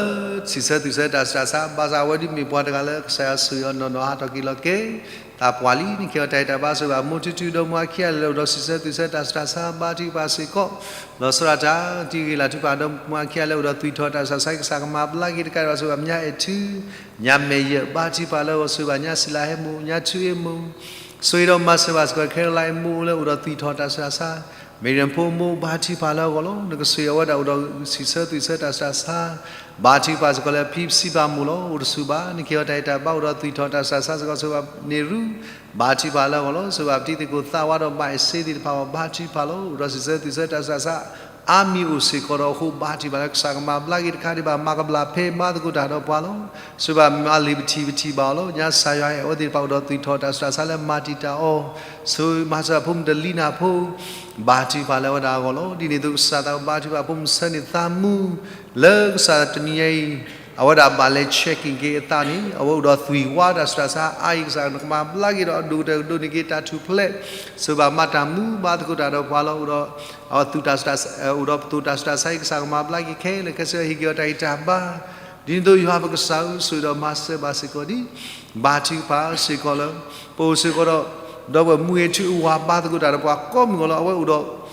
စံးဆၢသွံၣ်ဆၢတၢ်ဆူးတၢ်ဆါ ဘၣ်ဆၣ်အဝဲဒၣ်မ့ၢ်ပှၤတဂၤလၢကစၢ်ယွၤဆိၣ်ဂ့ၤအီၤနီၢ်နီၢ်ဟးထီၣ်က့ၤလီၤက့ၤ သးပှၢ်လံ နကဟ့ၣ်အီၤတၢ်ဟ့ၣ်တၢ်ဘါ ဆိၣ်ဂ့ၤဘၣ်မိၢ်ထူထူဒီးမိၢ်အခံဂၤလၢအိၣ်ဒီးစံးဆၢသွံၣ်ဆၢတၢ်ဆူးတၢ်ဆါ ဘါထုကဖၣ်စ့ၢ်ကီး လီၤဆီဒၣ်တၢ် တံၤဂ့ၤလၢ်ထူပာ်ဒီးမိၢ်အခံဂၤလၢအိၣ်ဒီးသွံၣ်ထီၣ်တၢ်ဆူးတၢ်ဆါ ကစၢ်ကမၤဘျါက့ၤတကးဒံးဘၣ် ဆိၣ်ဂ့ၤဘၣ်ညါအဲၣ်ထူ ညါမဲာ်ယဲၢ် ဘါထုကဖၣ်လၢအဂီၢ် ဆိၣ်ဂ့ၤဘၣ်ညါစံးလးဟဲမိၢ် ညါထူအ့မိၢ် ဆိၣ်ဂ့ၤဒီးမၤစၢၤဘၣ်စ့ၢ်ကီး ခဲလၢာ်လၢအံၤ မိၢ်အိၣ်လၢအိၣ်ဒီးသွံၣ်ထီၣ်တၢ်ဆူးတၢ်ဆါ မ့ၢ်ရၣ်ဖိမိၢ် ဘါထုကဖၣ်လၢအဂီၢ်လီၤ. နကဆိၣ်ဂ့ၤအဝဲဒၣ်အိၣ်ဒီးစံးဆၢသွံၣ်ဆၢတၢ်ဆူးတၢ်ဆါ ဘါထုကဖၣ်စ့ၢ်ကီးလၢဖံပစံးဘၣ်မိၢ်လီၤ. အိၣ်တဆူၣ်ဘၣ် နကဟ့ၣ်အီၤတၢ်ဟ့ၣ်တၢ်ဘါအိၣ်ဒီးသွံၣ်ထီၣ်တၢ်ဆူးတၢ်ဆါစ့ၢ်ကီး ဆိၣ်ဂ့ၤဘၣ်န့ၢ်ရူ ဘါထုကဖၣ်လၢအဂီၢ်လီၤ. ဆိၣ်ဂ့ၤဘၣ်ပတံၤသကိးသးဝါဒီးဘၣ်အ့ၣ်စ့သ့ၣ်တဖၣ်အဂီၢ် ဘါထုကဖၣ်လီၤ. အိၣ်ဒီးစံးဆၢသွံၣ်ဆၢတၢ်ဆူးတၢ်ဆါ အါမံၤအိၣ်စ့ၢ်ကီးဒီးအဃိ ဘါထုကဖၣ်လၢကစၢ်ကမၤဘျါက့ၤတခါဒံးဘၣ် မၤကဘျၣ်ဖဲမၤသကိးတၢ်ဒီးပှၤလီၤ. ဆိၣ်ဂ့ၤဘၣ်မၤလံာ်ပထံၣ်ပထံၣ်ဘၣ်အီၤလီၤ. ညါစၢ်ယွၤအဲၣ်အဝဲသ့ၣ်တဖၣ်အိၣ်ဒီးသွံၣ်ထီၣ်တၢ်ဆူးတၢ်ဆါလၢမၤတံာ်တာ်အီၤ ဆိၣ်ဂ့ၤမၤစၢၤဖိမုၣ်တလံနၢ်ဖိ ဘါထုကဖၣ်လၢအဝဲဒၣ်အဂီၢ်လီၤ. ဒ်န့ၣ်အသိးကစၢ်သးဘါထုကဖၣ်ဖိမုၣ်ဆၢန့ၣ်သးမူ လၢကစၢ်တနံၤညါအံၤ အဝဲဒၣ်ဘၣ်လဲၤ checking က့ၤအသးန့ၣ် အဝဲအိၣ်ဒီးသွံၣ်ဝါတၢ်ဆူးတၢ်ဆါ အါအံၤကစၢ်နကမၤဘျါက့ၤဒီးအဒိၣ်ကတၢၢ်ကဒိးန့ၢ်က့ၤတၢ်ထူၣ်ဖျဲး ဆိၣ်ဂ့ၤဘၣ်မၤတၢ်မူဘၣ်သကိးတၢ်ဒီးပှၤလီၤ. အိၣ်ဒီး အဝဲသူၣ်တၢ်ဆူးတၢ်ဆါ အိၣ်ဒီးပသူၣ်တၢ်ဆူးတၢ်ဆါအံၤ ကစၢ်ကမၤဘျါက့ၤခဲလၢာ်ခဲဆ့ ဟ့ၣ်က့ၤအီၤတၢ်ဂံၢ်တၢ်ဘါ ဒ်န့ၣ်အသိးယွၤပကစၢ်ဧၢ ဆိၣ်ဂ့ၤဒီးမၤစၢၤဘၣ်စ့ၢ်ကီးဒံး ဘါထုကဖၣ်စ့ၢ်ကီးလၢ ပအိၣ်စ့ၢ်ကီးဒီး ဒီပုၢ်ဝဲၢ်မူဂ့ၤထူအဝၤဘါသကိးတၢ်ဒီးပှၤကိးမုၢ်ဂီၤလီၤ. အဝဲအိၣ်ဒီး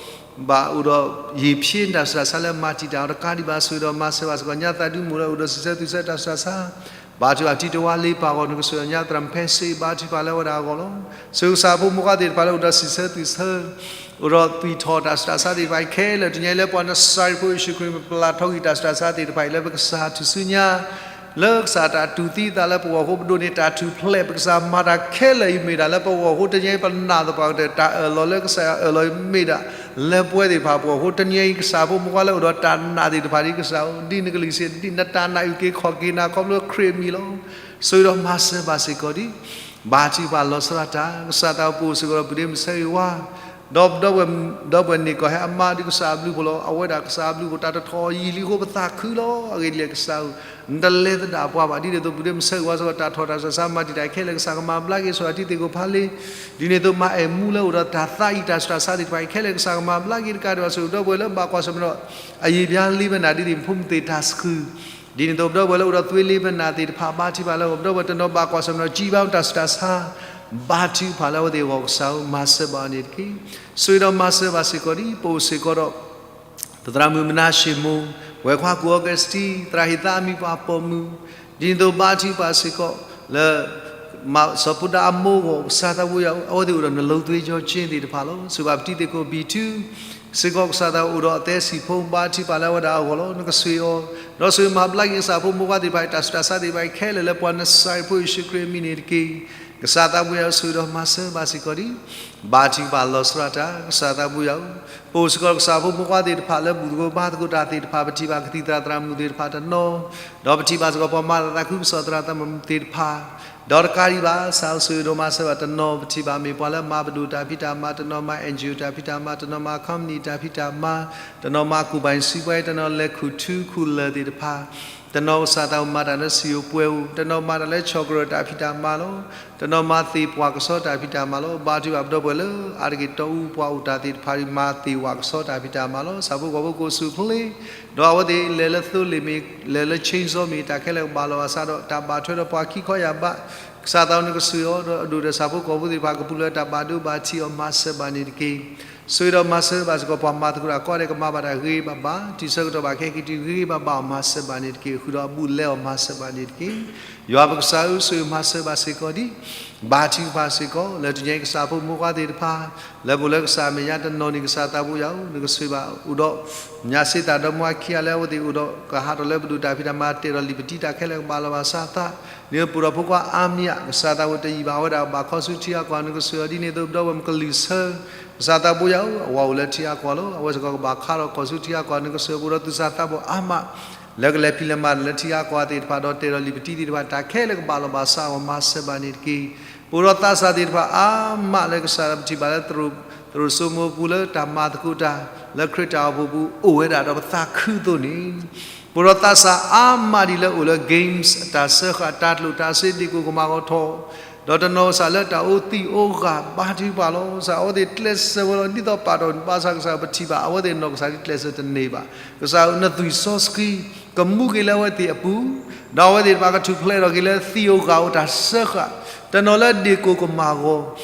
ဘၣ်အိၣ်ဒီး ယံာ်ဖျ့တၢ်ဆူးတၢ်ဆါလၢမၤတံာ်တာ်အီၤတကးဒံးဘၣ် ဆိၣ်ဂ့ၤဒီးမၤစၢၤဘၣ်စ့ၢ်ကီး ညါသးဒူမိၢ်လၢအိၣ်ဒီးစံးဆၢသွံၣ်ဆၢတၢ်ဆူးတၢ်ဆါ ဘါထုကဖၣ်ပတံၤတဝါလ့ပၢ်အဂီၢ် နကဆိၣ်ဂ့ၤညါသရၣ်မုၣ်ဖဲစ့ဘါထုကဖၣ်လၢအဝဲဒၣ်အဂီၢ်လီၤ. ဆိၣ်ဂ့ၤကစၢ်ဖိမုၣ်ဖိခွါသ့ၣ်တဖၣ်လၢအိၣ်ဒီးစံးဆၢသွံၣ်ဆၢ အိၣ်ဒီးသွံၣ်ထီၣ်တၢ်ဆူးတၢ်ဆါသ့ၣ်တဖၣ်အံၤခဲလၢာ် တနံၤအံၤလၢပှၤနစၤရ့းဖိယ့ၣ်ၡူးခရံာ် ပျၢ်ထီၣ်ကွံာ်တၢ်ဆူးတၢ်ဆါသ့ၣ်တဖၣ်အံၤ လၢပကစၢ်ထူၣ်စုညါ လၢကစၢ်တၢ်တူၢ်သံအသးလၢပဂီၢ်အဃိ ပဒိးန့ၢ်တၢ်ထူၣ်ဖျဲး ပကစၢ်မၤတၢ်ခဲလၢာ်အံၤမ့ၢ်ဒၣ်လၢပဂီၢ်အဃိ တနံၤအံၤပနာ်သပှၢ်ကတၢၢ် တၢ်အၢၣ်လီၤလၢကစၢ်အၢၣ်လီၤအံၤမ့ၢ်ဒၣ် လၢပဝဲသ့ၣ်တဖၣ်ပဂီၢ်အဃိ တနံၤအံၤကစၢ်ဖိမုၣ်ဖိခွါလၢအိၣ်ဒီးတၢ်နာ်သ့ၣ်တဖၣ်ဒ်ကစၢ်ဧၢ ဒ်နကလုၢ်စ့ၢ် ဒ်နတၢ်နာ်အုၣ်က့ၤခီၣ်က့ၤနၤခီဖျိခရံာ်အမံၤလီၤ. ဆိၣ်ဂ့ၤဒီးမၤစၢၤဘၣ်စ့ၢ်ကီးဒ် ဘါထုကဖၣ်လီၤဆီဒၣ်တၢ် ကစၢ်သးအိၣ်ပအိၣ်စ့ၢ်ကီးဒီးပုၢ်ဒ့မုၣ်ဆၢဂ့ၤဝါ ဒီး ဒီပုၢ်ဝဲၢ်န့ၣ်ကီၢ်ဟဲအမါဒ်ကစၢ်အဘျုးဖှိၣ်လီၤ. အဝဲဒၣ်ကစၢ်အဘျုးဖှိၣ်တၢ်တထီၣ်အယံာ်လံအဃိ ပသးခုလီၤ. အဂ့ၢ်ဒ်လဲၣ်ကစၢ်ဧၢ နတလဲၤသဒၣ်ပှၤဘၣ် ဒ်န့ၣ်အသိးပုၢ်ဒ့မုၣ်ဆၢဂ့ၤဝါစ့ၢ်ကီး တၢ်ထီၣ်တၢ်ဆူးတၢ်ဆါမၤတံာ်တာ်ခဲလၢာ် ကစၢ်ကမၤဘျါက့ၤဆိၣ်ဂ့ၤအတံၤသ့ၣ်ကိးဖးလ့ ဒ်န့ၣ်အသိးမၤအဲၣ်မူလၢအိၣ်ဒီးတၢ်သးအံၤတၢ်ဆူးတၢ်ဆါသ့ၣ်တဖၣ်အံၤခဲလၢာ် ကစၢ်ကမၤဘျါက့ၤတကးဒံးဘၣ် ဆိၣ်ဂ့ၤဒီပုၢ်ဝဲၢ်လၢဘၣ်ကွၢ်ဆၢၣ်မဲာ်ဒီး အယံာ်ဘျါလံဝဲနၤဒ်သိးဖိမုၣ်သ့ၣ်တၢ်သကုၤ ဒ်န့ၣ်အသိး ဒီပုၢ်ဝဲၢ်လၢအိၣ်ဒီးသွ့လ့ဝဲနၤသ့ၣ်တဖၣ် ဘါထုကဖၣ်လၢအဂီၢ် ဒီပုၢ်ဝဲၢ်တနီၤဘၣ်ကွၢ်ဆၢၣ်မဲာ်ဒီး ကံဘါတၢ်ဆူးတၢ်ဆါ ဘါထုကဖၣ်လၢအဝဲသ့ၣ်အဂီၢ် ကစၢ်ဧၢ မၤစၢၤဘၣ်အီၤန့ၣ်တက့ၢ်. ဆိၣ်ဂ့ၤဒီးမၤစၢၤဘၣ်စ့ၢ်ကီးဒ် ပအိၣ်စ့ၢ်ကီးဒီး ပသရၣ်မုၣ်မနၤၡ့ၣ်မိၢ် ဝဲၢ်ခွါကူၣ်အီကူစတံ သရၣ်ဟ့ၣ်သးအမံၤပှၤပိာ်မုၣ် ဒ်န့ၣ်အသိးဘါထုကဖၣ်စ့ၢ်ကီး လၢ မၤစီၤဖိဒါအမိၢ်အဂီၢ် ကစၢ်သးဘိယွၤဧၢ အဝဲသ့ၣ်အိၣ်ဒီးနလိၤသွ့ကၠီကၠ့သ့ၣ်တဖၣ်လီၤ. ဆိၣ်ဂ့ၤဘၣ်ပတံၤသ့ၣ်ကိးဘံၣ်ထူ စ့ၢ်ကီးကစၢ်သးအိၣ်ဒီးအသဲစံာ်ဖိ ဘါထုကဖၣ်လၢအဝဲဒၣ်အဂီၢ်လီၤ. နကဆိၣ်ဂ့ၤအီၤ, ဒီးဆိၣ်ဂ့ၤမၤဘျါက့ၤကစၢ်ဖိမုၣ်ဖိခွါသ့ၣ်တဖၣ်အတၢ်ဆူးတၢ်ဆါသ့ၣ်တဖၣ်ခဲလၢာ်လၢပှၤနစၤရ့းဖိယ့ၣ်ၡူးခရံာ်အမံၤန့ၣ်တက့ၢ်. ကစၢ်သးဘိယွၤဧၢ, ဆိၣ်ဂ့ၤဒီးမၤစၢၤဘၣ်စ့ၢ်ကီးဒံး ဘါထုကဖၣ်လီၤစှၤတၢ် ကစၢ်သးဘိယွၤဧၢ, ပအိၣ်စ့ၢ်ကီးကစၢ်ဖိမုၣ်ဖိခွါသ့ၣ်တဖၣ်လၢဘူၣ်သကိးဘါသကိးတၢ်သ့ၣ်တဖၣ် ပထံၣ်ဘၣ်ကသံၣ်သရၣ်သရၣ်မုၣ်သ့ၣ်တဖၣ်တနီၤ, ဒီးပထံၣ်ဘၣ်စ့ၢ်ကီးပှၤမၤတၢ်သးခုကစီၣ်သရၣ်သရၣ်မုၣ်သ့ၣ်တဖၣ်, ဒီးတကးဒံးဘၣ် ကစၢ်ဧၢ ဆိၣ်ဂ့ၤဒီးမၤစၢၤဘၣ်တနီၤ ပထံၣ်ဘၣ်မ့ၢ်ပှၤလၢမၤပဒိၣ်တၢ်ဖံးတၢ်မၤတနီၤ, မၤ NGO တၢ်ဖံးတၢ်မၤတနီၤ, မၤ company တၢ်ဖံးတၢ်မၤ, တနီၤမၤကူၣ်ဘၣ်စံးပှဲၤ, တနီၤလဲၤခူၣ်ထူခူၣ်လၢၢ်သ့ၣ်တဖၣ်, တနီၤကစၢ်သးမၤတၢ်လၢစံၣ်ဧိၤပှဲၤဧိၤ, တနီၤမၤတၢ်လၢဆီၣ်ကရၢၢ်တၢ်ဖံးတၢ်မၤလီၤ. တနီၤမၤသ့ၣ်ပှၢ်ကစီတၢ်ဖံးတၢ်မၤလီၤ. ဘါထုကဖၣ်ပဒီပုၢ်ဝဲၢ်လၢအါတက့ၢ်တီအူပှၤအိၣ်တၢ်သ့ၣ်တဖၣ် မၤသ့ၣ်ဝၣ်ကစီတၢ်ဖံးတၢ်မၤလီၤ. ဆၣ်ဖိကီၢ်ဖိကအိၣ်ဆူၣ်အိၣ်ချ့, ဒီးအဝဲသ့ၣ်လဲၤလၢသိလ့ၣ်မ့ၢ် လဲၤလၢ chainsaw မ့ၢ် တၢ်ခဲလၢာ်ကဘၣ်လီၤဘၣ်စးဒီး တၢ်ဘၣ်ထွဲဒီးပှၤခံခီယၢ်ဘး, ကစၢ်သးဧၢ နကဆိၣ်ဂ့ၤအီၤ ဒီးအဒိၣ်ဒီးဆၣ်ဖိကီၢ်ဖိသ့ၣ်တဖၣ် ကပူၤလၢတၢ်ဘၣ်ဒိဘၣ်ထံးအီၤ မၤစၢၤဘၣ်န့ၣ်တက့ၢ်. ဆိၣ်ဂ့ၤဒီးမၤစၢၤဘၣ်စ့ၢ်ကီးပှၤမၤသကိးတၢ်ကိးဂၤဒဲး ကမၤဘၣ်တၢ်ဂ့ၤဂ့ၤဘၣ်ဘၣ်, တုၤဆၢကတီၢ်ဘၣ်ခဲက့ၤတုၤဂ့ၤဂ့ၤဘၣ်ဘၣ်အီၤ မၤစၢၤဘၣ်န့ၣ်တက့ၢ်. ဃုာ်ဒီးအဘူးအလဲအီၤ မၤစၢၤဘၣ်န့ၣ်တက့ၢ်. ယွၤပကစၢ်ဧၢ, ဆိၣ်ဂ့ၤမၤစၢၤဘၣ်စ့ၢ်ကီးဒံး ဘါထုကဖၣ်စ့ၢ်ကီး လၢတနံၤအံၤ ကစၢ်ဖိမုၣ်ဖိခွါသ့ၣ်တဖၣ် လၢပအိၣ်လၢကစၢ်အမဲာ်ညါတနီၤန့ၣ် ကစၢ်သးဘိယွၤဧၢ, နကဆိၣ်ဂ့ၤဘၣ်အိၣ်ဒီး ညၣ်စ့တၢ်ဒီမါခံဂၤလၢအဝဲသ့ၣ်အိၣ်ဒီး ကဟးထီၣ်လၢပဒိၣ်တၢ်ဖံးတၢ်မၤ တဲာ်ဒီးလံာ်ပတံတၢ်ခဲလၢာ်ကဘၣ်လီၤဘၣ်စးအသး, န့ၣ်ပအိၣ်ဒီးဖိခွါအါမံၤဧါ, ကစၢ်သးဘိတယံာ်ဘၣ်ဝဲဒၣ်ဘၣ်ခီဆူထံအကီၢ် နကဆိၣ်ဂ့ၤအီၤဒ်န့ၣ်အသိး ပဒီပုၢ်ဝဲၢ်မုၣ်ကလုၢ်ဆၢ ကစၢ်သးဘိယွၤဧၢ, အဝၤအိၣ်လၢထံအကီၢ်လီၤ. အဝဲစ့ၢ်ကီးကဘၣ်ခးထီၣ်ခီၣ်ဆူထံအကီၢ် နကဆိၣ်ဂ့ၤ ပအိၣ်ဒီးသူၣ်စၢ်သးဘီၣ်အါမး လၢကလဲၤဖံးလဲၤမၤလၢထံအကီၢ်သ့ၣ်တဖၣ် ဒီးတဲာ်ဒီးလံာ်ပတံသ့ၣ်တဖၣ် တၢ်ခဲလၢာ်ကဘၣ်လီၤဘၣ်စးအီၤ မၤစၢၤဘၣ်န့ၣ်တက့ၢ်. ပအိၣ်ဒီးသးစၢ်သ့ၣ်တဖၣ်အါမးလၢကစၢ်ပထံၣ်ဘၣ်လၢ သရိာ်စိမိၤပူၤလၢတၢ်မၤသကိးတၢ် လၢခရံာ်တၢ်အိၣ်ဖှိၣ်ပူၤအိၣ်ဝဲဒၣ်ဒီးပသးခုအသိးန့ၣ်, ပအိၣ်ဒီးသးစၢ်အါမးဒ်လၢအိၣ်လၢ games တၢ်စၢဃာ် တၢ်ကျိၣ်တၢ်စ့ ဒ့ၣ်ကိၢ်ကမၣ်ဂီၤထီၣ်, ဒီးတနီၤကစၢ်လၢတၢ်အိၣ်သံးအိၣ်ဂၤ ဘါထုကဖၣ်လီၤ. ကစၢ်အဝဲသ့ၣ်ကျဲးစၢးဝဲလီၤ ဒ်သိးပာ်ထီၣ်န့ၣ် ဘၣ်ဆၣ်ကစၢ်ပထံၣ်ဘၣ် အဝဲသ့ၣ်နီၢ်ကစၢ်ဒ်ကျဲးစၢးတန့ၢ်ဘၣ်. ကစၢ်ဧၢ နသွံၣ်စီဆှံ ကမူက့ၤလၢအဝဲသ့ၣ်အပူၤ, ဒီးအဝဲသ့ၣ်တဖၣ်ကထူၣ်ဖျဲးထီၣ်က့ၤလၢသံးအိၣ်ဂၤအိၣ်တၢ်စၢဃာ်, တနီၤလၢဒ့ၣ်ကိၢ်ကမၣ်ဂီၤ,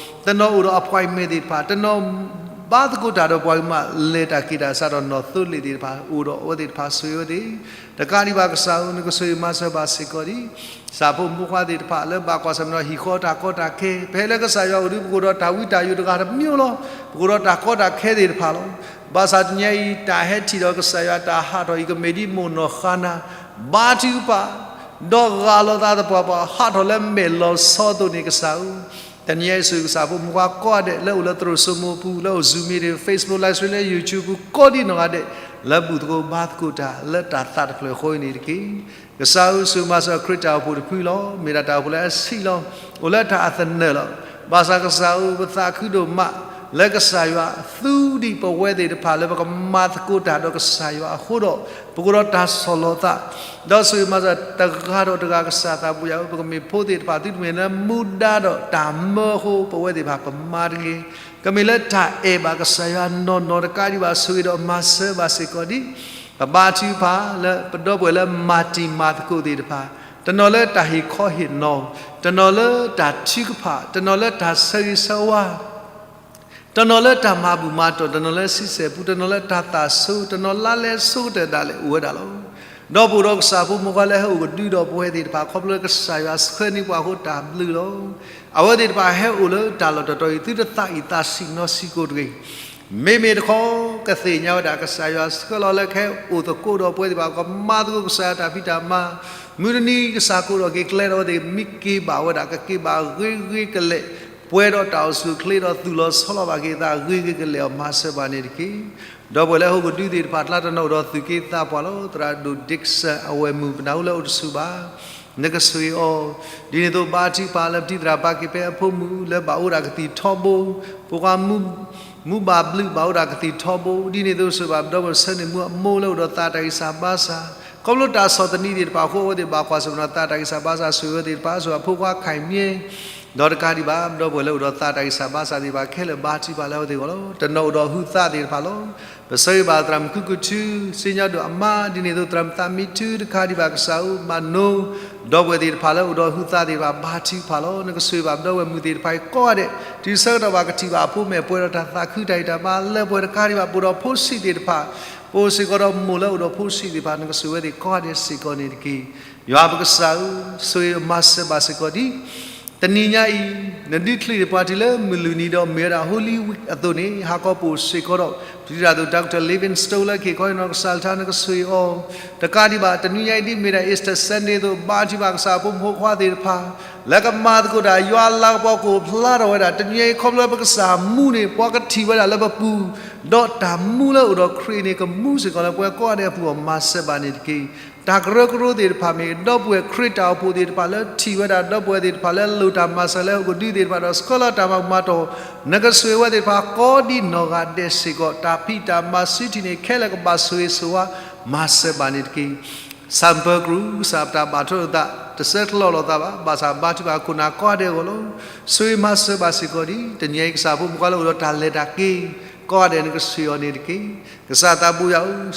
တနီၤအိၣ်ဒီး appointment သ့ၣ်တဖၣ်, တနီၤဘါသကိးတၢ်ဒီးပှၤဂီၢ်မး လဲၤတၢ်က့ၤတၢ်ဆါဒီးနီၢ်သိလ့ၣ်သ့ၣ်တဖၣ် အိၣ်ဒီးအဝဲသ့ၣ်တဖၣ်ဆိၣ်ဂ့ၤအဝဲသ့ၣ်, တကးဒံးဘၣ်ကစၢ်ဧၢ နကဆိၣ်ဂ့ၤမၤစၢၤဘၣ်စ့ၢ်ကီးဒံး ဆၣ်ဖိမုၣ်ဖိခွါသ့ၣ်တဖၣ်လၢဘၣ်ကွၢ်ဆၢၣ်မဲာ်ဒီးဟံၣ်ဃီတၢ်ကီတၢ်ခဲ, ပဟဲလၢကစၢ်ယွၤအိၣ်ဒီး ပကအိၣ်ဒီးတၢ်ဝံတၢ်ယိးတဂၤတမံၤလီၤ. ပကအိၣ်ဒီးတၢ်ကီတၢ်ခဲသ့ၣ်တဖၣ်လီၤ. ဘၣ်ဆၣ်တနံၤအံၤ တၢ်ဟဲထံၣ်ဒီးကစၢ်ယွၤ တၢ်ဟးထီၣ်အံၤ ကမ့ၢ်ဒ်မိၢ်နီၢ်ဃါနၤ ဘါထုကဖၣ် ဒီးဂၢ်လီၤသးသပှၢ်ပှၢ် ဟးထီၣ်လၢမဲာ်လီၤဆီအသိးန့ၣ် ကစၢ်ဧၢ, တနံၤအံၤ ဆိၣ်ဂ့ၤကစၢ်ဖိမုၣ်ဖိခွါကိးဂၤဒဲး လၢအိၣ်လၢသရိာ်စိမိၤပူၤ လၢအိၣ် Zoom meeting, Facebook live stream လၢ YouTube ပူၤ ကိးဒံးနီၢ်ဂၤဒဲး လၢဘူၣ်သကိးဘါသကိးတၢ် လၢတၢ်သးတဖျၢၣ်ဃီအံၤန့ၣ်တက့ၢ်. ကစၢ်ဧၢ ဆိၣ်ဂ့ၤမၤစၢၤခရံာ်တၢ်အိၣ်ဖှိၣ်တဖုလီၤ. မ့ၢ်ဒၣ်တၢ်အိၣ်ဖှိၣ်လၢအဆံးလီၤ. အိၣ်လၢတၢ်အသနၢၣ်လီၤ. ဘၣ်ဆၣ်ကစၢ်ဧၢ ပသးခုဒိၣ်မး လၢကစၢ်ယွၤသူဒံးပဝဲသ့ၣ်တဖၣ်လၢပကမၤသကိးတၢ်ဒီးကစၢ်ယွၤအဃိဒီး ပကအိၣ်ဒီးတၢ်ဆီၣ်လီၤသး ဒီးဆိၣ်ဂ့ၤမၤစၢၤတဂၤဒီးတဂၤ ကစၢ်သးဘိယွၤဧၢ, ပကမ့ၢ်ဖိသ့ၣ်တဖၣ် သုတမ့ၢ်လၢမူဒါဒီးတၢ်မၢအဃိ ပဝဲသ့ၣ်တဖၣ်ပမၤတဂ့ၤ, ကမ့ၢ်လၢတၢ်အဲၣ်ဘၣ်ကစၢ်ယွၤနီၢ်နီၢ်တကးဒံးဘၣ် ဆိၣ်ဂ့ၤဒီးမၤစၢၤဘၣ်စ့ၢ်ကီးဒံး ပဘါထုကဖၣ်လၢပဒီပုၢ်ဝဲၢ်လၢမၤတံၤမၤသကိးသ့ၣ်တဖၣ်, တနီၤလၢတၢ်ဟ့ၣ်ခီဟ့ၣ်နီၤ, တနီၤလၢတၢ်ထုကဖၣ်, တနီၤလၢတၢ်ဆၢဂ့ၤဆၢဝါ တနီၤလၢတၢ်မၤဘူၣ်မၤတီၢ်, တနီၤလၢဆံဆဲၣ်ပူ, တနီၤလၢတၢ်သးဆိ, တနီၤလၢလဲၤဆိကတၢၢ်ဒၣ်လဲာ်အိၣ်ဝဲဒၣ်လီၤ. ဒီးပအိၣ်ဒီးကစၢ်ဖိမုၣ်ဖိခွါလၢဟဲအိၣ်ကဒုဒီးပဝဲသ့ၣ်တဖၣ် ခီဖျိလၢကစၢ်ယွၤဆှၢန့ၢ်ပှၤအဃိတၢ်ဘျုးလီၤ. အဝဲသ့ၣ်တဖၣ်ဟဲအိၣ်လၢတၢ်လီၢ်တတီၤအံၤ သုတသးအံၤသးဆံးနီဆံးကိာ်တဂ့ၤ မ့မ့ၢ်တခီ ကသ့ၣ်ညါဝဲဒၣ်ကစၢ်ယွၤဆှၢလီၤလၢကဟဲအိၣ်သကိးဒီးပဝဲသ့ၣ်တဖၣ် ကမၤသကိးကစၢ်ယွၤတၢ်ဖံးတၢ်မၤ, မုၢ်တနံၤကစၢ်ကအိၣ်ဒီးက့ၤကျဲဒီးအဝဲသ့ၣ် မ့ၢ်က့ၤဘၣ်ဝဲဒၣ် ကက့ၤဘၣ်ဂ့ၤဂ့ၤကလဲာ်, ပှဲၤဒီးတၢ်အိၣ်ဆူၣ်အိၣ်ချ့ဒီးသူၣ်လီၤဆီလီၤဘၣ်က့ၤအသး ဂ့ၤဂ့ၤကလဲာ်အီၤ မၤစၢၤဘၣ်န့ၣ်တက့ၢ်. ဒီပုၢ်ဝဲၢ်လၢဟဲအိၣ်ကဒုသ့ၣ်တဖၣ် ကျါတနီၤအိၣ်ဒီးသူၣ်က့သးပှၢ်လီၤ. သရၣ်ဒိၣ် Dixon အဝဲၢ်မုၢ် ပနၢ်ဟူလၢအိၣ်တဆူၣ်ဘၣ် နကဆိၣ်ဂ့ၤအီၤ, ဒ်န့ၣ်အသိးဘါထုကဖၣ်လၢပတံၤသရၣ် ဘၣ်က့ၤပဲအဖိမုၣ် လၢဘၣ်အိၣ်ဒၣ်ကသံၣ်ထီဘိ, ဖိခွါမူဘၣ်ဘျုး ဘၣ်အိၣ်ဒၣ်ကသံၣ်ထီဘိ, ဒ်န့ၣ်အသိးဆိၣ်ဂ့ၤဘၣ်ပဒီပုၢ်ဝဲၢ်ဆၢန့ၣ်မူအမိၢ်လၢအိၣ်ဒီးသးတၢ်ဂံၢ်စၢ်ဘါစၢ်, ခီဖျိတၢ်ဆီၣ်သနံးသ့ၣ်တဖၣ်အဃိ အဝဲသ့ၣ်ဘၣ်ကွၢ်ဆၢၣ်မဲာ်ဒီးသးတၢ်ဂံၢ်စၢ်ဘါစၢ် ဆိၣ်ဂ့ၤအဝဲသ့ၣ်တဖၣ် ဆိၣ်ဂ့ၤဖိခွါ ခိုင်မြတ် ဒီးတကးဒံးဘၣ် ပဒီပုၢ်ဝဲၢ်လၢအိၣ်ဒီးသးတၢ်ဂံၢ်စၢ်ဘါစၢ်သ့ၣ်တဖၣ်ခဲလၢာ် ဘါထုကဖၣ်လၢအဝဲသ့ၣ်အဂီၢ်လီၤ. တနီၤအိၣ်ဒီးဟုသးသ့ၣ်တဖၣ်လီၤ. ပဆၢဂ့ၤဘၣ်သရၣ်မုၣ်ခုကထူ စ့ညါဒိၣ်အမါ ဒ်န့ၣ်အသိးသရၣ်မုၣ်သးမံထူ တကးဒံးဘၣ်ကစၢ်ဧၢ မၤနိ ဒီပုၢ်ဝဲၢ်သ့ၣ်တဖၣ်လၢအိၣ်ဒီးဟုသးသ့ၣ်တဖၣ် ဘါထုကဖၣ်လီၤ. နကဆိၣ်ဂ့ၤဘၣ်ပဒီပုၢ်ဝဲၢ်မုၣ်သ့ၣ်တဖၣ်အံၤကိးဂၤဒဲး တုၤဆၢကတီၢ်ဘၣ်ကထံၣ်ဘၣ်အဖိမဲာ်ပှဲၤဒီးတၢ်သးခုတၢ်ဟ့ၣ်တၢ်ဘါလၢပှဲၤတကးဒံးဘၣ် ပအိၣ်ဒီးဖိဆံးသ့ၣ်တဖၣ် ပအိၣ်စ့ၢ်ကီးဒီးမိၢ်လၢအိၣ်ဒီးဖိဆံးသ့ၣ်တဖၣ် နကဆိၣ်ဂ့ၤဝဲသ့ၣ်ကိးဂၤဒဲးစ့ၢ်ကီးန့ၣ်တက့ၢ်. ယွၤပကစၢ်ဧၢ, ဆိၣ်ဂ့ၤမၤစၢၤဘၣ်စ့ၢ်ကီးဒ် တနံၤညါအံၤ နဒုးချုးန့ၢ်ပှၤတုၤလၢမုၢ်လွံၢ်နံၤဒီးမ့ၢ်ဝဲဒၣ် Holy Week အသိးန့ၣ် ဟးကီၢ်ပိာ်စ့ၢ်ကီးဒီး ပတုၤဒၣ်သိး Doctor Livingstone လၢကဟ့ၣ်ခီဟ့ၣ်နီၤကစၢ်လၢထါ နကဆိၣ်ဂ့ၤအီၤ တကးဒံးဘၣ် တနံၤညါအံၤဒ်မ့ၢ်ဒၣ် Easter Sunday အသိး ဘါထုကဖၣ်ကစၢ်အဖိမုၣ်ဖိခွါသ့ၣ်တဖၣ် လၢကမၤသကိးတၢ် ယွၤလၤကပီၤကအိၣ်ဖျါထီၣ်ဝဲဒၣ် တနံၤညါအံၤ ခီဖျိလၢပကစၢ်မူန့ၣ် ပှၤကထံၣ်ဝဲဒၣ်လၢပပူၤ ဒီးတၢ်မူလၢအိၣ်ဒီးခရံာ်န့ၣ် ကမူစ့ၢ်ကီးလၢပဝဲကိးဂၤဒဲးအပူၤအဂီၢ် မၤစၢၤဘၣ်န့ၣ်တက့ၢ်. တၢ်ကရၢကရိသ့ၣ်တဖၣ်မ့ၢ် ဒီပုၢ်ဝဲၢ်ခရံာ်တၢ်အိၣ်ဖှိၣ်သ့ၣ်တဖၣ်လၢထံၣ်ဝဲဒၣ် ဒီပုၢ်ဝဲၢ်သ့ၣ်တဖၣ်လၢလိၣ်တၢ်မၤစၢၤလၢဟီၣ်ခိၣ်ဒူသ့ၣ်တဖၣ်ဒီး ဆှၢလီၤတၢ်မၤမၤတီၢ် နကဆိၣ်ဂ့ၤဝဲသ့ၣ်တဖၣ် ကိးဒံနီၢ်ဂၤဒဲးစ့ၢ်ကီး တၢ်ဖံးတၢ်မၤစုထံၣ်န့ၣ် ခဲလၢာ်ကဘၣ်ဆိၣ်ဂ့ၤဆိၣ်ဝါ မၤစၢၤဘၣ်န့ၣ်တက့ၢ်. ဆၣ်ပၢၤကရူၢ် ကစၢ်ပတၢ်ဘၣ်ထွဲလိာ်သး တဆၢကလီၢ်လိာ်သးဘၣ်, ဘၣ်ဆၣ်ဘါထုကဖၣ်ခိၣ်နၢ်ကိးဂၤဒဲးအဂီၢ်လီၤ. ဆိၣ်ဂ့ၤမၤစၢၤဘၣ်စ့ၢ်ကီးဒံး တနံၤအံၤကစၢ်ဖိမုၣ်ဖိခွါလၢအိၣ်ဒီးတၢ်လဲၤတၢ်က့ၤ ကိးဂၤဒဲးနကဆိၣ်ဂ့ၤအီၤန့ၣ်တက့ၢ်. ကစၢ်သးဘိယွၤဧၢ,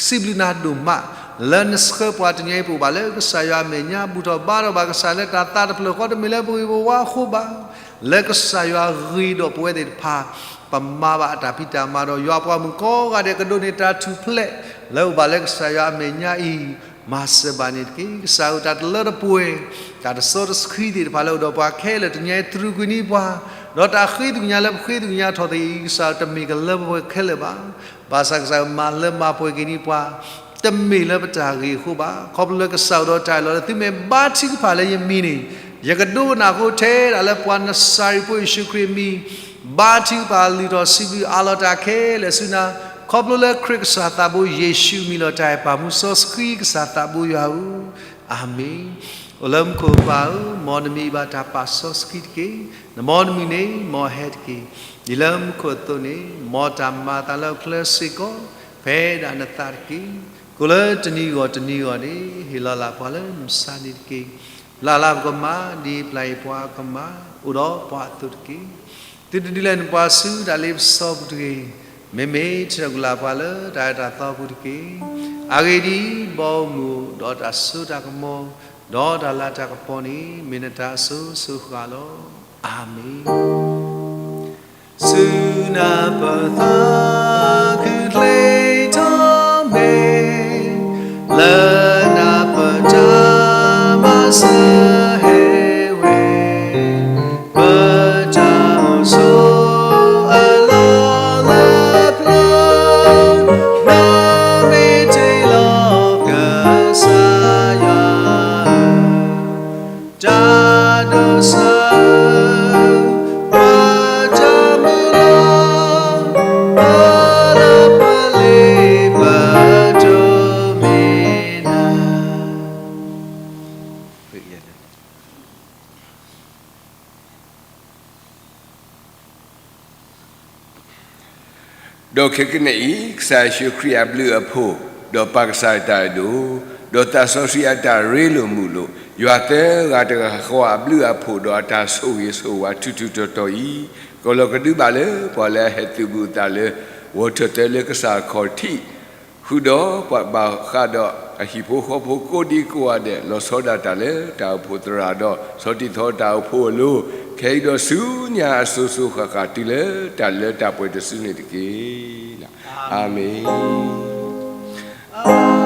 စံးဘျုးနၤဒိၣ်မး လၢနဆှၢပှၤတနံၤအံၤ ပအိၣ်ဘၣ်လၢကစၢ်ယွၤအမဲာ်ညါ ဘူၣ်ထီၣ်ဘါထီၣ်ဘၣ်ကစၢ်လၢတၢ်သးတဖျၢၣ်ဃီ တမ့ၢ်လၢပဂ့ၤပဝါအဃိဘၣ် လၢကစၢ်ယွၤဂ့ၤဒီးပဝဲသ့ၣ်တဖၣ် ပမၤဘၣ်အတၢ်ဖံးတၢ်မၤဒီး ယွၤပှၤမုၣ်ကိးဂၤဒဲးကဒိးန့ၢ်တၢ်ထူၣ်ဖျဲး လၢအိၣ်ဘၣ်လၢကစၢ်ယွၤအမဲာ်ညါအံၤ မၤစၢၤဘၣ်န့ၣ်တက့ၢ်. ကစၢ်ဧၢ တၢ်တလၢတပှဲၤ တၢ်တစီတဆှံသ့ၣ်တဖၣ်လၢအိၣ်ဒီးပှၤခဲလၢာ်တနံၤအံၤ တြူာ်ကွံာ်န့ၢ်ပှၤ ဒီးတၢ်ဃ့သကွံာ်ညါလၢပဃ့သကွံာ်ညါထီၣ်သ့ၣ်အံၤ ကစၢ်တမ့ၢ်ကလၢပှဲၤခဲလၢာ်ဘၣ်. ဘၣ်ဆၣ်ကစၢ်မၤလၢမၤပှဲၤက့ၤန့ၢ်ပှၤ တမ့ၢ်လၢပတၢ်ဂ့ၤအဃိဘၣ်. ခီဖျိလၢကစၢ်အိၣ်ဒီးတၢ်အၢၣ်လီၤလၢ သုမ့ၢ်ဘါထုကဖၣ်လၢယမံၤန့ၣ် ယကဒိကနၣ်ဃိထဲဒၣ်လၢပှၤနစၤရ့းဖိယ့ၣ်ၡူးခရံာ်အမံၤ ဘါထုကဖၣ်လုၢ်ထီၣ်စံးဘျုးအးလီၤတၢ်ခဲလၢာ်ဆူနၤ ခီဖျိလၢခရံာ်ကစၢ်သးဘိယ့ၣ်ၡူးအမံၤလီၤတၢ်အဲၣ် ပၢ်မူစီဆှံကစၢ်သးဘိယွၤဧၢ, အၤမ့ၣ်. အိၣ်လၢမူခိၣ်ပၢ်ဧၢ, မ်နမံၤဘၣ်တၢ်ပာ်စီဆှံတက့ၢ်. နမ်နမံၤန့ၣ် မ်အဟဲတက့ၢ်. ဒ်လၢမူခိၣ်အသိးန့ၣ် မ်တၢ်မၤအသးလၢဟီၣ်ခိၣ်ချၢစ့ၢ်ကီး ဖဲဒၣ်နသးတက့ၢ်. ကိၣ်လၢတနံၤဂီၢ်တနံၤဂီၢ်န့ၣ် ဟ့ၣ်လီၤလၢ်ပှၤလၢမုၢ်မဆါတနံၤတက့ၢ်. ပျၢ်လၢ်ပကမၤ ဒ်ပျၢ်အီၤပှၤကမၤ အိၣ်ဒီးပှၤအသိးတက့ၢ်. သုတဒုးလဲၤနုာ်ပှၤဆူတၢ်လ့ပစီပူၤတဂ့ၤ. မ့မ့ၢ်ထံၣ်ထီၣ်ကွံာ်လၢ်ပှၤလၢတၢ်အၢတၢ်သီပူၤတက့ၢ်. အဂ့ၢ်ဒ်အံၤ, ဘီမုၢ်ဒီးတၢ်စိတၢ်ကမီၤ ဒီးတၢ်လၤတၢ်ကပီၤန့ၣ် မ့ၢ်နတၢ်အစိၤစိၤဃၣ်ဃၣ်လီၤ. အၤမ့ၣ်. ဆူနၢ်ပၢၢ်သးခုချ့ထီၣ်မ့ၢ် လၢနၢ်ပၢၢ်တၢ်မၤစၢၤဟဲဝဲ ပတၢ်အိၣ်ဆိးအလီၢ်လၢပျၢၤ နီၢ်မ့ၢ်တ့ၢ်လီၤကစၢ်ယွၤ တၢ်ဒိးစၢၤ ပတၢ်မုၢ်လၢ် ပလၢပလ့ပတိၢ်မ့ၢ်နၤ ဒီးခဲကနံၣ်အံၤ ကစၢ်ယ့ၣ်ၡူးခရံာ်အဘျုးအဖှိၣ်, ဒီးပၢ်ကစၢ်အတၢ်အဲၣ်ဒိၣ်, ဒီးသးစီဆှံအတၢ်ရ့လိာ်မုာ်လိာ်, ယွၤသၢဂၤတဂၤဃီအဘျုးအဖှိၣ် ဒီးအတၢ်ဆိၣ်ဂ့ၤဆိၣ်ဝါထူထူတီတီအံၤ, ကလီၤကဒုဘၣ်လၢပှၤလၢအဟဲသုးဘူးအသးလၢ ဂီၤထၢၣ်သၢလၢကစၢ်ခီၣ်ထံး ဃုာ်ဒီးပှၤဘၣ်ဃးဒီးအဟံၣ်ဖိဃီဖိကိးဒံကိးဂၤဒဲး လီၤဆီဒၣ်တၢ်လၢတၢ်အိၣ်ဖှိၣ်သရၣ်ဒီး ဆီၣ်တံၢ်ဆီတၢ်အိၣ်ဖှိၣ်အလိၤ, ခဲအံၤဒီးဆူညါအစိၤစိၤဃၣ်ဃၣ်တုၤလၢတၢ်လၢတၢ်ပှဲၤတစုန့ၣ်တက့ၢ်. အၤမ့ၣ်.